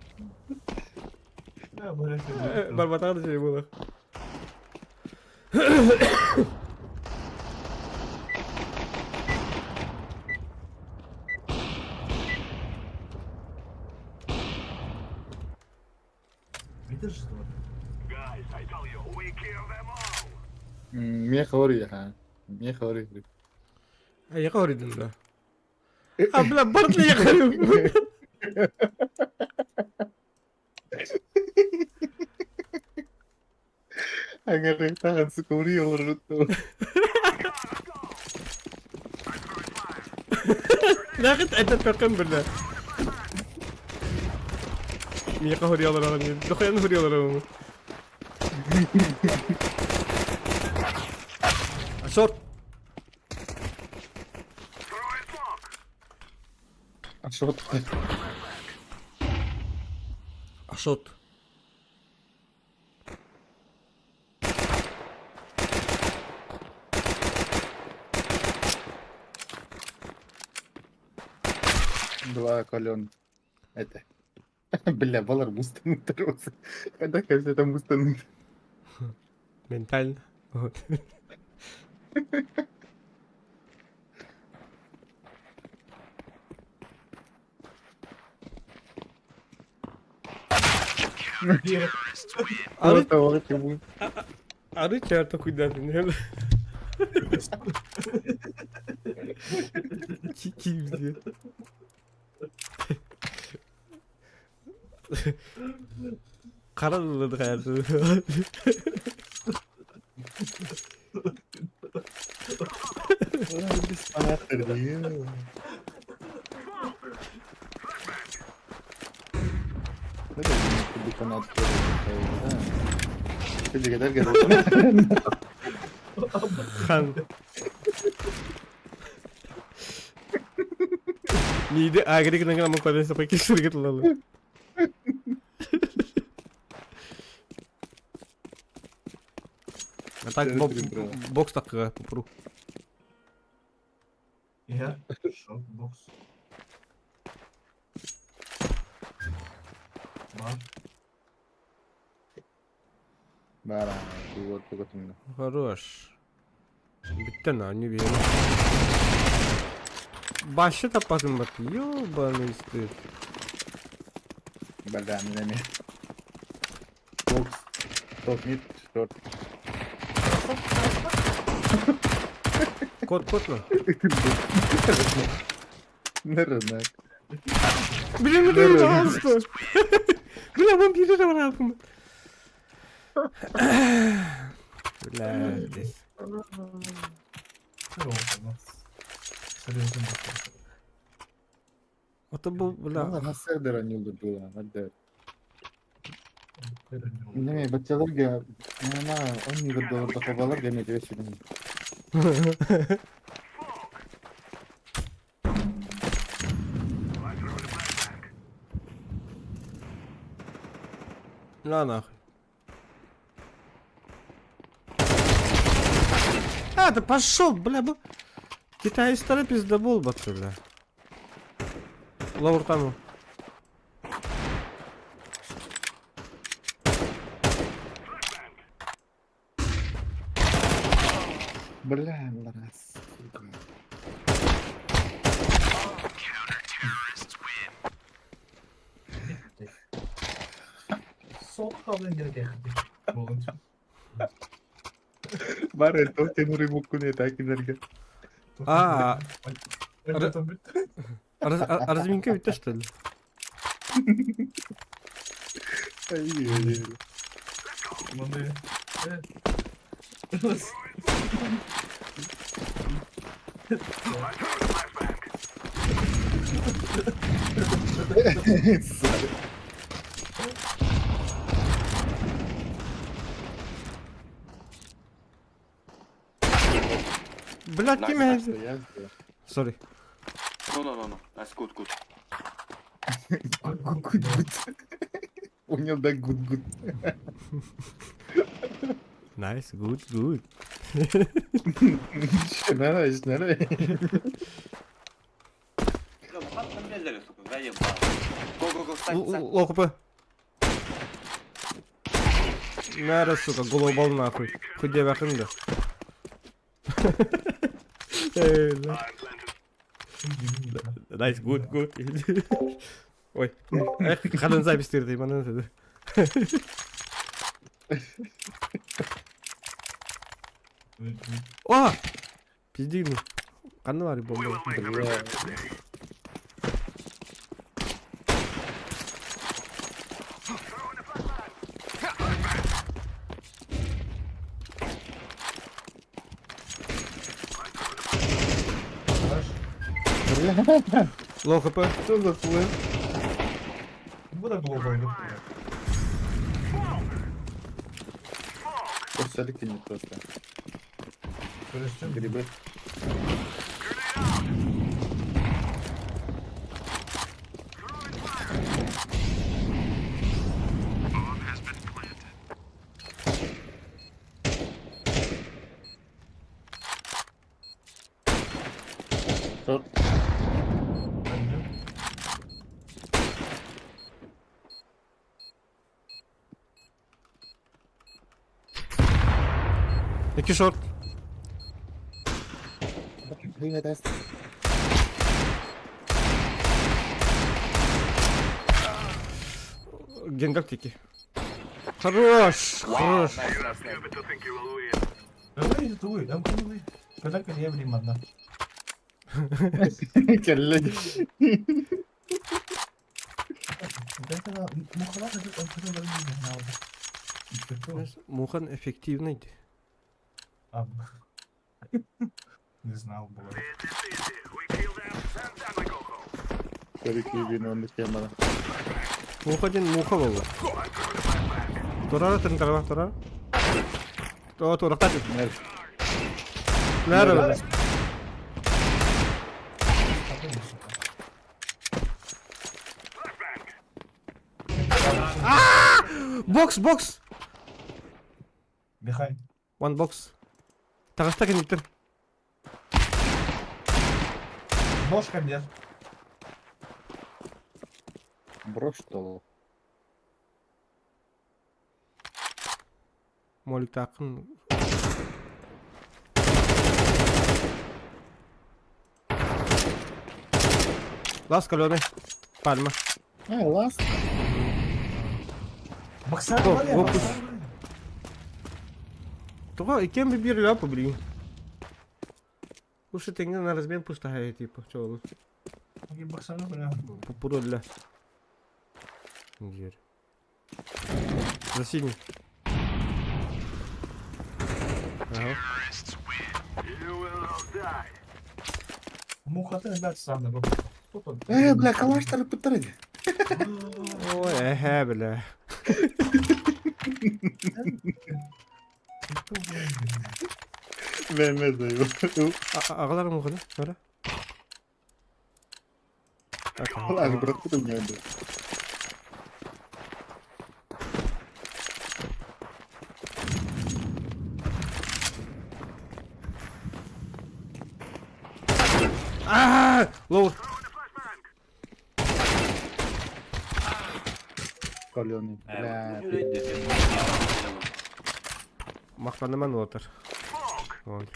Барбатаҕа да үчүгэй буолуох.
Видишь, что ли?
Меха ори, ха. Меха ори.
Айака оридын да. А, бля, Бартли я харю.
Аҥарыктаан сука уруй олорбут
Нахыт этэ пэккэн бля. Миэхэ хоруйалар аҕын дохуйан хоруйалар аҕын. Шорт.
А что такое?
Ашот.
Два колен. Это. Бля, балар мустанут. Когда все там мустанут.
Ментально. Вот. Ары, ары чарта куйдатын. Киви. Хара хайаты. Хан. Миди агри гынан гынан коден сапай киширге тулалы. А так бокс такка попру.
Я? Шо, бокс. Бар.
Бара, вот вот
Хорош. Бүттен а, не верю. Башы таппатын бат. Ёбаный стыд.
Бля, меня Бокс. Топ мид, шорт.
Кот, кот на.
На рынок.
Блин, ну пожалуйста. Бля, вам переживал. Бля, здесь.
Серьезно.
Это был, бля.
На сердера не было, Не, бачаларга, на, он не гордо тахабаларга не весен.
На нахуй. А, да пошел, бля, бу. Китай старый пиздобол, бля. Lower tunnel.
Бля, мразь, сука. Бар это тенури муккуне такинерге.
А, разминка ведь что ли?
Сука.
Блядь, ким
Так что я сделал.
Sorry.
No, no, no, no. That's good, good.
Good, good, good. Понял, да, good, good.
Nice, good, good.
Нара, нара.
Go, go, go, side, side.
Low HP. Нара, сука, global нахуй. Хуй бакын да. Эй, бля. Nice, good, good. Ой, эх, хадан запись тырды, манан это. О! Пиздигни. Ханна бар бомба.
Бля. Бля,
Low HP.
что за флеш? Просто не просто. Грибы. Что?
Iki short.
Блин, это
Генгак тики. Хорош, хорош.
Коллеги.
Мухан эффективный.
Не знал, было.
Коллеги, он тема.
Муха один муха была. Турара тын тара тура. То тура тати. Нара. Box, box.
Behind.
One box. Таҕыста кэнниттэн.
Ножка нет.
Брось что ли?
Молик таакын. Last каленый. Пальма.
А, last.
Боксер,
О, во, Тоҕо иккиэн биир ляпа, блин. Лучше тэҥҥэ на размен пустая типа. Чё, пупуру для. Дверь. За синий. Ага.
Бля, калаш пытарыди.
Ой, эһэ, бля.
Бля, не знаю.
Аҕалар муханы, ара.
Калаш, брат, ты у меня был.
Аа, low.
Каленый. Бля,
Махтаныман уотар. Вон.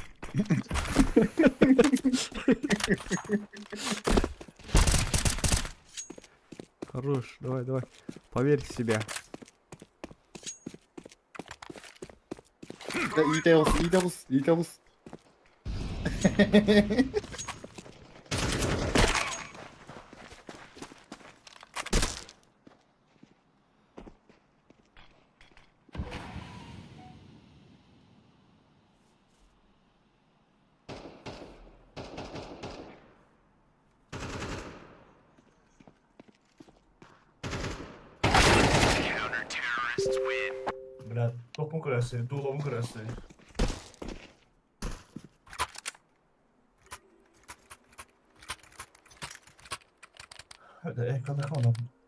Хорош, давай, давай. Поверь в себя.
Иитэ оҕус, иитэ оҕус, иитэ оҕус.
Бля, топун көрөсүй, дуулабын көрөсүй.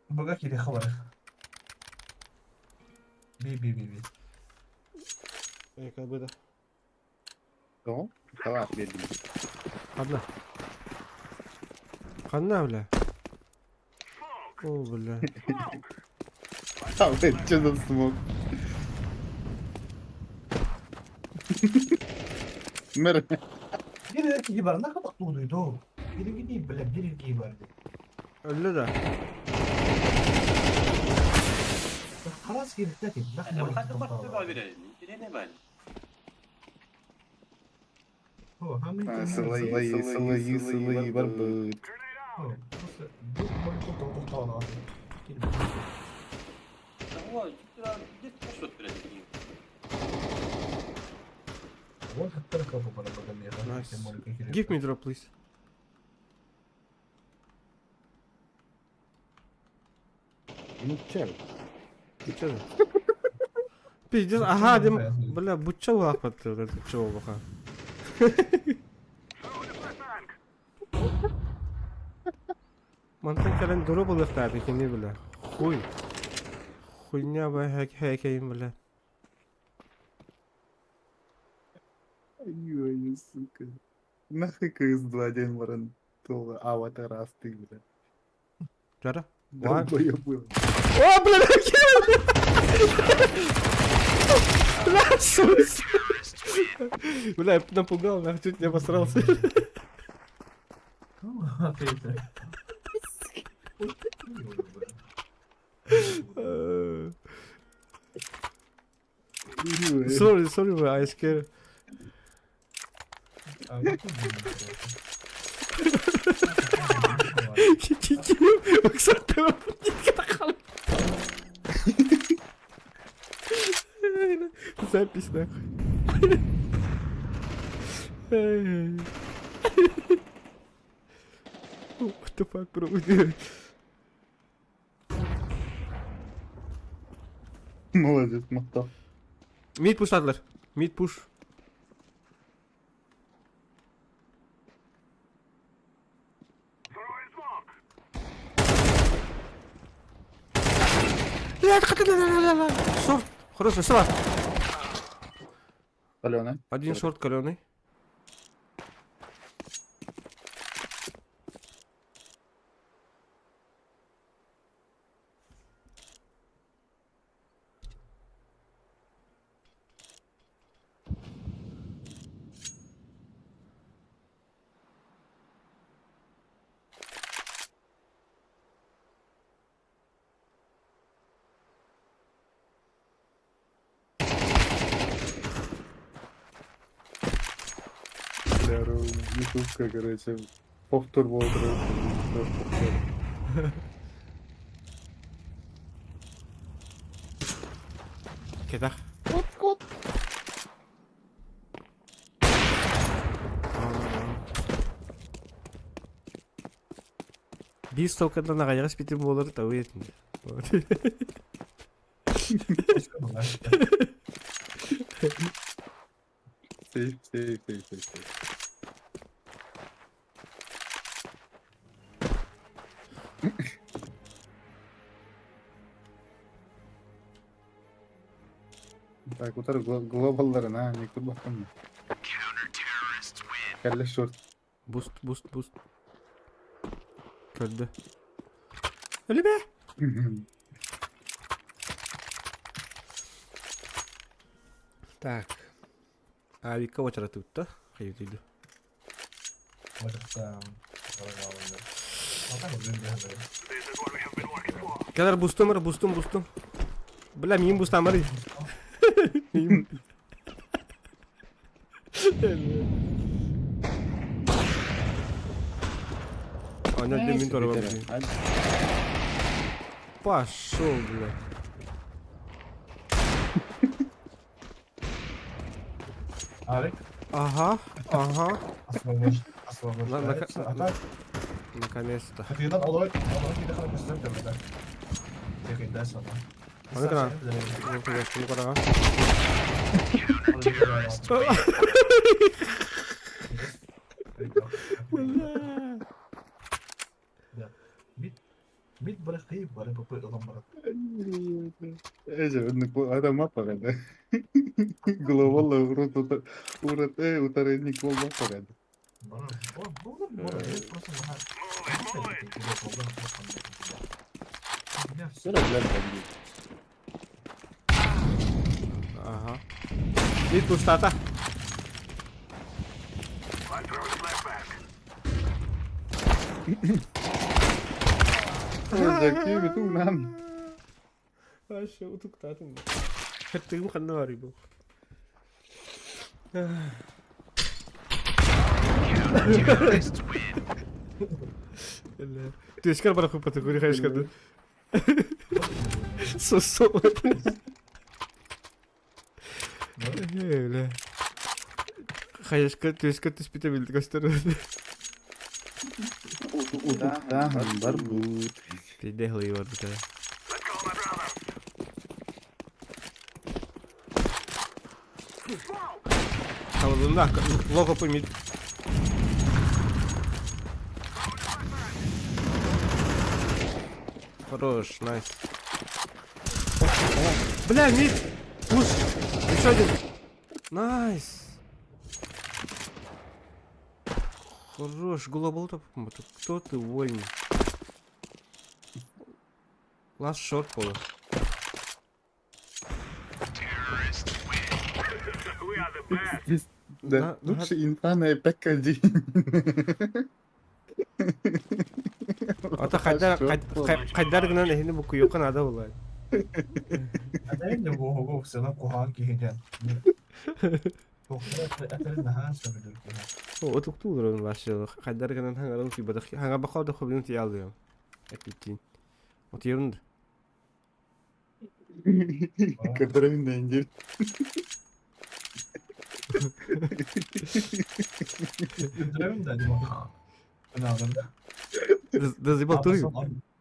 Бага кири хабар. Би би би би.
Эка быда.
Тоҕо? Давай, биэрдим.
Ханна? Ханна, бля? О, бля.
А, блядь, что за смог? Мэр.
Бир киһи бар, нахуй тохтуутуй Бир киһи, бля, бир киһи бар.
Өллө да.
Харас киирбитэ
Сылайы, сылайы, сылайы барбыт.
Nice. Give me drop, please.
Ну, чел.
Чё за? Пиздец, ага, дим, бля, бучча улааппат, бучча буолбаха. Мантан кэлэн дуру булуохтаата кини, бля. Хуй. Хуйня бля, хэкэйин, бля.
Ой, сука. Нахуй КС-2 день баран. Това аватар ты, бля.
Жара? One.
Долбоёбы.
О, бля, Бля, Сус. Бля, напугал, нахуй, чуть не обосрался. Sorry, sorry, bro, I scared. Запись нахуй. What the fuck, bro?
Молодец, махтал.
Mid push atlar. Mid push. Шорт. Хороший, сова.
Каленый.
Один шорт каленый.
Бля, ютубка, короче. Повтор был, короче. Повтор.
Кэтэх.
Кот,
Биир столкадан аҕайаҕас питим буолар табы этин.
Сейф, сейф, сейф, сейф, сейф. Так, утары глобалларын, а, не курбаккын. Кэллэ шорт.
Буст, буст, буст. Көрдө. Өлүмэ! Так. Авика уочаратыбыт хайытыйды. Кэлэр бустум эр бустум бустум. Бля, миин бустам барый. Аня, где мин торба. Пошел, бля.
Арик
Ага, ага.
освобождается. А так,
Наконец-то.
Хатыйдан олорор олорор киһи көстөр төбөтө. Текейдэ сана.
Аны кына. Ну кара.
Мид бары кыйып бары бапы ылан барат.
Эже, это мапа гада. Глобал урут урут утарыник бол мапа гада.
Бары бу бу просто наха.
Все блядь, бандит.
Ага. Мид пустата.
Закиви ту нам.
Вообще утуктатын. Хаттыгым ханна бар бу. Түскер бар хупаты кури хайшкады. Сосо. Бля. Хайшка түскер түспите билди көстөр.
Утуктахан бар бут.
Пиде хлый бар бит. Халдында лого помит. Хорош, найс. Бля, мид! Пуш! Еще один! Найс! Хорош, глобал топ. Кто ты вольный? Last short пола.
Да, лучше инфа на ПК-1.
Ата хайдар хайдар гынан эхини бу куйокан ада булай.
Атайын бу сена куһаан киһинен. Этэрин наһаа сөбүлүүр киһи.
Отуктуулар вообще хайдар гынан хангаран куйбадах. Ханга бакалда хобинун тиялдыям. Эпитин. Отьерун.
Который на
Күндүрөбүн да дим. Ынаадым.
Да заебал туй.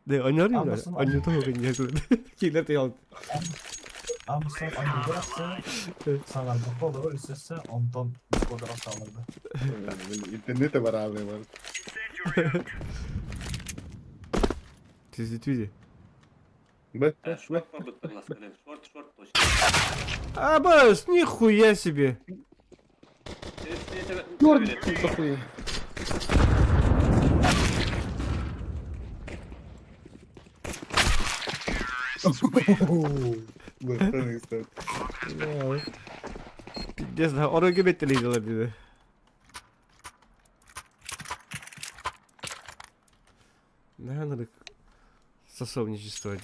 Да, аньори, аньо того гинья. Килер тиялд.
Амсан аньорасы саңарбакка олорор үсөссө онтон кодора салырды.
Интернете баралы бар.
Түзү түзү.
Б, Б.
Шорт Шорт, шорт, точно.
А, бас, нихуя себе.
Похуя.
Пиздец, да, оройго беттелейдилер диди. Наверное, сособничество.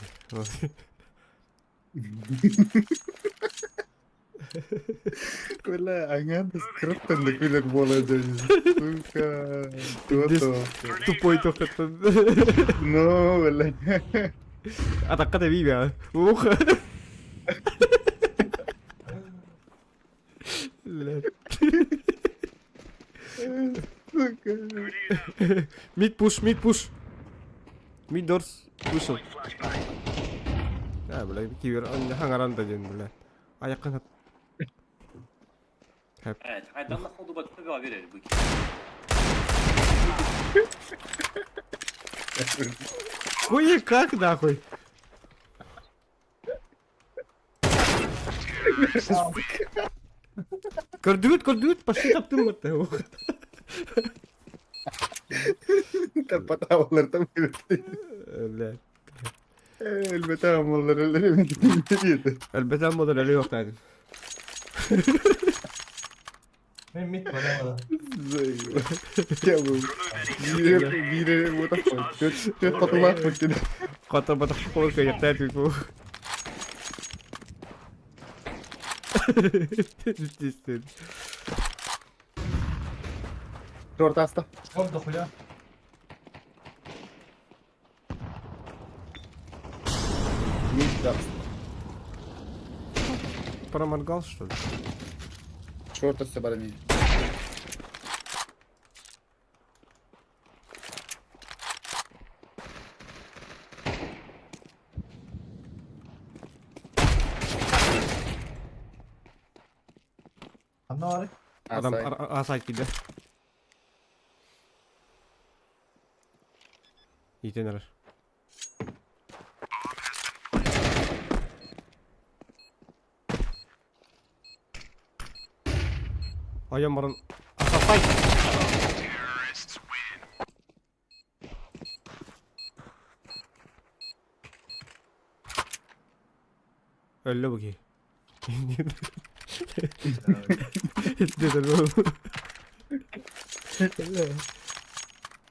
Бля, аңа скриптен күлер болады. Сука. То
Тупой только.
Ну, бля.
Атакка да бийбе. Ух. Бля.
Сука.
Мид пуш, мид пуш. Мид дорс вышел. А, бля, кибер, хангаран да ден, бля. Аяққан
Evet, haydanla oldu bak tabii abi verir bu.
Хуй как нахуй? Көрдүгүт, көрдүгүт, пошли таптым вот.
Тапатаалар там.
Бля.
Элбетаамалар эле.
Элбетаам болар эле yok dedim.
Мен мид барамада.
Биир биир Түөрт хотулаах бүттүн.
Хото батах кол кыйыктаа типу. Түстүн.
Торт аста.
Шорт дохуя.
Проморгал, что ли?
Шорт өссө бар эмиэ.
Ханна баарый?
Адам асайт киирдэ. Иитэн эрэр. Айан баран асасай! Өллө бу киһи.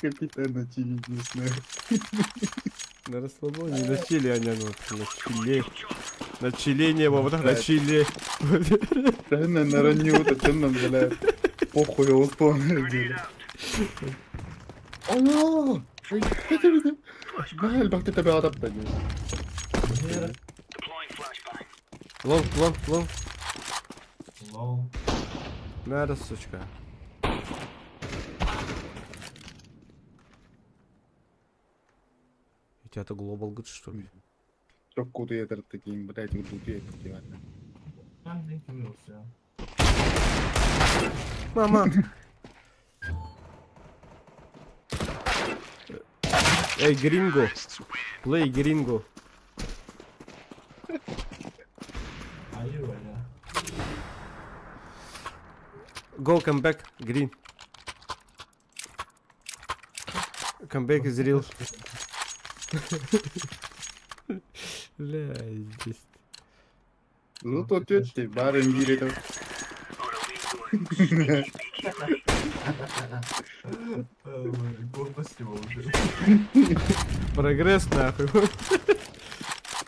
Капитан очевидность.
На расслабоне, на чиле они, ну, на чиле. На чиле не было, на чиле.
Правильно, на раннюта, чем нам, бля, похуй, он полное дело. Алло! Бля, ты тебя адапта
Лонг, лонг, лонг.
Лоу.
Надо, сучка. У тебя это глобал гыд, что ли?
Чокку ты таким, блядь, вот тут я
Мама! Эй, гринго! Play гринго! Go, come back, green. Come back is real. Бля, здесь.
Ну то тетя, барин бире
Гордость его уже.
Прогресс нахуй.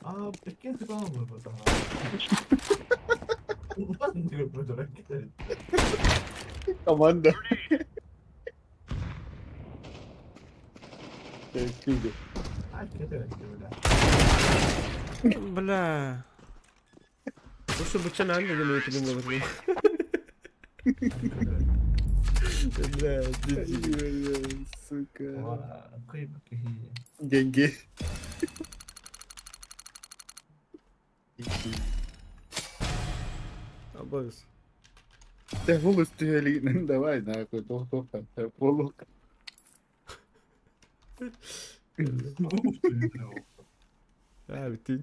А, прикинь, ты по-моему, пацан.
Команда.
Бля. Лучше бы чана не делали, Бля,
Сука. Деньги.
Абыз.
Ты голос ты давай нахуй, то то полок.
А, ты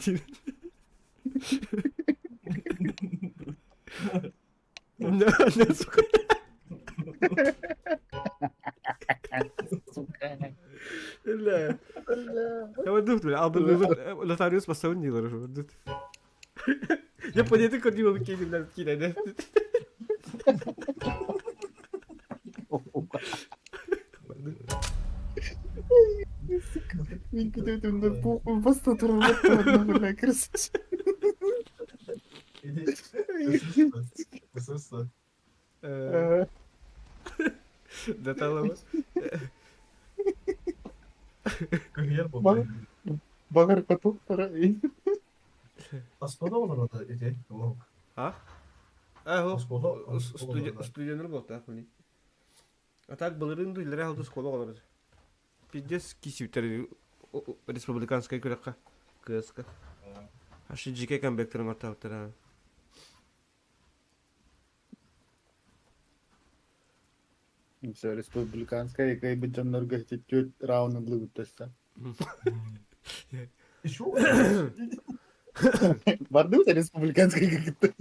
Не, сука.
Сука.
Бля. Я вот нотариус басауын делар. Я понятно, куда его кинем, бля, кинем.
Мен кететімді похуй баста тұрып бля, красавчик.
Даталама.
Бағар потоктара.
Оскода олар ити.
А? А, студенттер болды, а, А так былырын дуйлары алды школа олар. Пиздец кисиптер республиканская күрәккә. КСК. Ашы жеке камбектерин орталыктар.
Все, республиканская, кай бы жоннорго төрт раунд лыгыттаса.
Еще?
Барды у тебя республиканская как-то?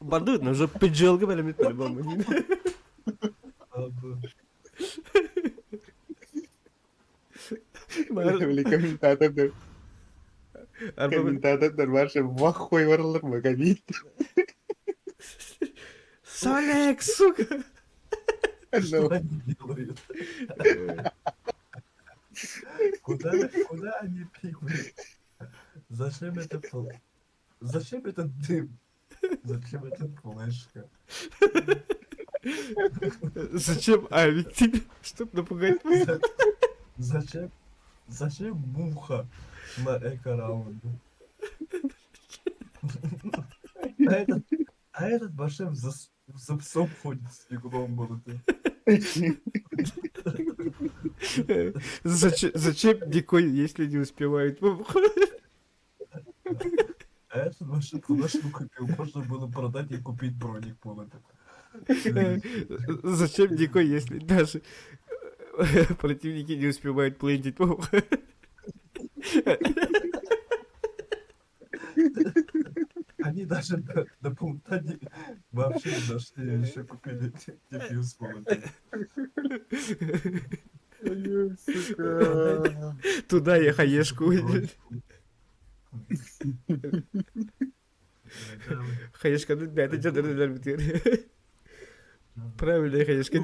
Барды, но уже пиджелга бәлемет по-любому.
Бля, комментатордар. Комментатордар барша вахой барылар ма коммент.
Солек, сука!
Что они делают? Куда, куда они пикают? Зачем это Зачем этот дым? Зачем эта флешка?
Зачем авик тебе? Чтоб напугать меня.
Зачем? Зачем муха на эко-раунде? А этот, а этот башем за, за псом ходит с иглом будто.
Зачем, зачем дикой, если не успевает?
А этот башем флешку купил, можно было продать и купить броник полный.
Зачем дикой, если даже противники не успевают плентить?
Они даже до, до пункта не, вообще не дошли, еще купили дефьюз полный.
Ой, сука.
Туда я хаешку. Хаешка, ну, это что Правильно, хаешка.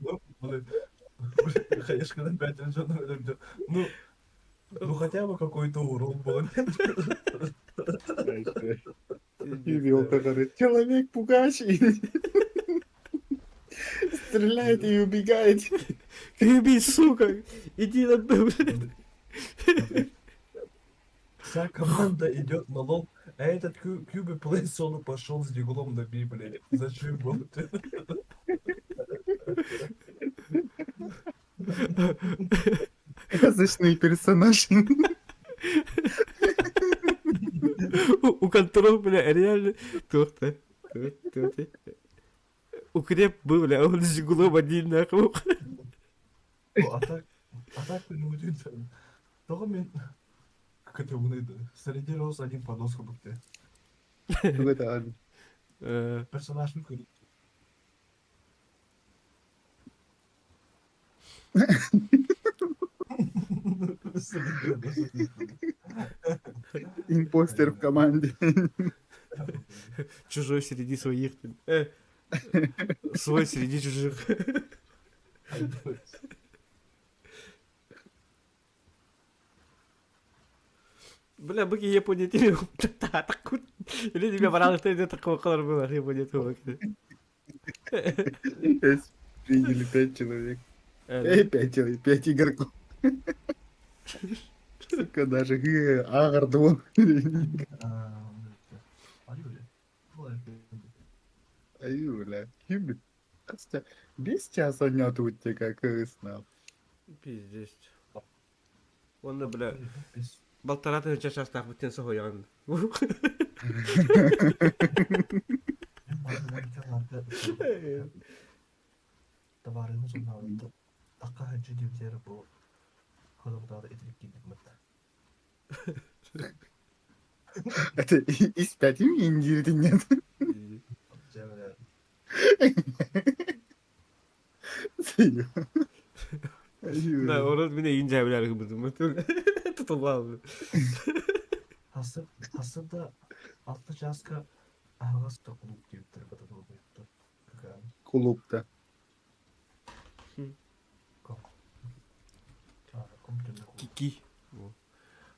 Ну, Хаешка на 5 Ну, ну хотя бы какой-то урон был.
И Вилка говорит, человек пугачий. Стреляет и убегает.
Люби, сука! Иди на дно, блядь.
Вся команда идет на лоб, а этот Кьюби Плей соло пошел с диглом на би, блядь. Зачем был ты?
Сказочный персонаж.
У контрол, бля, реально. Тух-то. Укреп был, бля, он с диглом один нахуй.
А так, а так неудивительно. Того мен... Как это умный, среди роз один подос хабыкте. Персонаж ну
Импостер в команде.
Чужой среди своих. Свой среди чужих. Бля, быки Япония тебе Или тебя барал, что это такого колор было, Япония
Приняли пять человек. Пять человек, пять игроков. Сука, даже агардвон. Аю, бля, ким Без часа нету тебя как сна.
Пиздец. Он, бля, балтаратын чашастах бүтен соһуйан.
Товарымыз оннан такка хаджи диптері бу кодогдагы итирик кийдик
Это из пяти индирти нет.
Да, ород мине инжа билер кыбытым. Тутулбал.
Хасы хасында алты часка агас та клуб диптер бата болбойт.
Клубта.
Кики.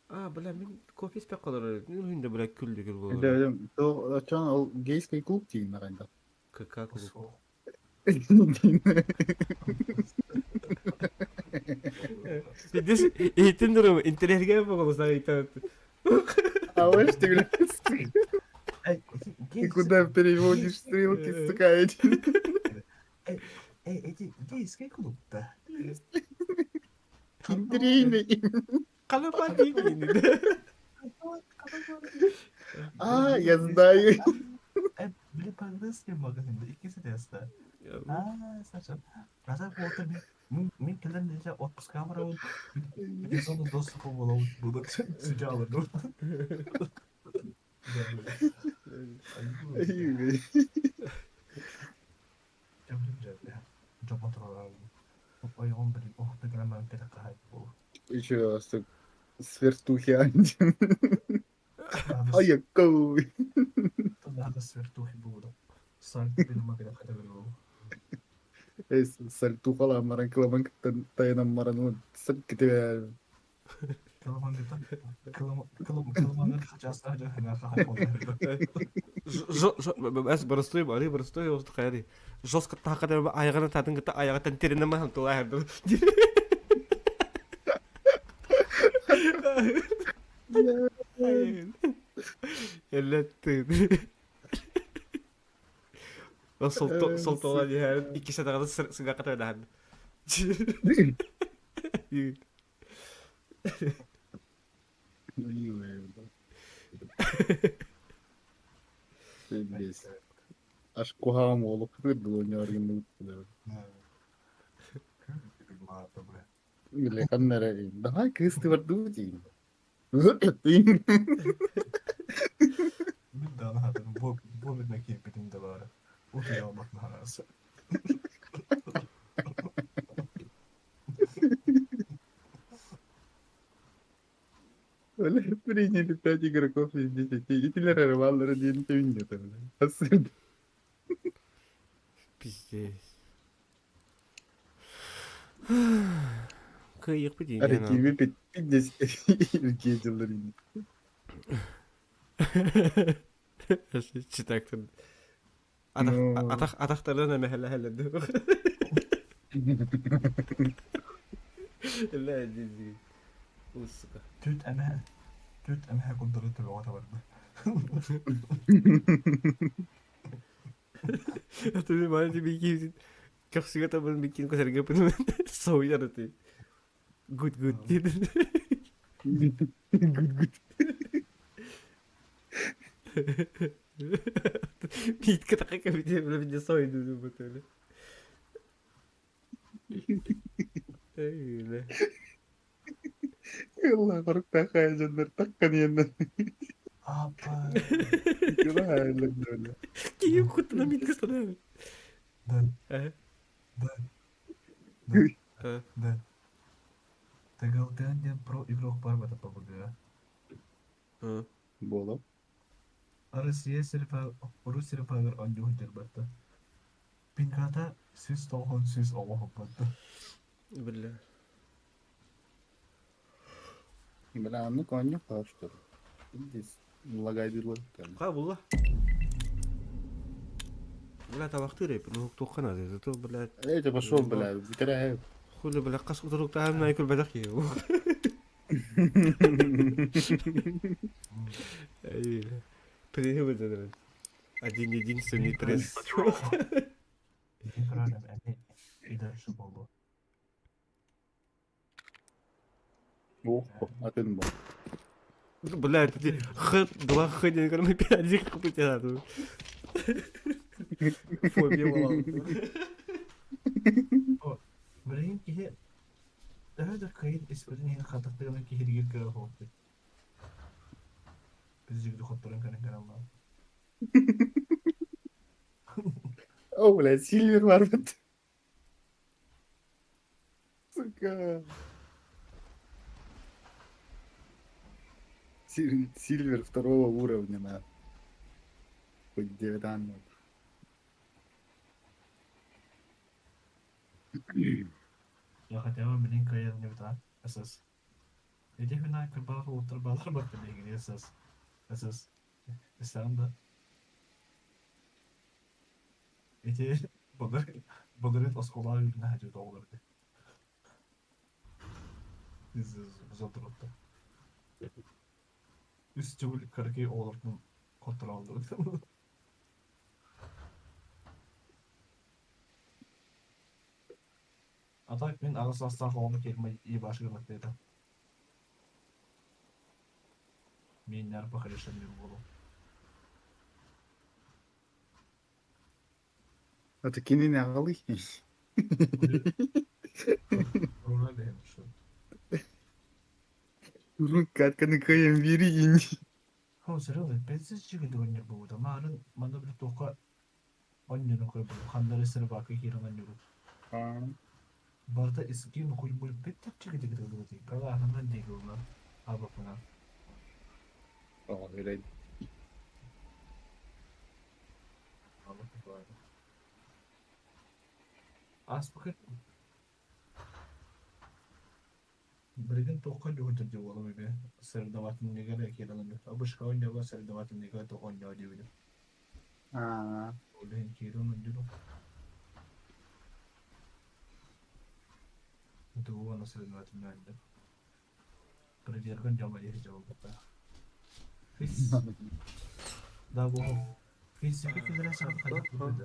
А, бля, мен кофе испек калар. Ну, инде бля күлдү кül болор.
Да, то чон ол гейский клуб дейін ағайында.
КК клуб. Здесь эйтин дурум интернетке болсаң айтат.
А вот ты, бля, ты куда переводишь стрелки, сука, эти?
Эй, эти гейский клуб-то.
Интрийный. А, я знаю.
Били по-английски магазинде иккиси тесте. А, сача. Азар болта мен мен келен нече отпуска барабын. Биз оны доступу болобут. Буду сыжалы.
Еще свертухи один. А я какой.
Надо свертухи буду. Сальто билиммакыда хата билбу.
Эй, сальтухалаан баран кыламан кыттан тайанан баран уон сып китибэ.
Кыламангыттан кыламангыт хачаастаах дьаһана хаһан
Эс боростуой бары боростуой ост хайары. Жестко тааката айаҕын таатын кытта айаҕыттан тиринэ маһан тулаһардым. Эллеттин. Солтола диһэр икки сатаҕата сыгаката даһан.
Аж куһаҕан уолу кытырдылы Или ханна эрэ давай кыыс тыбардыы диин.
Мин даҕаны хатырым бу бу мин киирбитим да баара. Утуйа алмат наһаас.
Бля, приняли пять игроков из 10. Итилер эрэ бааллара диэн тэбиннэтэ, бля.
Пиздец. Кыайыахпыт
Арай
диэн
киирбит пиздец иргиэ дьыллар ини.
Читактын.
Ну.
Атах атахтарынан эмэһэлэһэлэр Ла дии. Сука.
Түт эмэһэ түт эмэһэ курдары төбөҕө табарда.
А ты маленький бикини көхсүгэ табын бикини көтөргө соуйар ты. Good good.
Good good.
Митка такая бите сойду бутылы. Эй,
Ылла хоруктаах дьоннор таккан иэннэн.
Апа.
Кыра
Киһи куттана митка санаабыт.
Да,
Э,
да, да,
э.
да. Тагалтан диэн про игрок бар бата ПБГ.
Э.
Буолап.
Россия серифа Рус серифагар онньуһун дьарбатта. Пингата сүүс тоҕуһун сүүс оҕоһуппатта.
Бля.
Бля, оннук оонньуу хаалыштыр. Пиздец. Лагайдыылар.
Ха булла. Бля, табахтыр эп, ну туохха наада, зато, блядь,
Эй, ты пошел, бля, бүтэрэ.
Хули, бля, қас утуруктаһым най көрбөтөх киһи. Эй, Привет, Один единственный пресс.
Ити көрөн эми идәрші болду.
Ох, атын бу.
Бля, это х, два х, не көрмей, один х потянул. Фобия была.
Билигин киһи төһө да кыайын испитин иһин хатахтыгына киһиригир кыа хоохтуй. Біз хотторун көрөн көрөн баар.
О, бля, Сильвер барбыт. Сука. Сильвер второго уровня, на. Хоть девятан.
Я хотя бы билин кыайар небитаа. СС. Эти хүнаа кырбаах улуттар баалар бакта билигин СС. СС. Исаан да. Эти былыр былырын осколаа үрүнэ хажы тоҕуларды. Зодурутта. Үс төгүл кыракый оҕолортун контроллур. А так мин аҕыс саастаах оҕону киирмэ ебашка гынаттыыта. Мииннэр похорешен мин буолуом.
Это кинини аҕалый.
Руна бэйэм что.
Катканы кыайан биэрии ини.
Хо, серьезно, пенсия чигин дөгөннөр бугута. Маарын манна били туохха онньону көрбүтүм. Хандары сырбака киирэн онньуру. Барыта искин хуй-буй бит чигин дэгин Калааһынан диэки абапынан.
О, блядь.
Ааспыкка Билигин туохха дьуһуйдар дии буолуом эбээ, соревновательныйга эрэ киирэн оонньуур. Обычка оонньообот соревновательныйга туох оонньоо диэбитим.
Аа.
Ол иһин киирэн оонньуурум. Тугу уонна соревновательнай оонньуур. Проверка дьоҥҥо диэки дьабылбыттаах. Физ. Да буол. Физика киллэрэ саха хайдах буолуй да?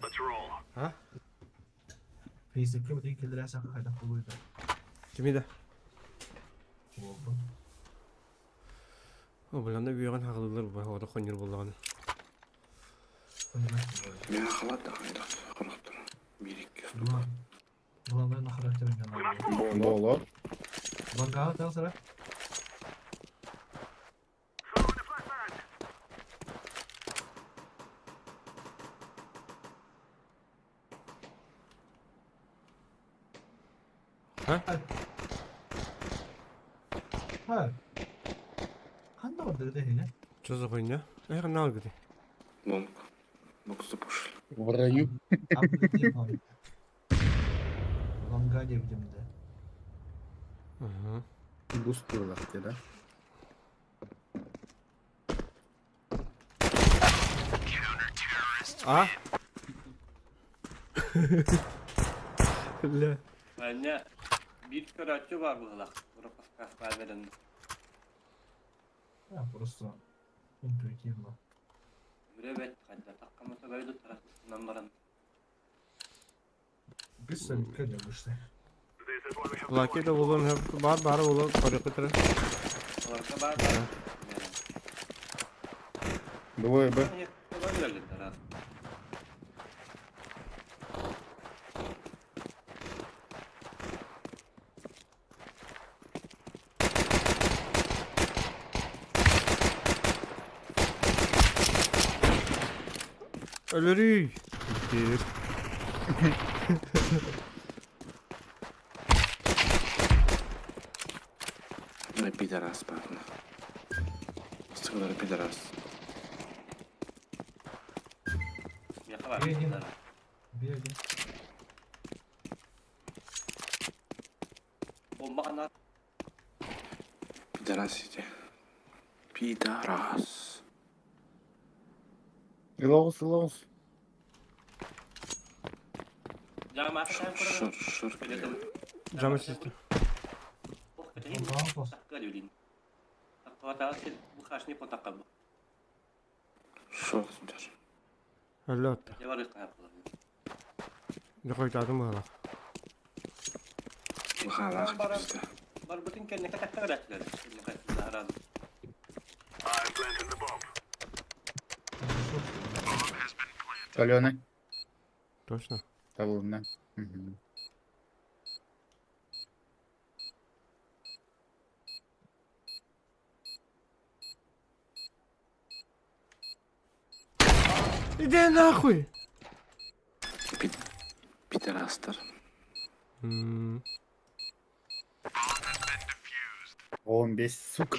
А?
Физика бүтүн киллэрэ саха хайдах буолуй да?
Кими да?
Буолбут.
О, бля, үөҕэн хаҕылыылар бу оҕото хонньур буоллаҕына.
Миэхэ халаат да хайдах хорохтор. Биир икки устука.
Главное на характер не надо.
Боло.
Банкаҕа тахсара.
А?
Ha. Ханна бардыр дэһине?
Что за хуйня? Эх, на где?
Лонг. Бокс запушили.
В раю.
Лонга диэбитим да.
Ага.
Густурлахте, да?
А? Бля.
Манна биир көрөөччү баар быһыылаах. Пропускаспаа берен.
Я просто интуитивно.
Үрэ бэт хайдатахха мата тарасынан баран.
Без солидка делаешься.
Лаки да булан бар бар булан корректор.
Олорго баар баар.
Двое Б.
Тарас.
Өлөрүй. Bir.
Ой, пидорас, парни. Сыгылары пидорас.
Миэхэ баар.
Биэдин. Биэдин.
Бомба ханна
Пидорас иди. Пидорас.
Илоус, илоус.
Жама
Шор, шор, шор.
Жама систем.
Шор сылдьар.
Алло. Дохойтаатым быһалаах.
Бахалаах пизда.
Барбытын кэнники такка берәттилер.
Каленый.
Точно.
Табылына. Мгм.
Иди нахуй!
Пидорастар.
Он бес, сука.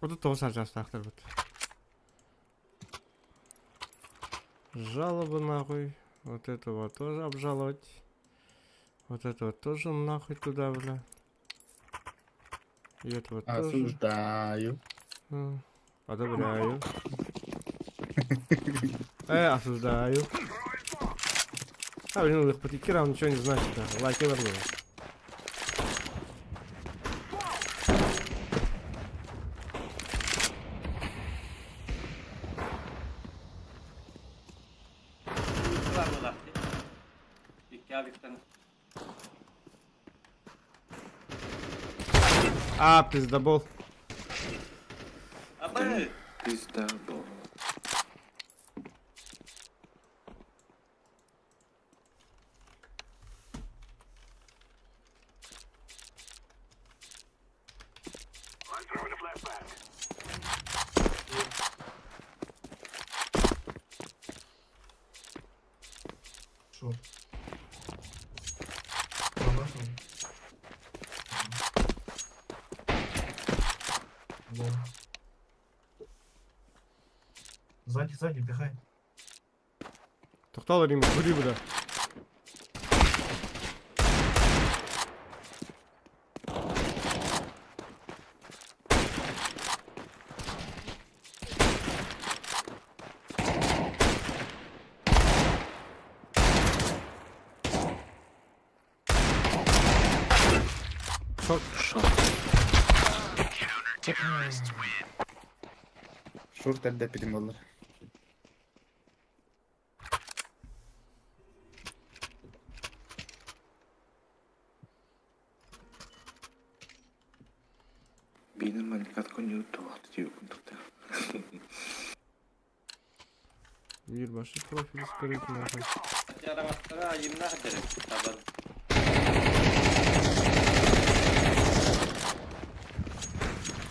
Вот это тоже саржастаахтар бут. Жалобы нахуй. Вот этого тоже обжаловать. Вот этого тоже нахуй туда, бля. И этого тоже.
Осуждаю.
Одобряю. Осуждаю. А, блин, их по раунд ничего не значит, нахуй. Лайки вернули. А, пиздобол.
Абы!
Пиздобол.
Шорт. Пробашил. Лол. Сзади, сзади, бегай.
Тоқтал Рима, көрей бля. Шорт.
Шорт.
Шорт эрдэ эппитим буоллар.
Биир манньыкат коньюр туох диир курдук
Биир башы профиль скрыть нахуй.
Араҥастара айымнаах дэрэ. Табан.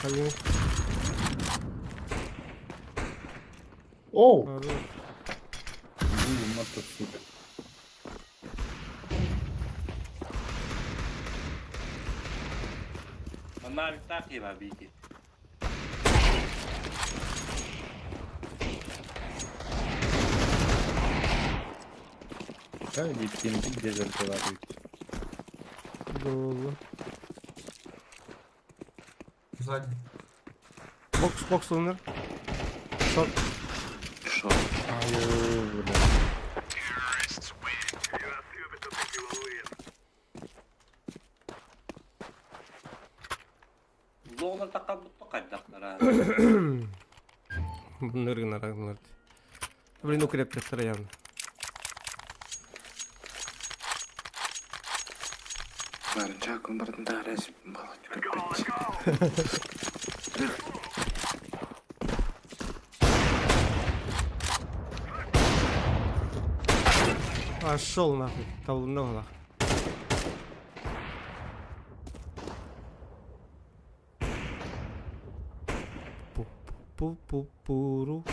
Алло.
Оу!
Хорош.
Блин, сука.
Манна авиктаах иба биики.
Да, ведь где же разговаривать?
Долго.
Сзади.
Бокс, бокс, лунер. Шорт.
Шорт.
Ай, бля.
Лоҕунан таххалбыт хайдахтара.
Ныргынар, ныргынар. Блин, укрепляттар явно.
Барынча күн бардын да арас балык көппөт.
Пошел нахуй. Того нахуй. Пу-пу-пу-пуру.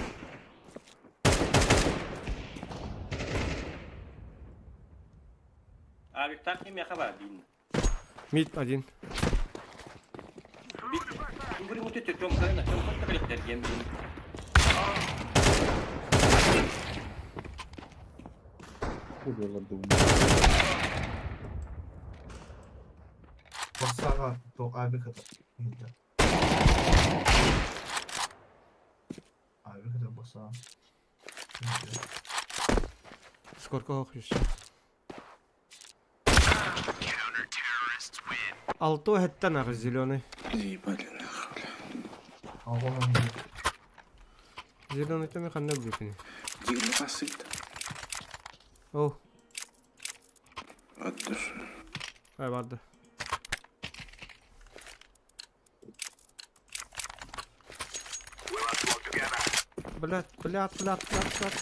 Авиктаах кимиэхэ баар биин.
Мид один.
Бүгүн муту төкөм кайна, төмкөн төгөлөктөргем биин.
Хуй думаю.
Баксаҕа то авик это. Авик это бакса.
Сколько ох еще? Алто это нахуй зеленый.
Заебали нахуй, бля.
А он он.
Зеленый там ханна бүкүн.
Дигл басыт.
О,
От души.
ай барды. Блять, блять, блять, блять, блять.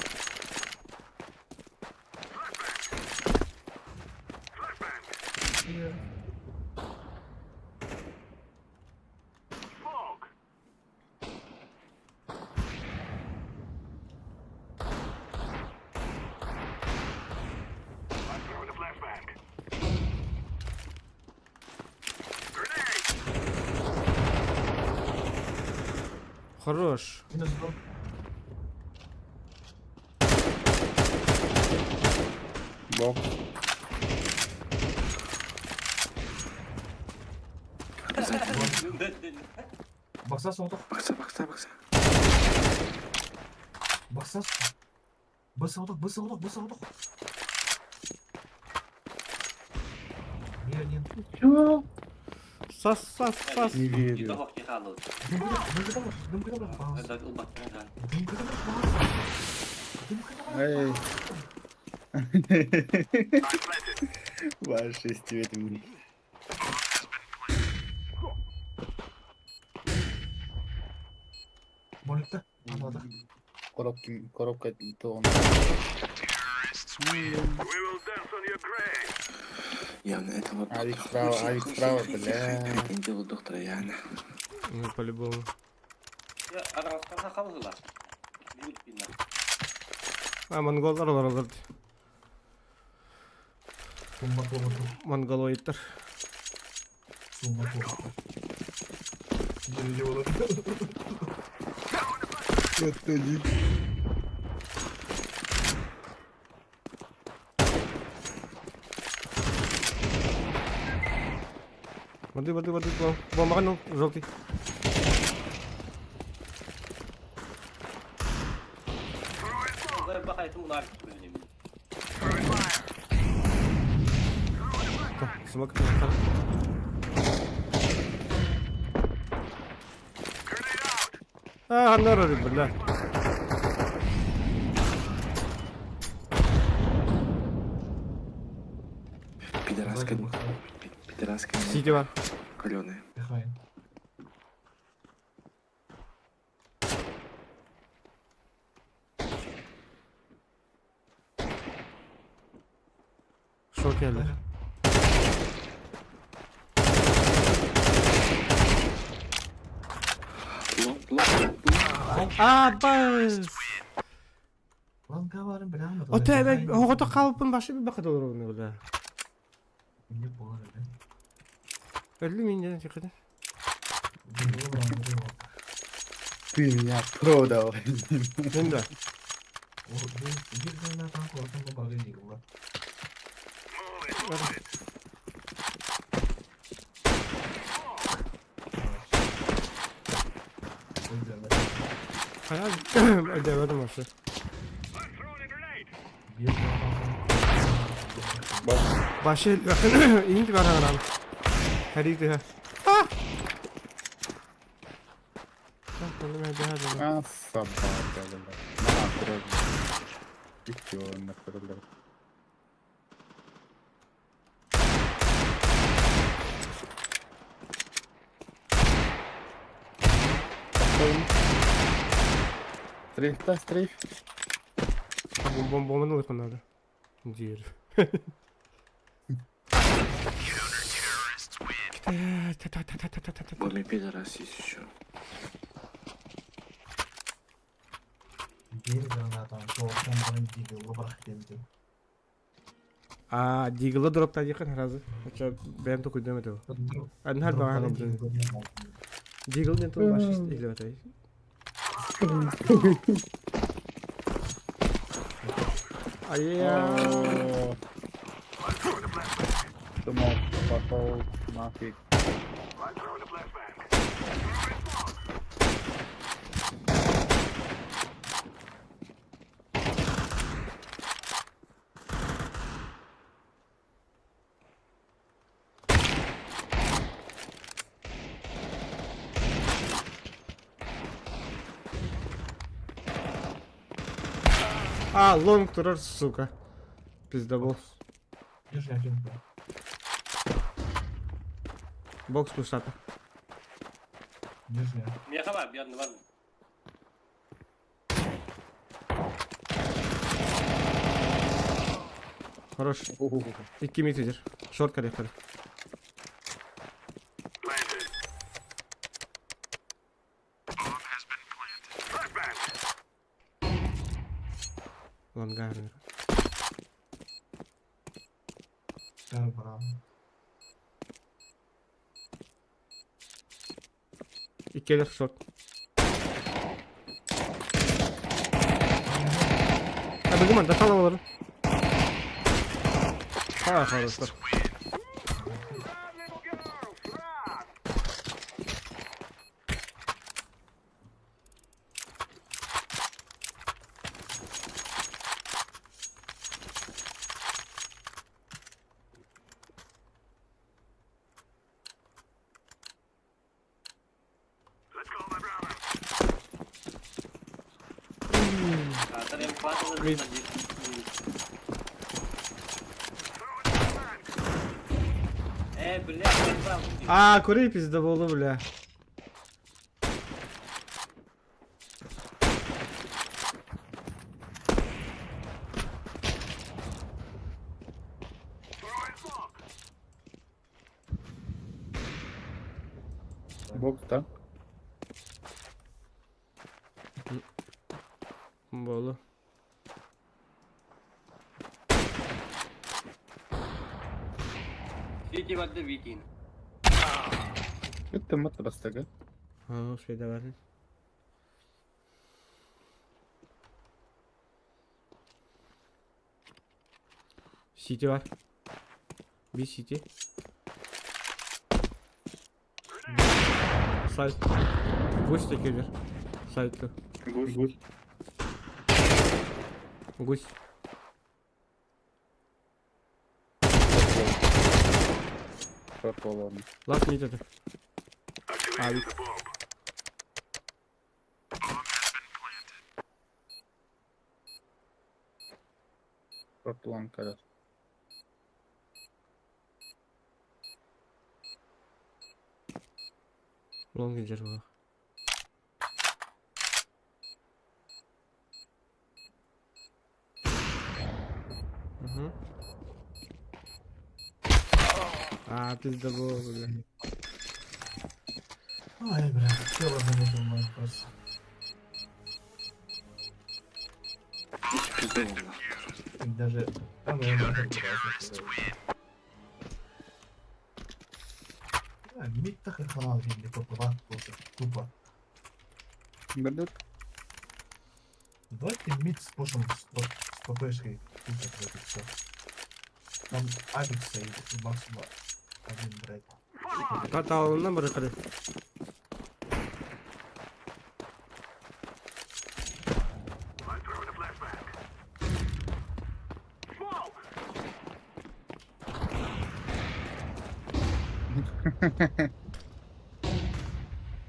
Хорош.
Минус два.
Бокс.
Сзади.
Бакса соҕотох.
Бакса, бакса, бакса.
Бакса. Б соҕотох, Б соҕотох, Б соҕотох. Не один.
Чё?
Сас, сас, сас.
Не верю.
Дымка хаалбыт.
Дымка дымка дымка дымка
Ылбаттан.
Дымка дымка
Эй. Ваши этим.
Моликта. Анада.
Коробки, коробка то он.
Явно это вот
Авик
доктор.
справа,
Хуй,
авик
хуй,
справа,
хуй,
бля.
хуй, хуй, Дело доктора Яна.
Ну, по-любому.
Араҥастара халыла. Бүгүн биин.
А, монголдар олар олар.
Сумма толоту.
Монголоидтар.
Сумма толоту. Не, не,
Это не.
Воды, воды, воды, бомбаҕын ыл, желтый. Смок. А, норрор, бля.
Пидораска, пидораска.
Сити бар.
Каленая.
Шок geldi. А, бас! Оте оҕото хаалбыппын башы билбэххэ олоробун бля. Өллүм инньэ тиккитэ.
Ты меня продал.
Мин да. Хайа өйдөөбөтүм вообще. Башы иһин баран Хәрик тыһа.
А, собака, бля. На, блядь. И всё, нахуй, блядь. Стрейф, да, стрейф.
Бомбаны ылыахха наада. Диир.
Боми пидорас есть еще.
А, Дигла дропта диэхин сразу. Очо бэйэм токуйдуом этэ. Анһар баҕар Дигл диэн тыл баш иһиллибэтэй. Айа.
Думал, пошел нафиг.
А, лонг турар, сука. Пиздобол. Бокс пустата.
Миэхэ бар, бианны бар.
Хорош. Икки метр. Шорт коллектор. Лонгарнер. Иккилэр шорт. Абыгыман, да салам олорун. А, хорошо. А, курей пиздоболу, бля.
Бокс, да?
Буолу.
Это мат бастага.
А, успей давай. Сити бар. Би сити. Сайт. Гусь кэлэр. Сайтка.
Гусь.
Гусь.
Пропал он.
Last mid это. Авик.
Пропал кэлэр.
Long дьэр Угу. А, пиздобол, бля.
Ой, бля, тело заметил мой просто.
Пизда нахуй.
И даже... А, ну, я нахуй просто. Мид так канал видели, попала просто тупо.
Бедет.
Давайте мид с пушем с ППшкой тупо, блядь, и всё. Там авик стоит, и максимум один, блядь.
Каталына бары кыры.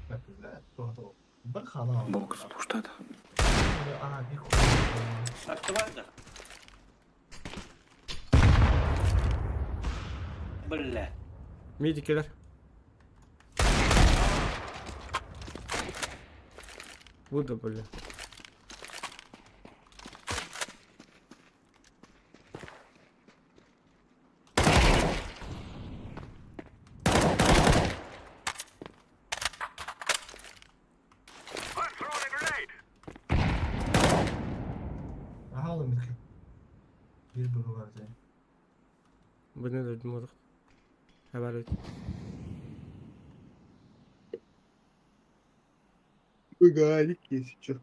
Так, блядь, кто Бір хана.
Бокс пуштада.
А, нихуя.
Активально? Бля.
Мид кэлэр. Буду, бля.
Ага, мидки. Bir bölü vardı.
Bunu da bilmiyorum. Haber et.
Галик есть чё.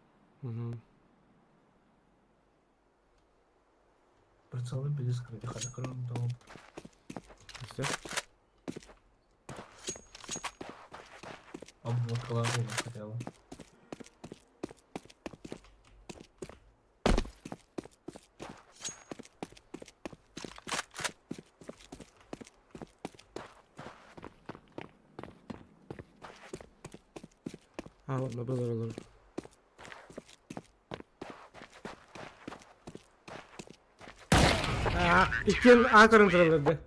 Угу.
Прицелы были скрыты, хотя кроме того.
Все.
Обволокла хотела.
А, ладно, было, было. А, иккен А көрін тұрылды.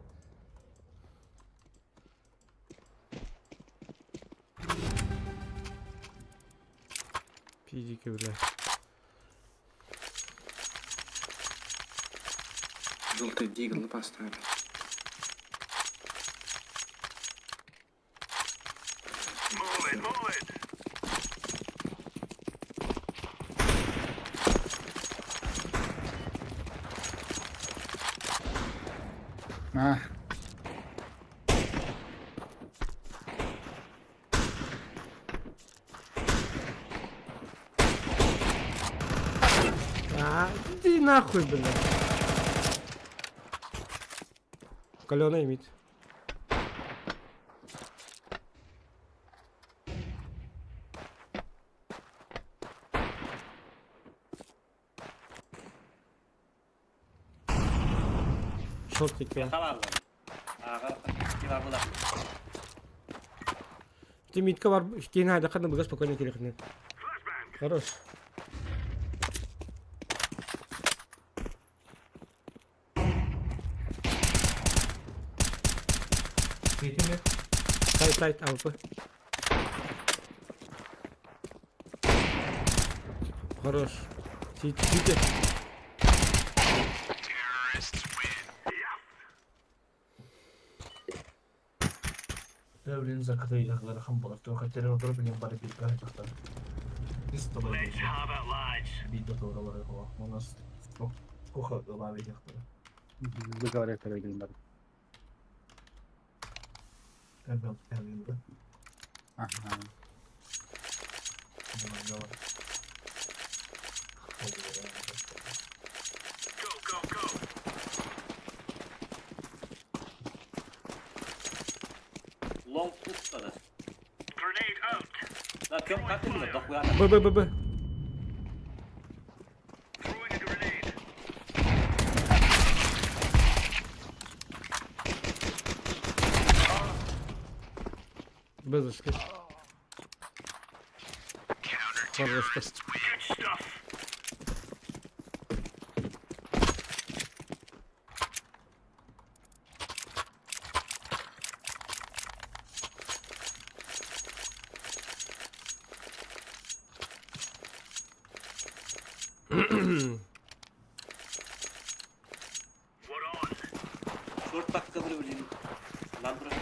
Пидики, бля.
Желтый дигл поставили.
А,
А, иди нахуй, бля. Каленый мид. Шортики.
Хабар. Ага, бар була.
Ты мидка бар, кейін айда қадым бұға спокойно келе Хорош.
Видите?
Сайт, сайт, АВП. Хорош. Сидите.
Да, блин, закрыли ыарахан буолар. Туох террор блин бары bir тахтар. Чисто Видео тоже У нас сколько лави яхтары.
Выговаривай, коллеги,
Элбен, да?
Ага.
Давай, давай.
Long tutmadı. Да, Тём, как ты было? Дохуя.
Б, Б, Б, Б. Б зашли. Хорошо.
Шорт такка bir bileyim. Lan bırak.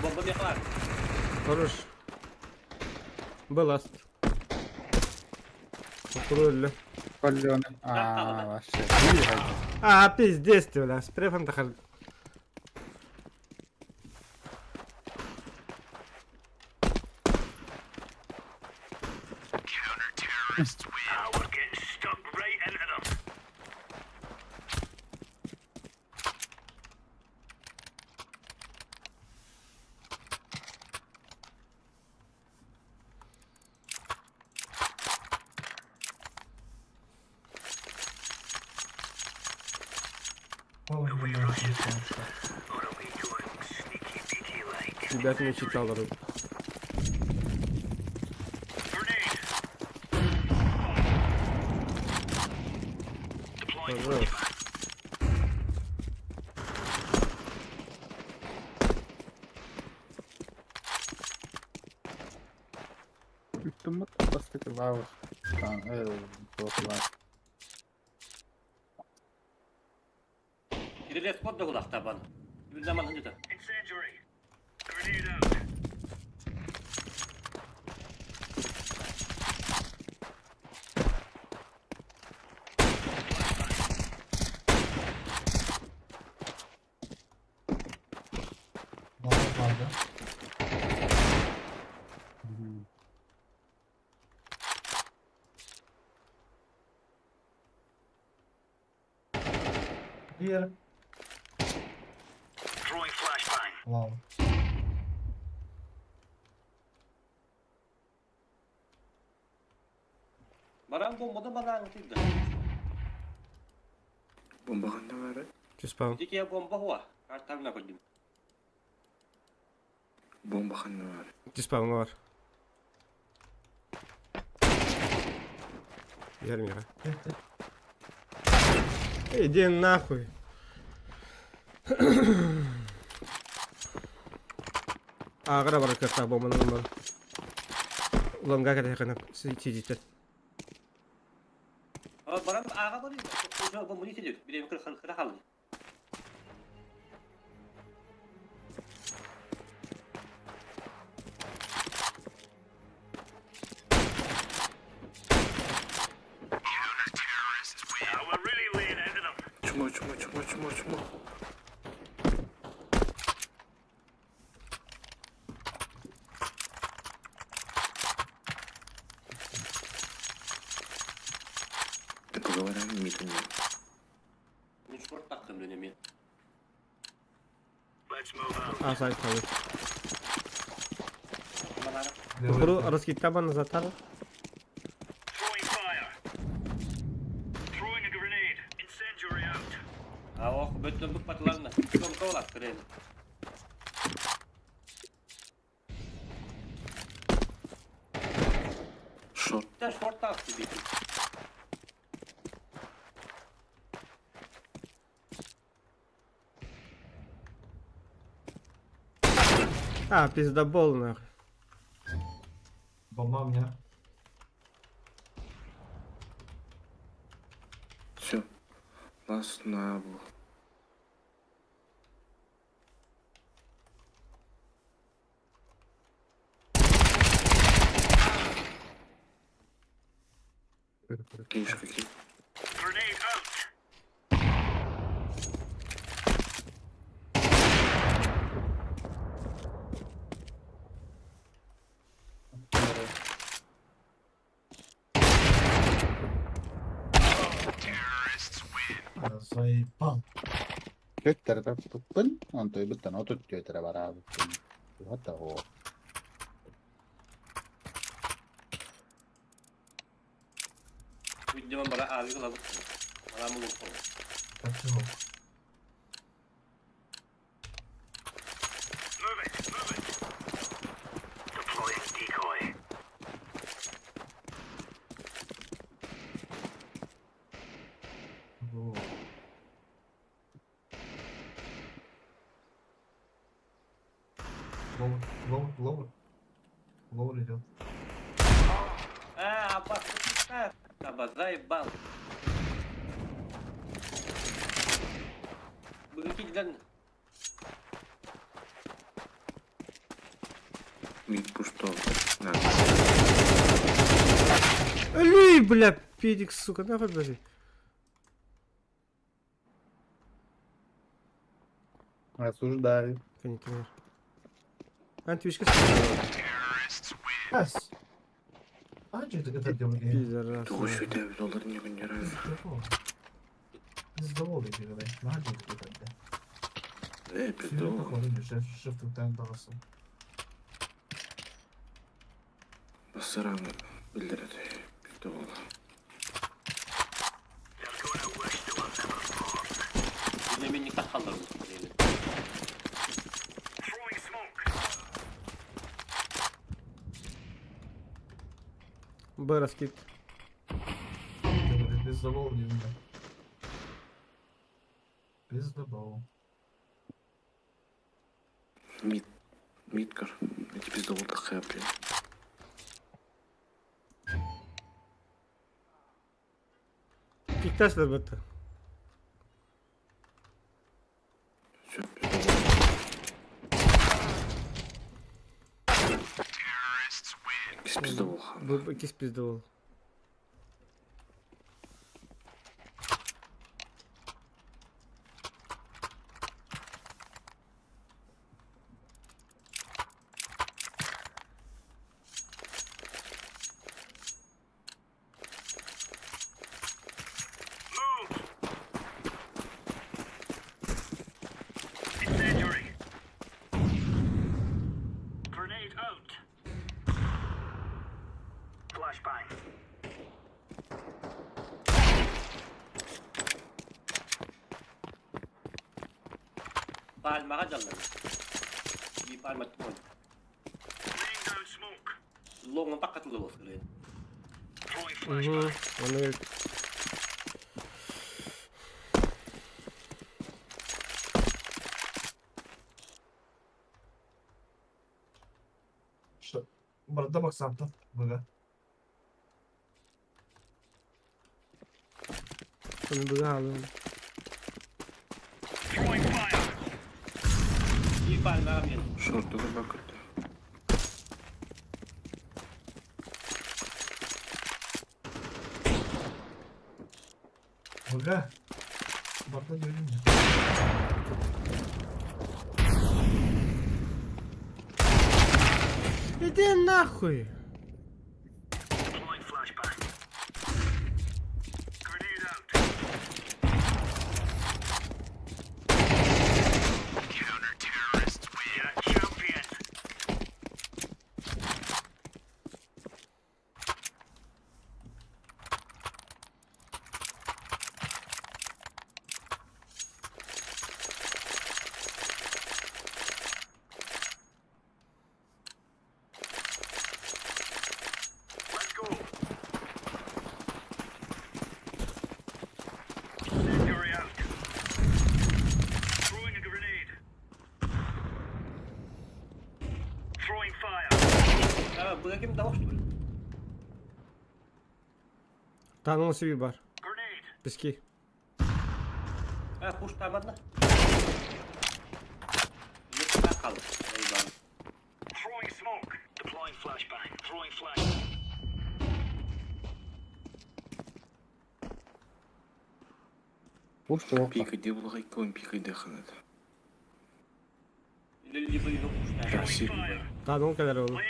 Bomba bir var.
Хорош. Б ласт. Өллө.
Колёны. А, вообще.
А, пиздец ты, бля. Спрефом тахар. Ребят, не читал вроде. Пожалуйста.
Үттүммүт бастакы лавр. Туох
Ирелес код да бан. Bir zaman hıncıda.
Bana vardı. Diğer. Wow.
Baran bombada bana anlatıldı.
Bomba ханна баарай?
Чуспал.
Дикие бомба хуа. Картамна koydum.
Бомба ханна баарай?
Чуспал бар. Ярмира. Иди нахуй. Агра бар ката бомбаны бар. Лонга ката хана сидит.
Baran ağa var. Bomba ne diyor? Bir de kır kır kaldı.
Чмо, чмо, чмо, чмо, чмо. Ты поговори, Мита не.
Ben şort taktım dönemi.
А, сайт kaldı.
Bana
Куру раскиттаба назад.
Ha oh bütün bu patlarını. Kom kolat kırın.
Шорт.
Sen şort taktı bir.
А, пиздобол нахуй.
Бомба у меня.
Все. Нас на был. Видишь, какие?
Заебал.
Төттөрү таппыппын, онтуйбуттан 34 эрэ бараабыппын. Туһа да суох.
Видимо, бара аалык ылабыт. Бараа мулук.
Чего? Во. Ловер, ловер, ловер. Ловер идет.
А, аба, аба, заебал. Бүгүн
Мид пустой. На.
Өлүй, бля, педик, сука, нахуй бежит.
Осуждаю.
Конечно. Антивишка.
Yes. Анчик это делает.
Пидорас.
Тугу сүйдәбит олар не күннер.
Здоровый бегай. Наджик это.
Э, пизду.
Шифтуктан дағысы.
Басырам билдирет. Пизду бол.
Минник тахаллар.
Б раскид.
Пиздобол не видно. Пиздобол.
Мид. Мидкар. Эти пиздобол такая, блин.
Пикташлар бітті.
Все, пиздобол. Кис пиздобол хан.
Бұл кес пизді ол.
Palmağa жаллар. Би пальма тмон. Лоңун паккатылы болсун керек.
Угу. Оны керек.
Что? Барда баксам-то. Быга.
Оны бұға алым.
Би пальмага мен.
Шорту бакырды.
Быга. Барда не видно.
Иди нахуй.
А, быга ким дабак что ли?
Таның себе бар. Пески.
А, куш тамадна. Леп такал. Заебал.
Пусть плохо.
Пика де булгай кон пика де ханат.
Или либо его куш
Такси.
Таның кәлер ол.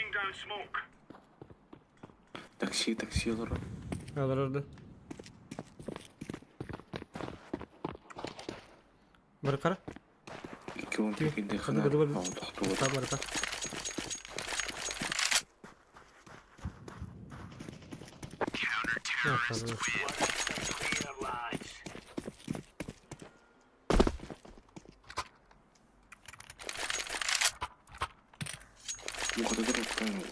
Такси, такси олар.
Алар орды. Барыкара.
Икки он кирдэ
Хады
хана
бады бады.
тохтуот.
Там барыка.
Мухатыгар оттон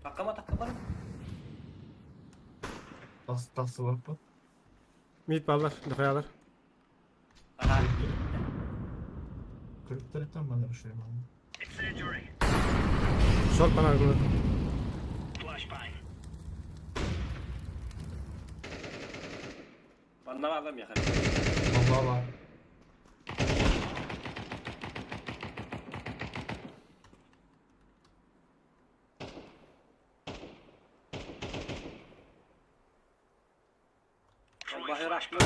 Таккама таккама.
Тахсыбаппын.
Мид баллар, дохуялар.
Ага.
Kırıklarıktan bana bir şey var.
Шорт bana bunu.
Манна баалам яхар.
Vallahi var.
Бахыр ашмы.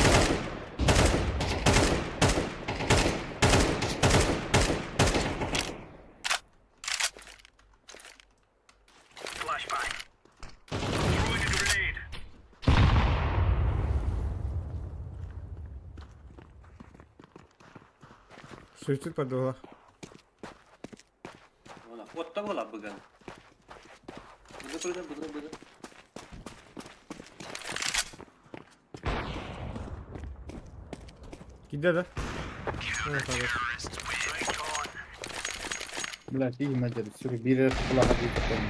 Суицид подвела.
Отта була бүгін. Буду буду буду буду.
Киде да? Хорош.
Блядь, iyi madde. Sürü bir kulağa bir tutalım.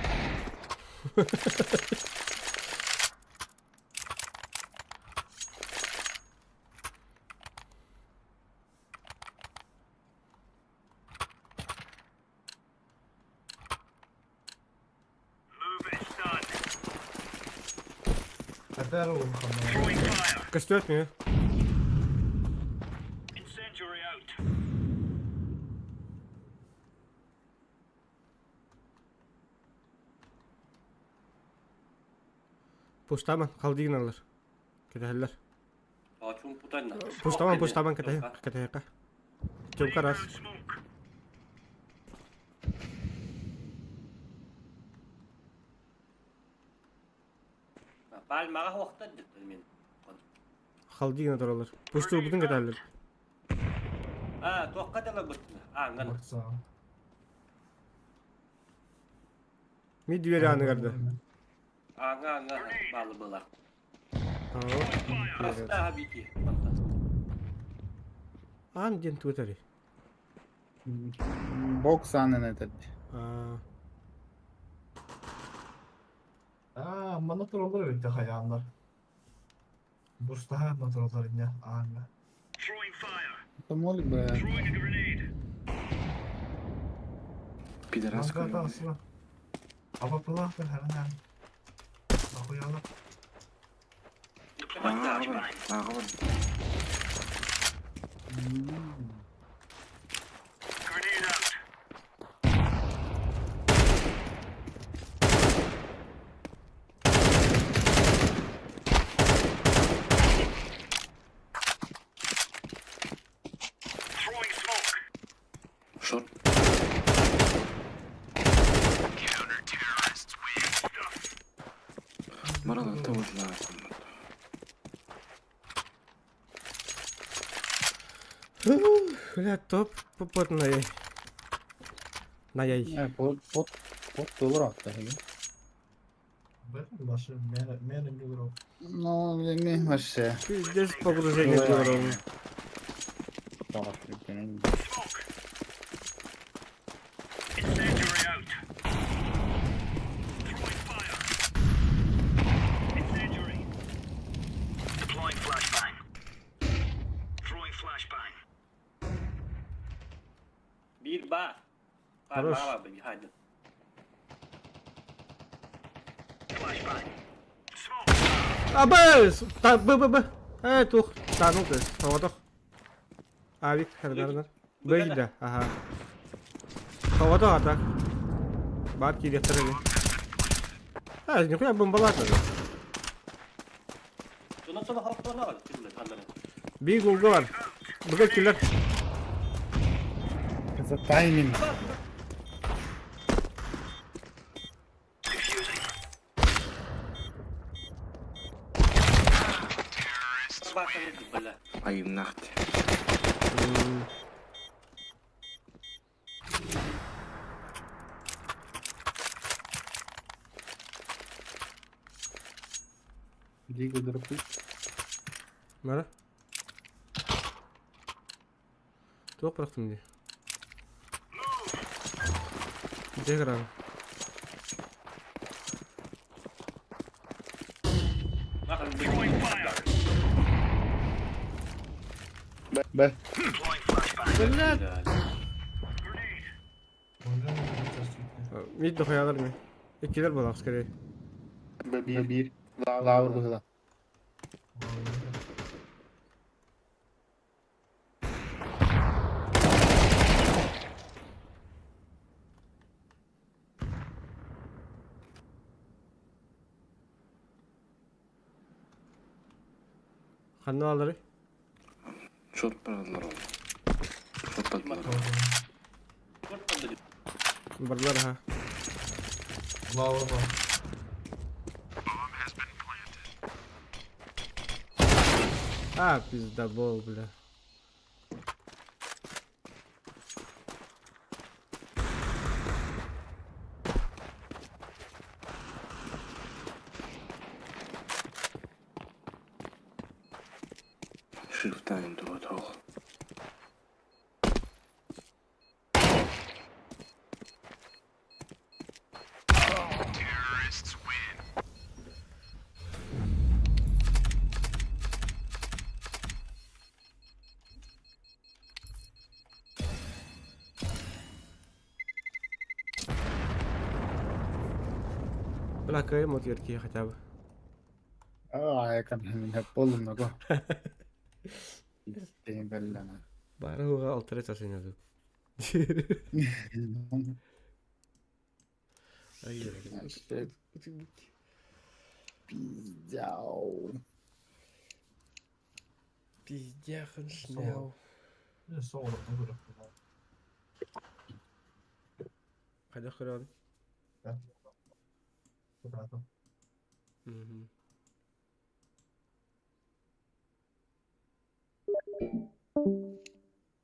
Kader oldu.
Костер меня. Пуштаман, халдигналар. Кетәһелләр.
Ачуым путанна.
Пуштаман, пуштаман кетәһ, кетәһ. Тёмка раз.
Пальмаға уақытта деп мен.
Халдигна торалар. Пушту бүтүн кетәһелләр.
А, тоққа дала бұттын. А, аңган.
Baksa.
Ми двери аны карды.
Аңа, аңа, балы была.
Aa.
Аста бити.
Ан ден туэтари.
Бокс анын этет.
Аа.
Аа, манна тураллар эбит хайааннар. Бустаха натураллар инне аanga.
Это молик, бля.
Пидорас
Манга тахсыба. Апапылаахтар харанаан. Ахуялар.
Ааҕа бар. Шорт. Марал это вот
Бля, топ попот на яй. На яй.
Э, под под доллар атты.
Бәрін башы мені жүгіріп.
Ну, не вообще.
Пиздец погружение в уровень.
Так, блин.
Bir ба.
Хорош.
Пальмаға бі, хайды.
А, Б! Та, Б, Б, Б. Э, тух. Та, ну ты. Поводок. Авик, хердарнер. Быйда, аха. Тоҕото ата. Баар киириэхтэрэ ини. А, нихуя бомбалаата. Биир гулга бар. Быга киллер.
Это тайминг.
Айымнах.
Диго дропы.
Мара. Туох бырахтым дии. Дьэ гран.
Б.
Блядь. Мид дохуялар ми. Иккилер буолах скорее.
Б1. Лавр быһыла.
Ханна алары?
Шорт бараллар ол. Шорттадылар.
Барлар ха.
Лавр бар.
А, пиздабол, бля.
Шифтайн туотох.
Бля, кыайым от киһи хотя бы.
Аа, кан полумнаго. Бэллана.
Бары уға алтыры часыня тут.
Пиздяу.
Пиздяхан шняу. Қайда көреді? Мгм.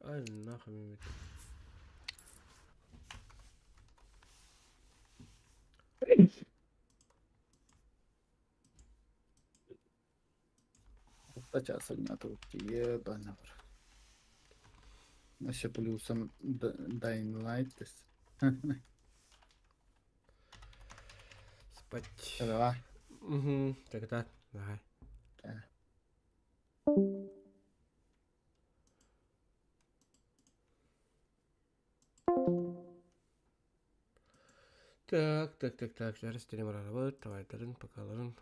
Ай, нахуй мне.
Часовня тут ебана. Еще плюсом Dying Light.
Спать.
Давай.
Угу. Так, так. Давай. Так, так, так, так. Зараз телемарабыт, давай, покаларын.